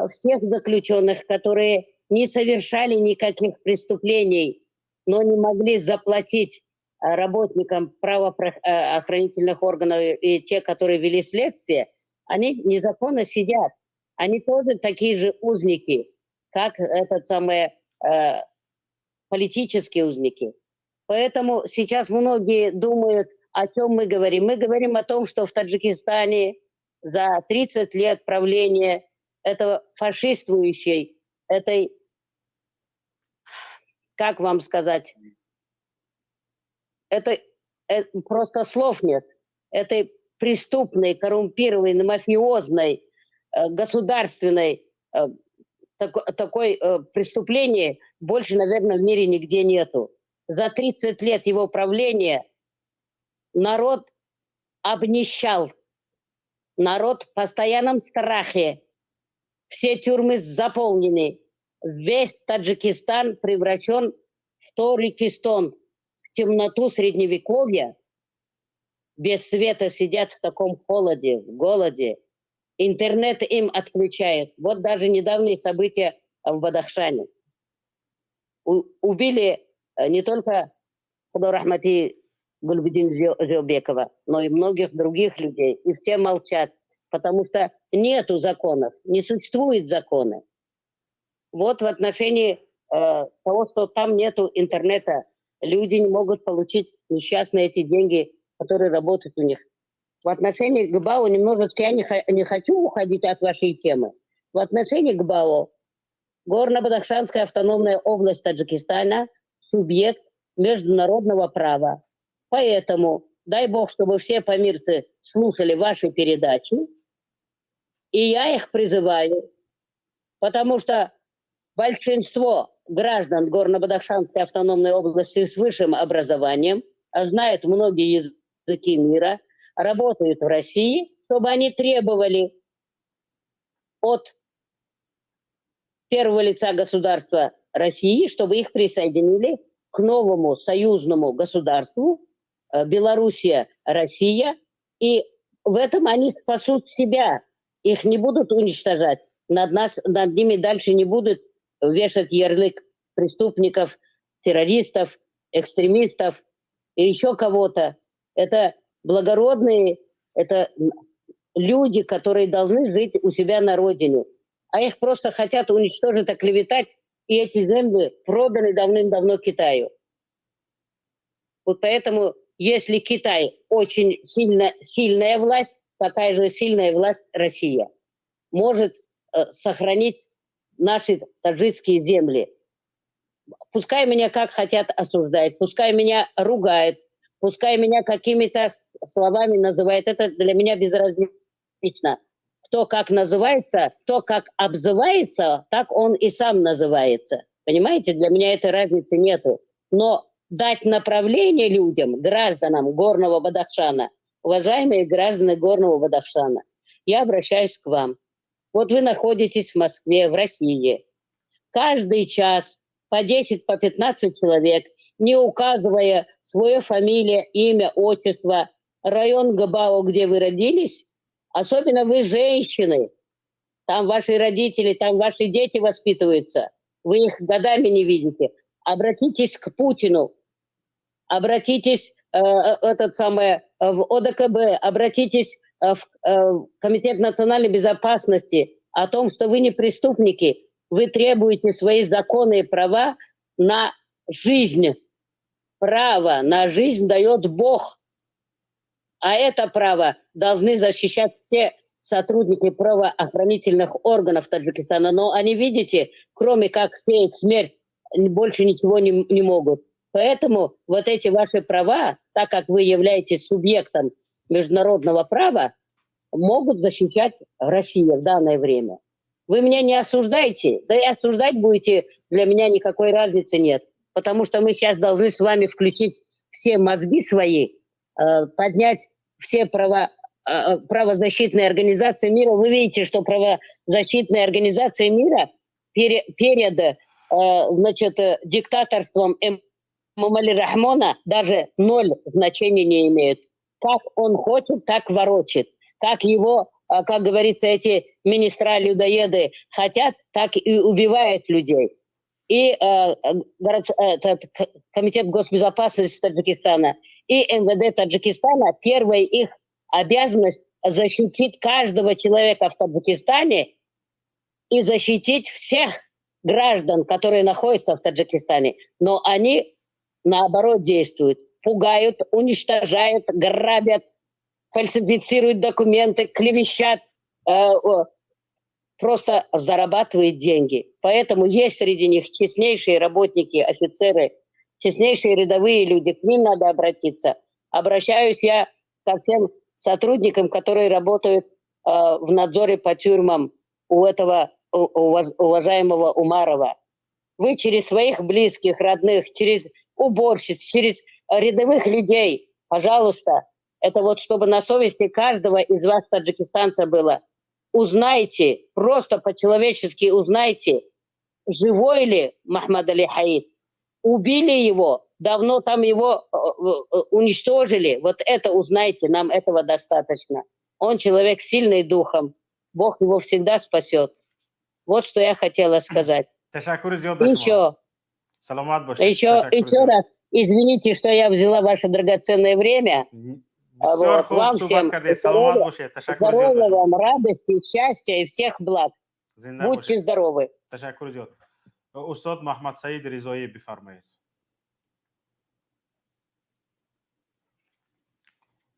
всех заключенных, которые не совершали никаких преступлений, но не могли заплатить работникам правоохранительных органов и те, которые вели следствие, они незаконно сидят. Они тоже такие же узники, как этот самый политические узники. Поэтому сейчас многие думают, о чем мы говорим. Мы говорим о том, что в Таджикистане за 30 лет правления этого фашистующей, этой, как вам сказать, это просто слов нет, этой преступной, коррумпированной, мафиозной, государственной такой преступления больше, наверное, в мире нигде нету. За 30 лет его правления народ обнищал, народ в постоянном страхе, все тюрьмы заполнены, весь Таджикистан превращен в Торикистон, в темноту средневековья, без света сидят в таком холоде, в голоде. Интернет им отключают. Вот даже недавние события в Бадахшане. Убили не только Худо раҳматӣ Гульбедин Зиёбекова, но и многих других людей. И все молчат, потому что нету законов, не существует закона. Вот в отношении того, что там нету интернета, люди не могут получить несчастные эти деньги, которые работают у них. В отношении ГБАО немножечко я не хочу уходить от вашей темы. В отношении ГБАО, Горно-Бадахшанская автономная область Таджикистана субъект международного права. Поэтому дай бог, чтобы все памирцы слушали ваши передачи. И я их призываю, потому что большинство граждан Горно-Бадахшанской автономной области с высшим образованием знают многие языки мира, работают в России. чтобы они требовали от первого лица государства России, чтобы их присоединили к новому союзному государству Белоруссия, Россия. И в этом они спасут себя. Их не будут уничтожать. Над ними дальше не будут вешать ярлык преступников, террористов, экстремистов и еще кого-то. Это благородные, это люди, которые должны жить у себя на родине. А их просто хотят уничтожить, оклеветать, и эти земли проданы давным-давно Китаю. Вот поэтому, если Китай очень сильная власть, такая же сильная власть Россия может сохранить наши таджикские земли. Пускай меня как хотят осуждают, пускай меня ругают, пускай меня какими-то словами называют. Это для меня безразлично. Кто как называется, кто как обзывается, так он и сам называется. Понимаете, для меня этой разницы нету. Но дать направление людям, гражданам Горного Бадахшана, уважаемые граждане Горного Бадахшана, я обращаюсь к вам. Вот вы находитесь в Москве, в России. Каждый час по 10, по 15 человек, не указывая свое фамилию, имя, отчество, район Габао, где вы родились, особенно вы женщины, там ваши родители, там ваши дети воспитываются, вы их годами не видите. Обратитесь к Путину, обратитесь в ОДКБ, обратитесь в Комитет национальной безопасности о том, что вы не преступники, вы требуете свои законные права на жизнь. Право на жизнь дает Бог. А это право должны защищать все сотрудники правоохранительных органов Таджикистана. Но они, видите, кроме как сеять смерть, больше ничего не могут. Поэтому вот эти ваши права, так как вы являетесь субъектом международного права, могут защищать Россия в данное время. Вы меня не осуждайте, да и осуждать будете, для меня никакой разницы нет. Потому что мы сейчас должны с вами включить все мозги свои, поднять все правозащитные организации мира. Вы видите, что правозащитные организации мира перед диктаторством Эмомали Рахмона даже ноль значения не имеют. Как он хочет, так ворочит. Как его, как говорится, эти министра-людоеды хотят, так и убивают людей. И Комитет госбезопасности Таджикистана, и МВД Таджикистана, первая их обязанность защитить каждого человека в Таджикистане и защитить всех граждан, которые находятся в Таджикистане. Но они, наоборот, действуют. Пугают, уничтожают, грабят, фальсифицируют документы, клевещат, просто зарабатывают деньги. Поэтому есть среди них честнейшие работники, офицеры, честнейшие рядовые люди, к ним надо обратиться. Обращаюсь я ко всем сотрудникам, которые работают в надзоре по тюрьмам у этого уважаемого Умарова. Вы через своих близких, родных, через уборщиц, через рядовых людей, пожалуйста, это вот чтобы на совести каждого из вас, таджикистанца, было. Узнайте, просто по-человечески узнайте, живой ли Мохаммад-Али Хаид. Убили его, давно там его уничтожили. Вот это узнайте, нам этого достаточно. Он человек сильный духом, Бог его всегда спасет. Вот что я хотела сказать. Еще раз, извините, что я взяла ваше драгоценное время. Вот, вам всем здоровья, вам радости, счастья и всех благ. Будьте здоровы. Устод Мохаммад Саид Ризои, бифармоед.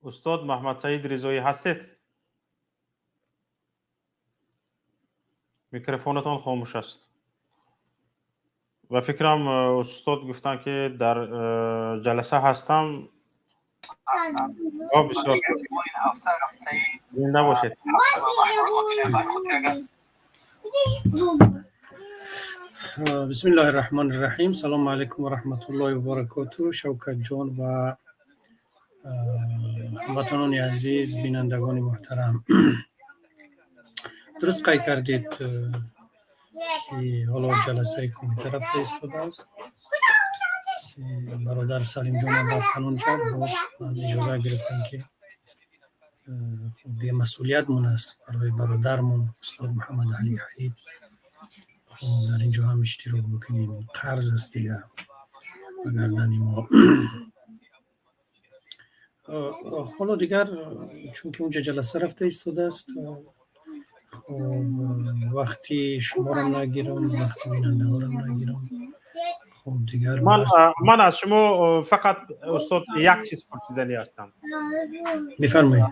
Устод Мохаммад Саид Ризои ҳастед? Микрофонатон хомӯш аст. Ва фикрам устод гуфтанд, ки дар ҷаласа ҳастам. Бисёр зинда бошед. Бисмиллоҳи раҳмони раҳим. Салому алайкум ва раҳматуллоҳи ва баракоту. Шавкатҷон ва Ҳамватанони азиз, бинандагони муҳтарам, дуруст қайд кардед, ки ҳоло ҷаласаи кумита рафта истодааст. Бародар Салимҷонам рафтан онҷа, боз ман иҷоза гирифтам, ки хуб, масъулиятмон аст барои бародармон устод Муҳаммадалӣ Ҳаид, хуб, дар ин ҷо ҳам иштирок бикунем. Қарз аст дига ба гардани мо. Ҳоло дигар, чунки унҷа ҷаласа рафта истодааст, хуб, вақти шуморам нагирам, вақти бинандаҳорам нагирам. Хуб, дигар Ман аз шумо фақат, устод, як чиз пурсиданӣ ҳастам. Бифармоед.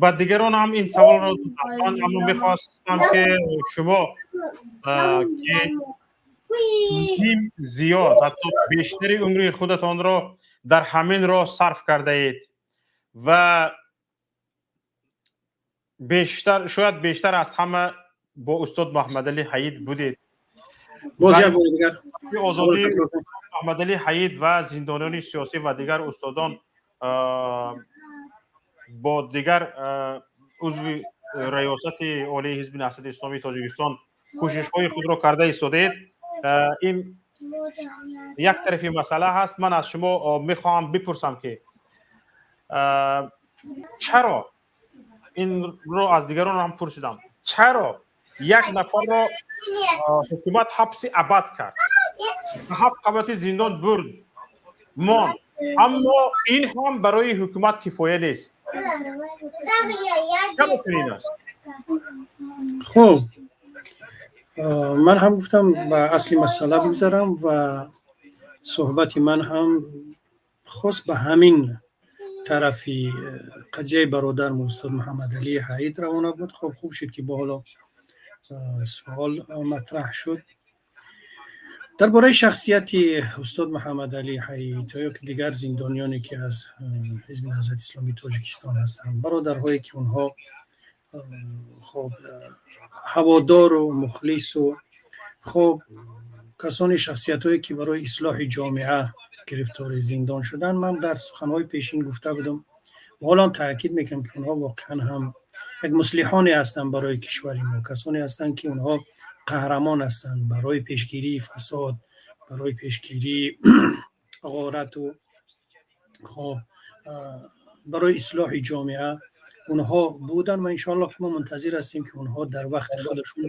Ба дигарон ҳам ин саволро додам ман, аммо мехостам, ки шумо, ки ним зиёд, ҳатто бештари умри худатонро дар ҳамин роҳ сарф кардаед ва бештар, шояд бештар аз ҳама бо устод Муҳаммадалӣ Ҳаид будед. Боз як бори дигар. Озодии Муҳаммадалӣ Ҳаид ва зиндониёни сиёсӣ ва дигар устодон бо дигар узви раёсати олии Ҳизби Наҳзати Исломии Тоҷикистон кӯшишҳои худро карда истодаед. Ин як тарафи масъала ҳаст. Ман аз шумо мехоҳам бипурсам, ки чаро, инро аз дигарон ҳам пурсидам, чаро як нафарро ҳукумат ҳабси абад кард, ҳафт қабати зиндон бурд, монд, аммо ин ҳам барои ҳукумат кифоя нест? Чаро чунин аст? Хуб, ман ҳам гуфтам, ба асли масъала бигзарам ва суҳбати ман ҳам хос ба ҳамин тарафи қазияи бародармо устод Муҳаммадалӣ Ҳаид равона буд. Хуб, хуб шуд, ки бо ҳоло суол матраҳ шуд дар бораи шахсияти устод Муҳаммадалӣ Ҳаид ё ки дигар зиндониёне, ки аз Ҳизби Наҳзати Исломии Тоҷикистон ҳастанд, бародарҳое, ки онҳо, хуб, ҳаводору мухлису, хуб, касони шахсиятҳое, ки барои ислоҳи ҷомеа гирифтори зиндон шуданд. Ман дар суханҳои пешин гуфта будам ва ҳоло ҳам таъкид мекунам, ки онҳо воқеан ҳам як муслиҳоне ҳастанд барои кишвари мо, касоне ҳастанд, ки онҳо қаҳрамон ҳастанд барои пешгирии фасод, барои пешгирии ғорату, хоб, барои ислоҳи ҷомеа онҳо буданд. Ва иншоалло, ки мо мунтазир ҳастем, ки онҳо дар вақти худашон,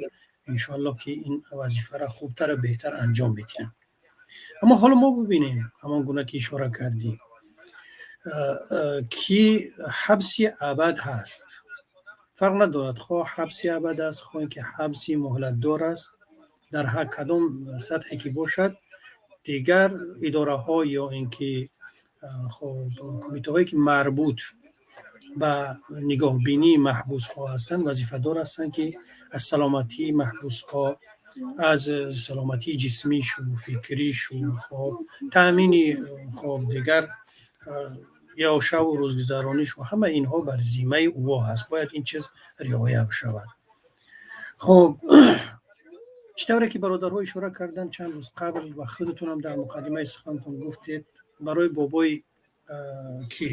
иншоалло, ки ин вазифаро хубтару беҳтар анҷом медиҳанд. Аммо ҳоло мо бибинем, ҳамон гуна ки ишора кардӣ, ки ҳабси абад ҳаст, фарқ надорад, хоҳ ҳабси абад аст, хоҳ ки ҳабси муҳлатдор аст, дар ҳар кадом сатҳе ки бошад, дигар идораҳо ё ин ки, хоб, кумитаҳое, ки марбут ба нигоҳбинии маҳбусҳо ҳастанд, вазифадор ҳастанд, ки аз саломатии маҳбусҳо, аз саломатии ҷисмишу фикришу, хоб, таъмини, хоб, дигар ё шаву рӯзгузаронишу, ҳама инҳо бар зиммаи ӯ ҳаст, бояд ин чиз риоя бишавад. Хоб, чӣ тавре ки бародарҳо ишора карданд чанд рӯз қабл ва худатонам дар муқаддимаи сухантон гуфтед, барои бобои ки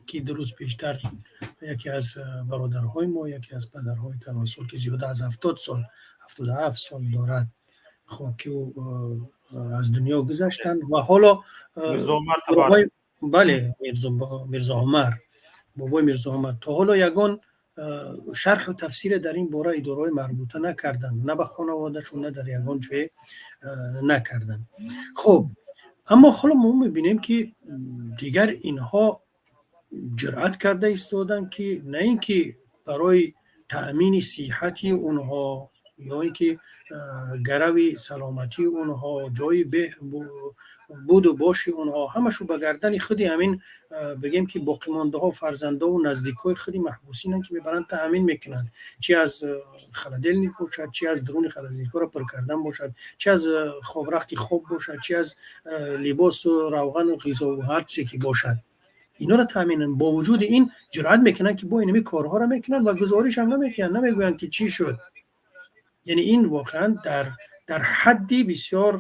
2 рӯз пештар яке аз бародарҳои мо, яке аз падарҳои калонсол, ки зиёда аз 70 сол, 77 сол дорад, хоб, ки ӯ аз дунё гузаштанд ва ҳоло бале, Мирзо Умар, бобои Мирзо Умар, то ҳоло ягон шарҳу тафсире дар ин бора идораҳои марбута накарданд, на ба хонаводашон, на дар ягон ҷое накарданд. Хуб, аммо ҳоло мо мебинем, ки дигар инҳо ҷуръат карда истоданд, ки на ин ки барои таъмини сиҳати онҳо ё ин ки гарави саломатии онҳо, ҷои буду боши онҳо, ҳамашу ба гардани худи ҳамин, бигем, ки боқимондаҳо, фарзандову наздикҳои худи маҳбусинанд, ки мебаранд, таъмин мекунанд, чи аз холодильник бошад, чи аз дуруни холодильникҳоро пур кардан бошад, чи аз хобрахти хоб бошад, чи аз либосу равғану ғизову ҳар чизе ки бошад, инҳоро таъминанд. Бо вуҷуди ин ҷуръат мекунанд, ки бо инами корҳоро мекунанд ва гузориш ҳам намекунанд, намегӯянд, ки чӣ шуд. Яъне ин воқеан дар ҳадди бисёр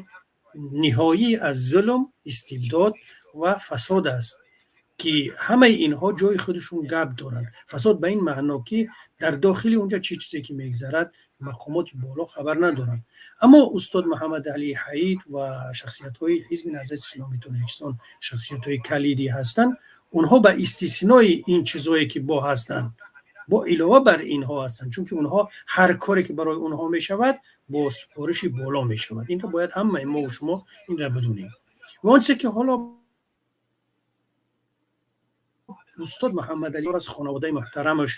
ниҳоӣ аз зулм, истибдод ва фасод аст. Ки ҳамаи инҳо ҷои худашон гап доранд. Фасод ба ин маъно, ки дар дохили унҷа чӣ чизе ки мегзарад, мақомоти боло хабар надоранд. Аммо устод Муҳаммадалӣ Ҳаид ва шахсиятҳои Ҳизби Наҳзати Исломии Тоҷикистон шахсиятҳои калидӣ ҳастанд. Онҳо ба истиснои ин чизое ки бо ҳастанд, бо илова бар инҳо ҳастанд, чунки онҳо ҳар коре ки барои онҳо мешавад, бо супориши боло мешавад. Инро бояд ҳамаи мо шумо инро бидонем. Ва он чизе ки ҳоло устод Муҳаммадалӣ аз хонаводаи муҳтарамаш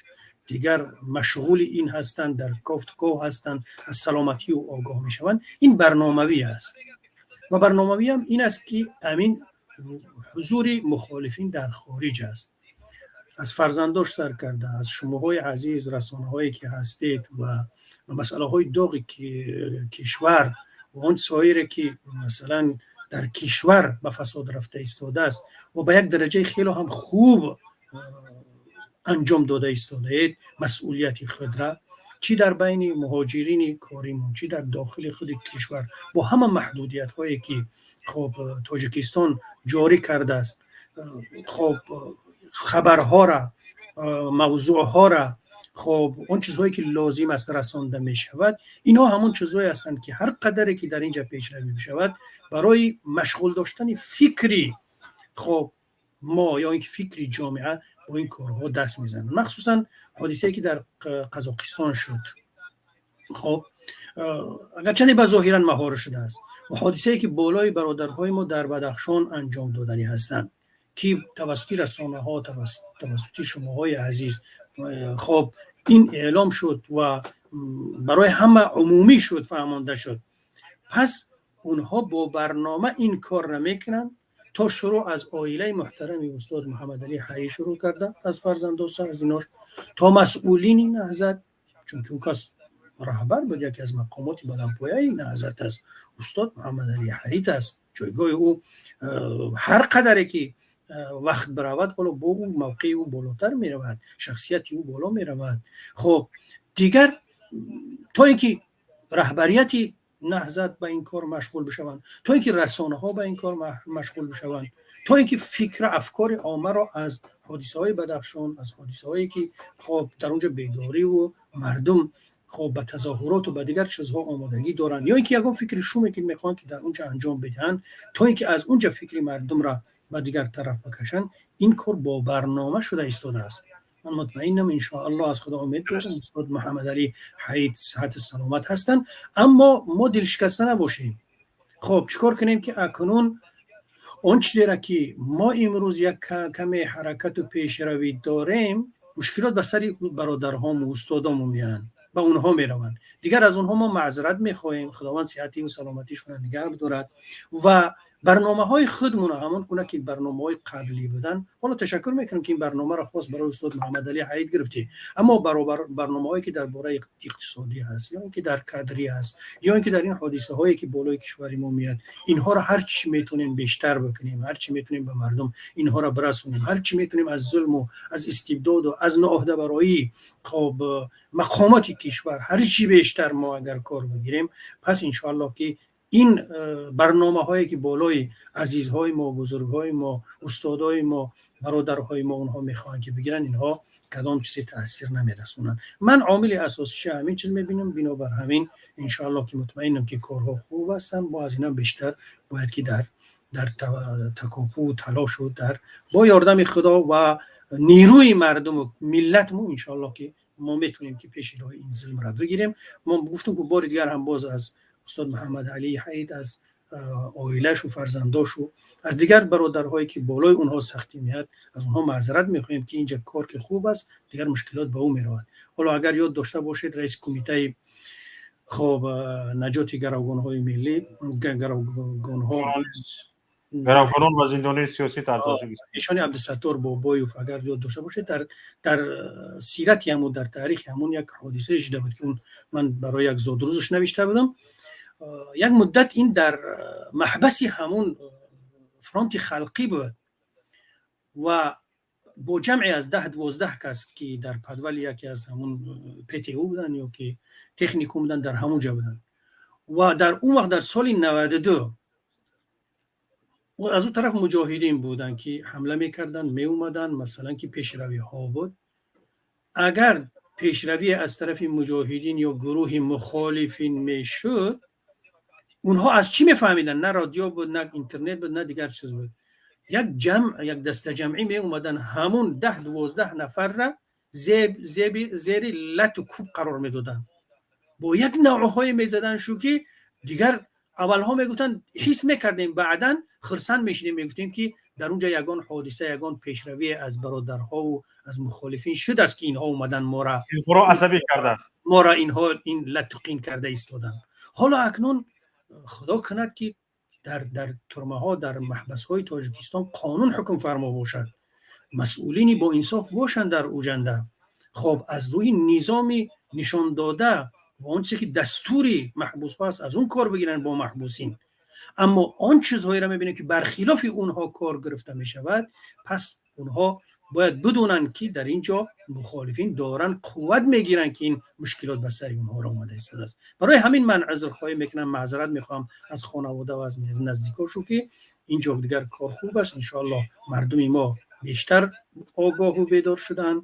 дигар машғули ин ҳастанд, дар кофтуков ҳастанд, аз саломатии ӯ огоҳ мешаванд, ин барномавӣ аст. Ва барномавӣ ҳам ин аст, ки амин ҳузури мухолифин дар хориҷ аст, аз фарзандош сар карда, аз шумоҳои азиз, расонаҳое ки ҳастед ва масъалаҳои доғи кишвар ва он соире ки масалан дар кишвар ба фасод рафта истодааст ва ба як дараҷаи хеле ҳам хуб анҷом дода истодаед масъулияти худра, чӣ дар байни муҳоҷирини коримон, чӣ дар дохили худи кишвар, бо ҳама маҳдудиятҳое ки хоб Тоҷикистон ҷорӣ кардааст, хоб хабарҳоро, мавзӯъҳоро, хоб он чизҳое ки лозим аст, расонда мешавад. Инҳо ҳамон чизҳое ҳастанд, ки ҳар қадаре ки дар инҷа пешравӣ бишавад, барои машғул доштани фикри хоб мо ё ин ки фикри ҷомеа бо ин корҳо даст мезананд. Махсусан ҳодисае ки дар Қазоқистон шуд, хоб агарчанде ба зоҳиран маҳор шудааст, ва ҳодисае ки болои бародарҳои мо дар Бадахшон анҷом доданӣ ҳастанд, ки тавассути расонаҳо, тавассути шумоҳои азиз хоб ин эълом шуд ва барои ҳама умумӣ шуд, фаҳмонда шуд. Пас онҳо бо барнома ин корро мекунанд, то шурӯъ аз оилаи муҳтарами устод Муҳаммадалӣ Ҳаӣ шурӯъ карда, аз фарзандоса, аз инош то масъулини Наҳзат, чунки он кас раҳбар буд, яке аз мақомоти баландпояи Наҳзат аст, устод Муҳаммадалӣ Ҳаид аст. Ҷойгоҳи ӯ ҳар қадаре ки вақт биравад, ҳоло бо ӯ мавқеи ӯ болотар меравад, шахсияти ӯ боло меравад. Хоб дигар то ин ки раҳбарияти Наҳзат ба ин кор машғул бишаванд, то ин ки расонаҳо ба ин кор машғул бишаванд, то ин ки фикра афкори оммаро аз ҳодисаҳои Бадахшон, аз ҳодисаҳое ки хоб дар онҷо бедориву мардум хоб ба тазоҳуроту ба дигар чизҳо омодагӣ доранд, ё ин ки ягон фикри шуме ки мехоҳанд ки дар онҷо анҷом бидиҳанд, то ин ки аз онҷо фикри мардумро ба дигар тараф бикашанд, ин кор бо барнома шуда истодааст. Ман мутмаинам, иншоаллоҳ, аз Худо умед дорам, устод Муҳаммадалӣ Ҳаид сиҳати саломат ҳастанд. Аммо мо дилшикаста набошем. Хоб чӣ кор кунем, ки акнун он чизеро ки мо имрӯз як каме ҳаракату пешравӣ дорем, мушкилот ба сари бародарҳому устодому меянд, ба онҳо мераванд. Дигар аз онҳо мо маъзарат мехоҳем. Худованд сиҳативу саломатишонро нигаҳ бидорад ва барномаҳои худмона ҳамон гуна ки барномаҳои қаблӣ буданд. Ҳоло ташаккур мекунам, ки ин барномаро хос барои устод Муҳаммадалӣ Ҳаид гирифтӣ. Аммо баробар барномаҳое ки дар бораи иқтисодӣ ҳаст, ё ин ки дар кадрӣ ҳаст, ё ин ки дар ин ҳодисаҳое ки болои кишвари мо меяд, инҳоро ҳар чӣ метавонем бештар бикунем, ҳар чӣ метавонем ба мардум инҳоро бирасонем, ҳар чӣ метавонем аз зулму аз истибдоду аз ноуҳдабароии хоб мақомоти кишвар ҳар чӣ бештар мо агар кор бигирем, пас иншоаллоҳ ки ин барномаҳое ки болои азизҳои мо, бузургҳои мо, устодои мо, бародарҳои мо онҳо мехоҳанд ки бигиранд, инҳо кадом чизе таъсир намерасонанд. Ман омили асосиша ҳамин чиз мебинам. Бинобар ҳамин иншоаллоҳ ки мутмаинам, ки корҳо хуб ҳастанд. Бо аз ина бештар бояд ки дар такопӯ талошу дар бо ёрдами Худо ва нерӯи мардуму миллатму иншоаллоҳ ки мо метавонем ки пеши роҳи ин зулмро бигирем. Мо гуфтем, ки бори дигар ҳам боз аз устод Муҳаммадалӣ Ҳаид, аз оилашу, фарзандошу, аз дигар бародарҳое ки болои онҳо сахтӣ меяд, аз онҳо маъзарат мехоҳем, ки инҷа кор ки хуб аст, дигар мушкилот ба ӯ меравад. Ҳоло агар ёд дошта бошед, раиси кумитаи хоб наҷоти гаравгонҳои миллӣ, гаравгонҳо гаравгонон ва зиндониёни сиёсӣ дар Тоҷикистон, эшони Абдусаттор Бобоев, агар ёд дошта бошед, дар сирати ҳамун, дар таърихи ҳамун як ҳодисае шуда буд, ки он ман барои як зодрӯзаш навишта будам. Як муддат ин дар маҳбаси ҳамун Фронти Халқӣ буд ва бо ҷамъе аз 10-12 кас, ки дар подвали яке аз ҳамун ПТУ буданд ё ки техникум буданд, дар ҳамун ҷо буданд. Ва дар он вақт, дар соли 92. Аз он тараф муҷоҳидин буданд, ки ҳамла мекарданд, меомаданд, масалан, ки пешравиҳо буд. Агар пешравӣ аз тарафи муҷоҳидин ё гурӯҳи мухолифин мешуд, онҳо аз чӣ мефаҳмиданд? На радио буд, на интернет буд, на дигар чиз буд. Як ҷамъ, як дастаҷамъӣ меомаданд, ҳамун 10-12 нафарра зери лату кӯб қарор медоданд, бо як навъҳое мезаданд шу, ки дигар аввалҳо мегуфтанд, ҳис мекардем, баъдан хурсанд мешидем, мегуфтем, ки дар унҷа ягон ҳодиса, ягон пешравӣ аз бародарҳову аз мухолифин шудааст, ки инҳо омадан мора асабӣ кардааст, мора инҳо ин лату қин карда истоданд. Ҳоло акнун худо кунад, ки дар турмаҳо, дар маҳбасҳои Тоҷикистон қонун ҳукмфармо бошад, масъулини боинсоф бошанд дар уҷанда. Хоб, аз рӯи низоми нишондода ва он чизе ки дастури маҳбусҳо аст, аз он кор бигиранд бо маҳбусин. Аммо он чизҳоеро мебинем, ки бархилофи онҳо кор гирифта мешавад. Пас онҳо бояд бидонанд, ки дар ин ҷо мухолифин доранд қувват мегиранд, ки ин мушкилот ба сари онҳоро омада истодааст. Барои ҳамин ман узрхоҳӣ мекунам, маъзарат мехоҳам аз хонавода ва аз наздикошу, ки ин ҷо дигар кор хуб аст, иншоаллоҳ. Мардуми мо бештар огоҳу бедор шуданд,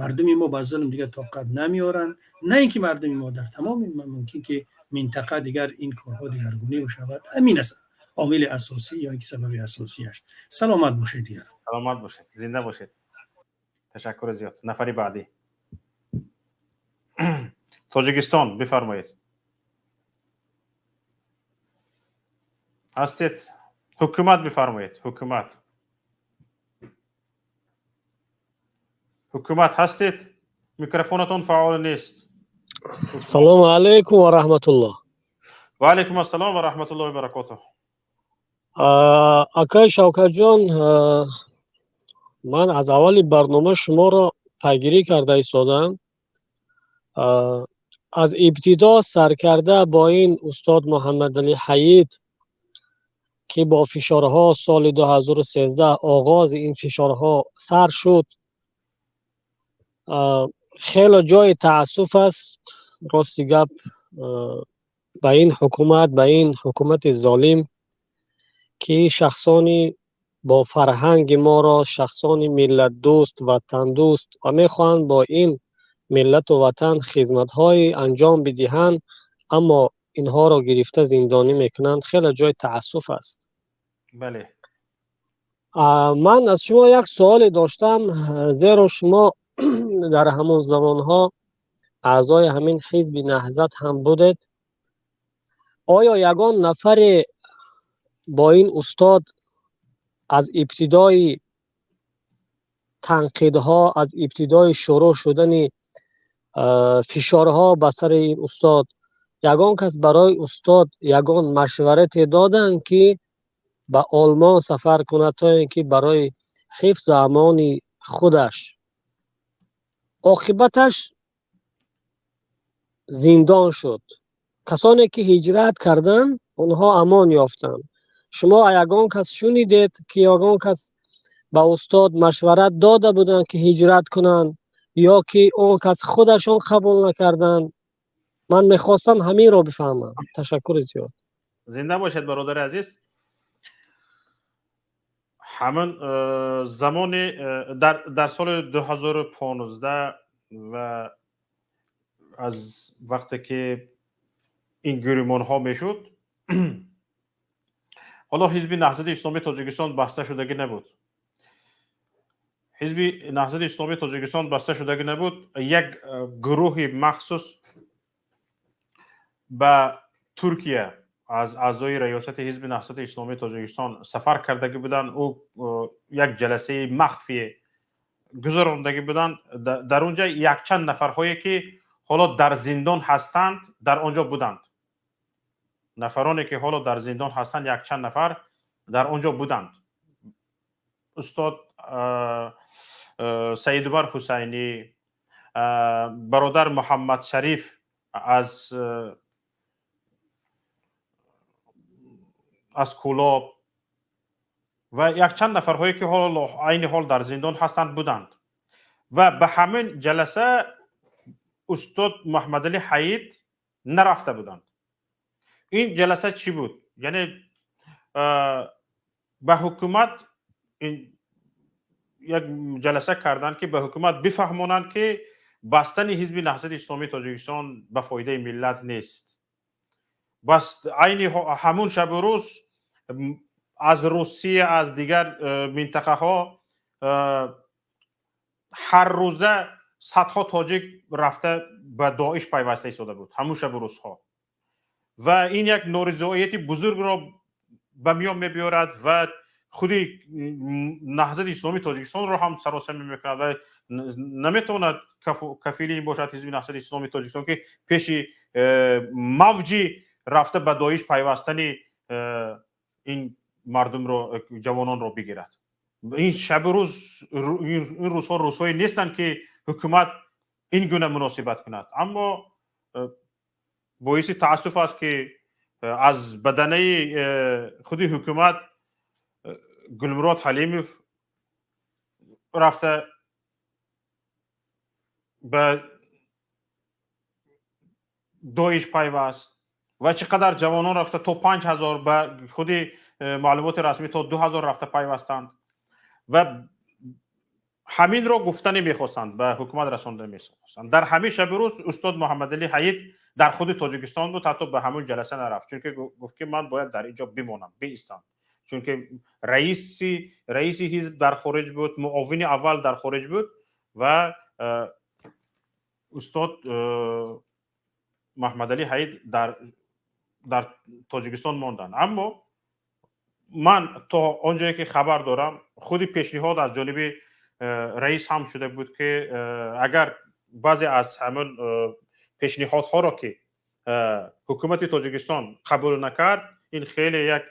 мардуми мо ба зулм дигар тоқат намеоранд. На ин ки мардуми мо, дар тамоми мумкин ки минтақа дигар ин корҳо дигаргунӣ бишавад. Ҳамин аст омили асосӣ ё ин ки сабаби асосиаш. Саломат бошед дигар. Саломат бошед, зинда бошед, ташаккури зиёд. Нафари баъдӣ, Тоҷикистон, бифармоед, ҳастед? Ҳукумат, бифармоед. Ҳукумат, ҳукумат, ҳастед? Микрофонатон фаъол нест. Салому алайкум ва раҳматуллоҳ. Ва алайкум ассалом ва раҳматуллоҳи ва баракотуҳ. Акай Шавкатҷон, ман аз аввали барнома шуморо пайгирӣ карда истодам. Аз ибтидо саркарда бо ин устод Муҳаммадалӣ Ҳаид, ки бо фишорҳо соли 2013 оғози ин фишорҳо сар шуд. Хеле ҷои таассуф аст, рости гап, ба ин ҳукумат, ба ин ҳукумати золим, ки шахсони бо фарҳанги моро, шахсони миллатдӯст, ватандӯст ва мехоҳанд бо ин миллату ватан хизматҳое анҷом бидиҳанд, аммо инҳоро гирифта зиндонӣ мекунанд. Хеле ҷои таассуф аст. Бале. Ман аз шумо як суоле доштам, зеро шумо дар ҳамон замонҳо аъзои ҳамин ҳизби Наҳзат ҳам будед. Оё ягон нафаре бо ин устод аз ибтидои танқидҳо, аз ибтидои шурӯъ шудани фишорҳо ба сари ин устод, ягон кас барои устод ягон машварате доданд, ки ба Олмон сафар кунад, то ин ки барои ҳифзу амони худаш? Оқибаташ зиндон шуд. Касоне ки ҳиҷрат карданд, онҳо амон ёфтанд. Шумо ягон кас шунидед, ки ягон кас ба устод машварат дода буданд, ки ҳиҷрат кунанд, ё ки он кас худашон қабул накарданд? Ман мехостам ҳаминро бифаҳмам. Ташаккури зиёд. Зинда бошед, бародари азиз. Ҳамин замони дар соли 2015 ва аз вақте ки ин гӯримонҳо мешуд, ҳоло Ҳизби Наҳзати Исломии Тоҷикистон баста шудагӣ набуд. Ҳизби Наҳзати Исломии Тоҷикистон баста шудагӣ набуд. Як гурӯҳи махсус ба Туркия аз аъзои раёсати Ҳизби Наҳзати Исломии Тоҷикистон сафар кардагӣ буданд. Ӯ як ҷаласаи махфие гузарондагӣ буданд. Дар он ҷа якчанд нафарҳое, ки ҳоло дар зиндон ҳастанд, дар он ҷо буданд. Нафароне, ки ҳоло дар зиндон ҳастанд, якчанд нафар дар он ҷо буданд: устод Саидумар Ҳусайнӣ, бародар Муҳаммад Шариф аз Кӯлоб ва якчанд нафарҳое, ки ҳоло айни ҳол дар зиндон ҳастанд, буданд. Ва ба ҳамин ҷаласа устод Муҳаммадалӣ Ҳаид нарафта буданд. Ин ҷаласа чӣ буд? Яъне Ба ҳукумат як ҷаласа карданд, ки ба ҳукумат бифаҳмонанд, ки бастани Ҳизби Наҳзати Исломии Тоҷикистон ба фоидаи миллат нест. Бас айни ҳамун шабу рӯз аз Русия, аз дигар минтақаҳо ҳар рӯза садҳо тоҷик рафта ба Доиш пайваста истода буд ҳамун шабу рӯзҳо, ва ин як норизоияти бузургро ба миён мебиёрад ва худи Наҳзати Исломии Тоҷикистонро ҳам саросема мекунад, ва наметавонад кафили ин бошад Ҳизби Наҳзати Исломии Тоҷикистон, ки пеши мавҷи рафта ба Доиш пайвастани ин мардумро, ҷавононро бигирад. Ин шабу рӯз, ин рӯзҳо рӯзҳое нестанд, ки ҳукумат ин гуна муносибат кунад. Аммо боиси таассуф аст, ки аз баданаи худи ҳукумат Гулмурод Ҳалимов рафта ба Доиш пайваст ва чӣ қадар ҷавонон рафта, то 5000, ба худи маълумоти расмӣ то 2000 рафта пайвастанд ва ҳаминро гуфтане мехостанд, ба ҳукумат расонда мехостанд. Дар ҳамин шаби рӯз устод Муҳаммадалӣ Ҳаид дар худи Тоҷикистон буд, ҳатто ба ҳамун ҷаласа нарафт, чунки гуфт, ки ман бояд дар ин ҷо бимонам, биистам, чунки раиси ҳизб дар хориҷ буд, муовини аввал дар хориҷ буд ва устод Муҳаммадалӣ Ҳаид дар Тоҷикистон монданд. Аммо ман то он ҷое ки хабар дорам, худи пешниҳод аз ҷониби раис ҳам шуда буд, ки агар баъзе аз ҳамон пешниҳодҳоро, ки ҳукумати Тоҷикистон қабул накард, ин хеле як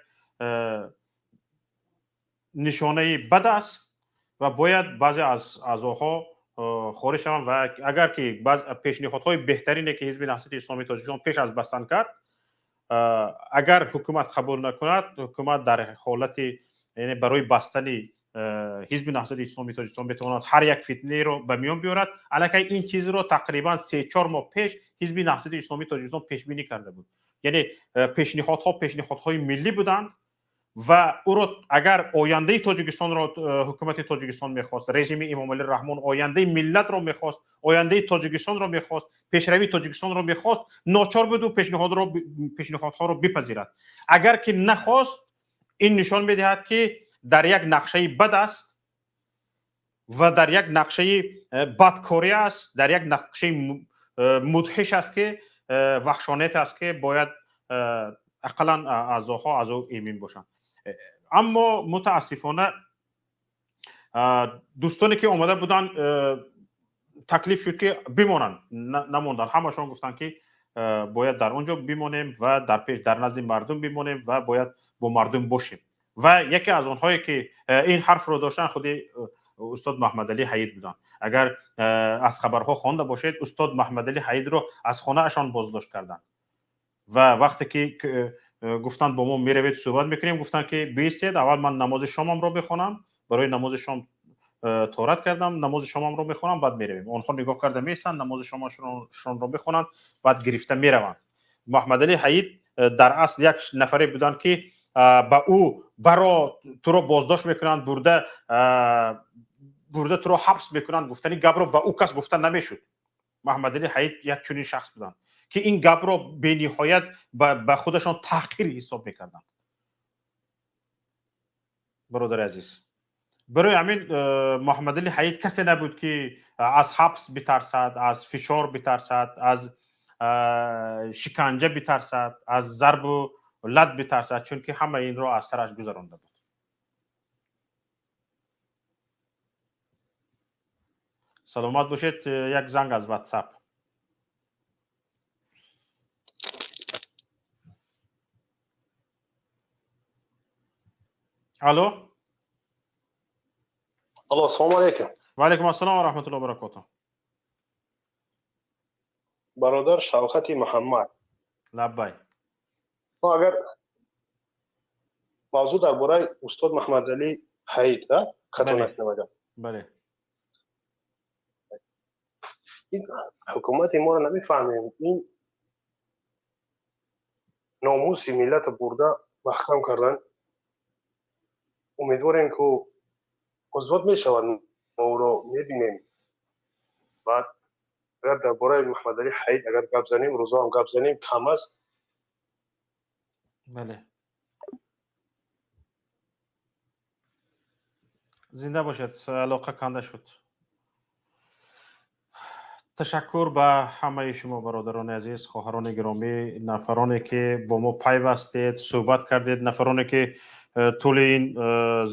нишонаи бад аст ва бояд баъзе аз аъзоҳо хориҷ шаванд, ва агар ки пешниҳодҳои беҳтарине, ки Ҳизби Наҳзати Исломии Тоҷикистон пеш аз бастан кард, агар ҳукумат қабул накунад, ҳукумат дар ҳолати, яъне барои бастани Ҳизби Наҳзати Исломии Тоҷикистон метавонад ҳар як фитнаеро ба миён биёрад. Аллакай ин чизро тақрибан 3-4 моҳ пеш Ҳизби Наҳзати Исломии Тоҷикистон пешбинӣ карда буд. Яъне пешниҳодҳо пешниҳодҳои миллӣ буданд ва ӯро агар ояндаи Тоҷикистонро ҳукумати Тоҷикистон мехост, режими Эмомалӣ Раҳмон ояндаи миллатро мехост, ояндаи Тоҷикистонро мехост, пешравии Тоҷикистонро мехост, ночор буд ӯ пешниҳодҳоро бипазирад. Агар ки нахост, ин нишон медиҳад, ки дар як нақшаи бад аст ва дар як нақшаи бадкорӣ аст, дар як нақшаи мудҳиш аст, ки ваҳшоният аст, ки бояд ақаллан аъзоҳо аз ӯ эмин бошанд. Аммо мутаассифона дӯстоне ки омада буданд, таклиф шуд, ки бимонанд, намонданд. Ҳамашон гуфтанд, ки бояд дар он ҷо бимонем ва дар пеш, дар назди мардум бимонем ва бояд бо мардум бошем. Ва яке аз онҳое ки ин ҳарфро доштанд, худи устод Муҳаммадалӣ Ҳаид буданд. Агар аз хабарҳо хонда бошед, устод Муҳаммадалӣ Ҳаидро аз хонаашон боздошт карданд ва вақте ки гуфтанд, бо мо меравед, суҳбат мекунем, гуфтанд, ки биистед, аввал ман намози шомамро бихонам, барои намози шом торат кардам, намози шомамро мехонам, баъд меравем. Онҳо нигоҳ карда меистанд, намози шомашонро мехонанд, баъд гирифта мераванд. Муҳаммадалӣ Ҳаид дар асл як нафаре буданд, ки ба ӯ баро, туро боздошт мекунанд, бурда туро ҳабс мекунанд гуфтани гапро ба ӯ кас гуфта намешуд. Муҳаммадалӣ Ҳаид як чунин шахс буданд, ки ин гапро бениҳоят ба худашон таҳқир ҳисоб мекарданд. Бародари азиз, барои ҳамин Муҳаммадалӣ Ҳаид касе набуд, ки аз ҳабс битарсад, аз фишор битарсад, аз шиканҷа битарсад, аз зарбу лат битарсад, чунки ҳама инро аз сараш гузаронда буд. Саломат бошед. Як занг аз WhatsApp. Алло. Алло, ассалому алайкум. Ва алайкум ассалом ва раҳматуллоҳи ва баракотуҳ. Бародар Шавкати Муҳаммад. Лаббай. Агар мавзӯъ дар бораи устод Муҳаммадалӣ Ҳаид, хато накунам агар. Бале. Ин ҳукумати моро намефаҳмем. Ин номуси миллатро бурда маҳкам кардан. Умедворем, ки озод мешавад, мо ӯро мебинем. Баъд агар дар бораи Муҳаммадалӣ Ҳаид агар гап занем, рӯзоам гап занем, кам аст. Бале, зинда бошед. Алоқа канда шуд. Ташаккур ба ҳамаи шумо, бародарони азиз, хоҳарони гиромӣ, нафароне ки бо мо пайвастед, суҳбат кардед, нафароне ки тӯли ин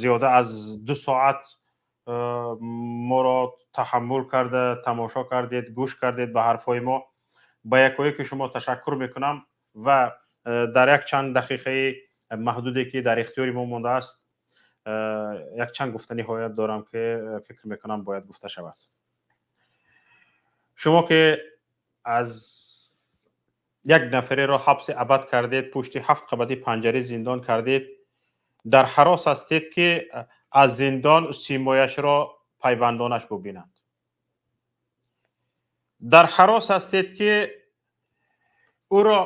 зиёда аз 2 соат моро таҳаммул карда тамошо кардед, гӯш кардед ба ҳарфҳои мо. Ба якояки шумо ташаккур мекунам ва дар як чанд дақиқаи маҳдуде ки дар ихтиёри мо мондааст, якчанд гуфтаниҳоят дорам, ки фикр мекунам бояд гуфта шавад. Шумо ки аз як нафареро ҳабси абад кардед, пушти 7 қабати панҷари зиндон кардед, дар ҳарос ҳастед, ки аз зиндон симояшро пайвандонаш бубинанд, дар ҳарос ҳастед, ки ӯро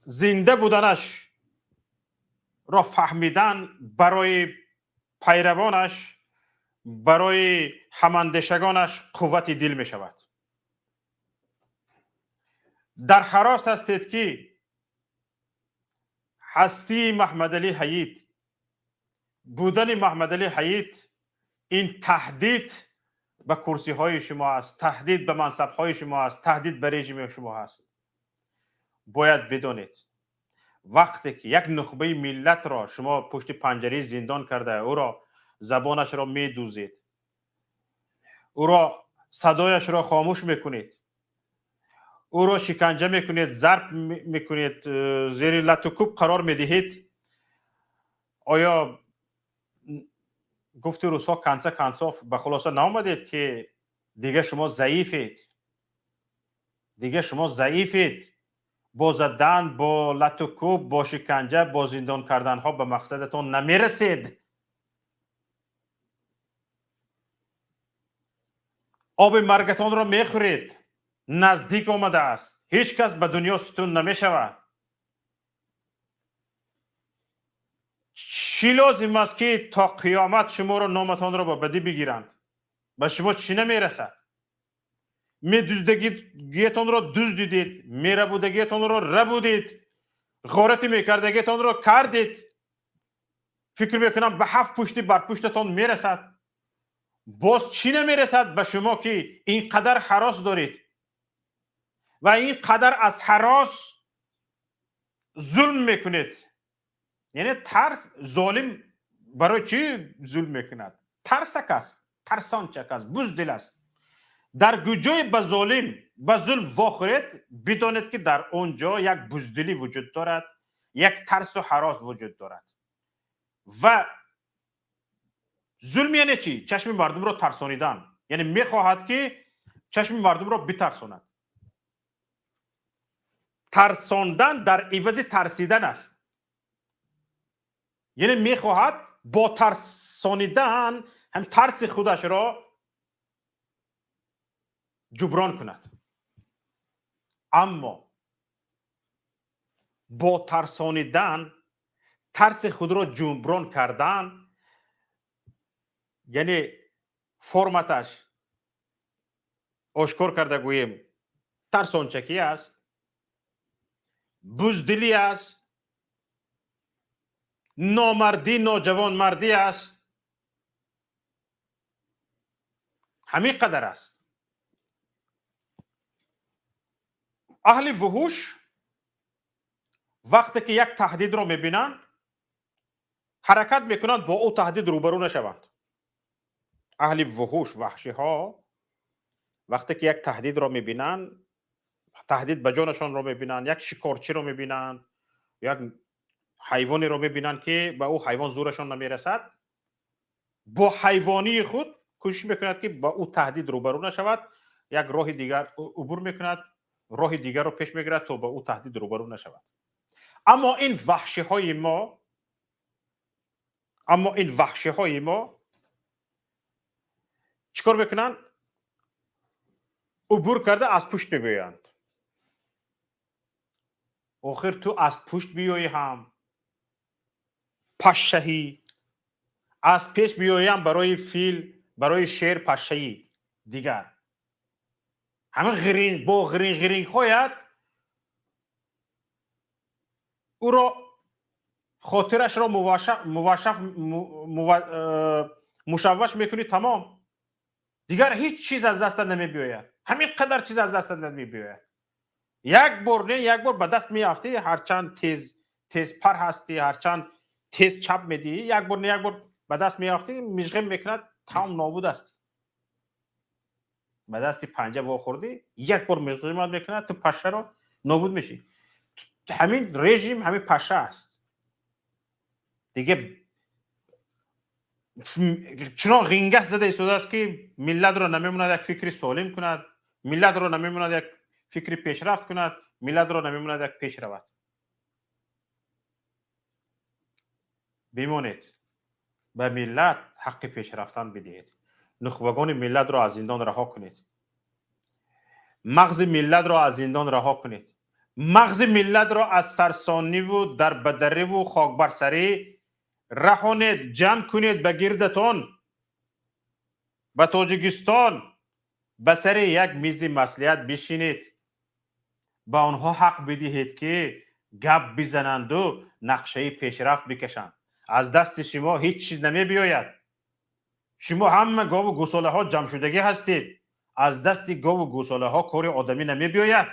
зинда буданашро фаҳмидан барои пайравонаш, барои ҳамандешагонаш қуввати дил мешавад. Дар ҳарос ҳастед, ки ҳастии Маҳмадалӣ Ҳаид, будани Маҳмадалӣ Ҳаид ин таҳдид ба курсиҳои шумо аст, таҳдид ба мансабҳои шумо аст, таҳдид ба режими шумо аст. Бояд бидонед, вақте ки як нухбаи миллатро шумо пушти панҷараи зиндон карда, ӯро забонашро медӯзед, ӯро садояшро хомӯш мекунед, ӯро шиканҷа мекунед, зарб мекунед, зери лату кӯб қарор медиҳед, оё гуфти русҳо, конце концов, ба хулоса наомадед, ки дига шумо заифед, дига шумо заифед, бо задан, бо лату кӯб, бо шиканҷа, бо зиндон карданҳо ба мақсадатон намерасед? Оби маргатонро мехӯред, наздик омадааст, ҳеҷ кас ба дунё сутун намешавад. Чӣ лозим аст, ки то қиёмат шуморо номатонро ба бадӣ бигиранд? Ба шумо чӣ намерасад? Медуздагиятонро дуздидед, мерабудагиятонро рабудед, ғорати мекардагиятонро кардед. Фикр мекунам, ба 7 пушти бар пуштатон мерасад. Боз чӣ намерасад ба шумо, ки ин қадар ҳарос доред ва ин қадар аз ҳарос зулм мекунед? Яъне тарс, золим барои чӣ зулм мекунад? Тарсак аст, тарсончак аст, буздил аст. Дар куҷое ба золим, ба зулм вохӯред, бидонед, ки дар он ҷо як буздилӣ вуҷуд дорад, як тарсу ҳарос вуҷуд дорад. Ва зулм яъне чӣ? Чашми мардумро тарсонидан, яъне мехоҳад, ки чашми мардумро битарсонад. Тарсондан дар ивази тарсидан аст, яъне мехоҳад бо тарсонидан ҳам тарси худашро ҷуброн кунад. Аммо бо тарсонидан тарси худро ҷуброн кардан, яъне форматаш ошкор карда гӯем, тарсончакӣ аст, буздилӣ аст, номардӣ, ноҷавонмардӣ аст. Ҳамин қадар аст. Аҳли вуҳуш вақте ки як таҳдидро мебинанд, ҳаракат мекунанд бо ӯ таҳдид рӯбарӯ нашаванд. Аҳли вуҳуш, ваҳшиҳо, вақте ки як таҳдидро мебинанд, таҳдид ба ҷонашонро мебинанд, як шикорчиро мебинанд, як ҳайвонеро мебинанд, ки ба ӯ ҳайвон зӯрашон намерасад, бо ҳайвонии худ кӯшиш мекунад, ки ба ӯ таҳдид рӯбарӯ нашавад, як роҳи дигар убур мекунад, роҳи дигарро пеш мегирад, то ба ӯ таҳдид рӯбарӯ нашавад. Аммо ин ваҳшиҳои мо, аммо ин ваҳшиҳои мо чӣ кор мекунанд? Убур карда аз пушт мебиёянд. Охир ту аз пушт биёӣ ҳам пашшаҳӣ. Аз пеш биёям барои фил, барои шер пашшаи дигар. Ҳамин ғирин бо ғирин ғирингҳоят ӯро хотирашро мушавваш мекунӣ, тамом. Дигар ҳеҷ чиз аз дастат намебиёяд. Ҳамин қадар чиз аз дастат намебиёяд. Як бор не, як бор ба даст меафтӣ, ҳарчанд тез тезпар ҳастӣ, ҳарчанд тез чап медиҳӣ, як бор не, як бор ба даст меафтӣ, мижғем мекунад, тамом, нобуд аст. Ба дасти панҷа вохӯрдӣ, як бор мижғимат мекунад, ту пашшаро нобуд мешӣ. Ҳамин режим ҳамин пашша аст. Дига чунон ғингас зада истодааст, ки миллатро намемонад як фикри солим кунад, миллатро намемонад як фикри пешрафт кунад, миллатро намемонад як пеш равад. Бимонед, ба миллат ҳаққи пешрафтан бидиҳед. Нухбагони миллатро аз зиндон раҳо кунед. Мағзи миллатро аз зиндон раҳо кунед. Мағзи миллатро аз сарсониву дарбадариву хокбарсарӣ раҳонед, ҷамъ кунед ба гирдатон, ба Тоҷикистон, ба сари як мизи маслиҳат бишинед, ба онҳо ҳақ бидиҳед, ки гап бизананду нақшаи пешрафт бикашанд. Аз дасти шумо ҳеҷ чиз намебиёяд. Шумо ҳама гову гӯсолаҳо ҷамъшудагӣ ҳастед. Аз дасти гову гӯсолаҳо кори одамӣ намебиёяд.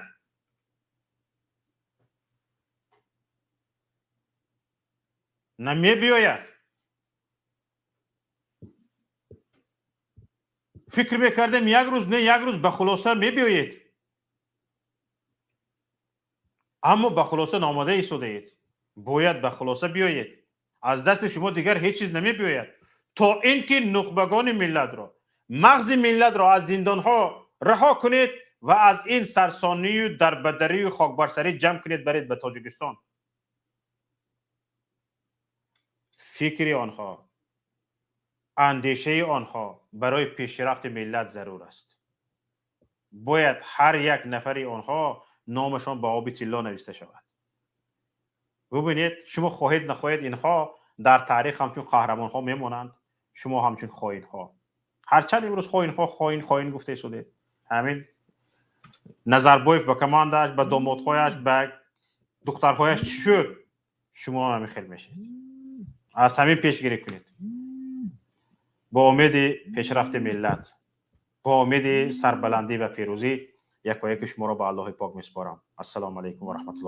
Намебиёяд. Фикр мекардем, як рӯз не, як рӯз ба хулоса мебиёед, аммо ба хулоса наомада истодаед. Бояд ба хулоса биёед. Аз дасти шумо дигар ҳеҷ чиз намебиёяд, то ин ки нухбагони миллатро, мағзи миллатро аз зиндонҳо раҳо кунед ва аз ин сарсонию дарбадарию хокбарсарӣ ҷамъ кунед, баред ба Тоҷикистон. Фикри онҳо, андешаи онҳо барои пешрафти миллат зарур аст. Бояд ҳар як нафари онҳо номашон ба оби тилло нависта шавад. Бубинед, шумо хоҳед нахоҳед, инҳо дар таърих ҳамчун қаҳрамонҳо мемонанд, шумо ҳамчун хоинҳо. Ҳарчанд имрӯз хоинҳо хоин хоин гуфта истодед. Ҳамин Назарбоев ба командааш, ба домодҳояш, ба духтарҳояш чӣ шуд, шумо ҳамин хел мешед. Аз ҳамин пешгирӣ кунед. Бо умеди пешрафти миллат, бо умеди сарбаландӣ ва пирӯзӣ якояки шуморо ба Аллоҳи пок месупорам. Ассалому алайкум ва раҳматуллоҳ.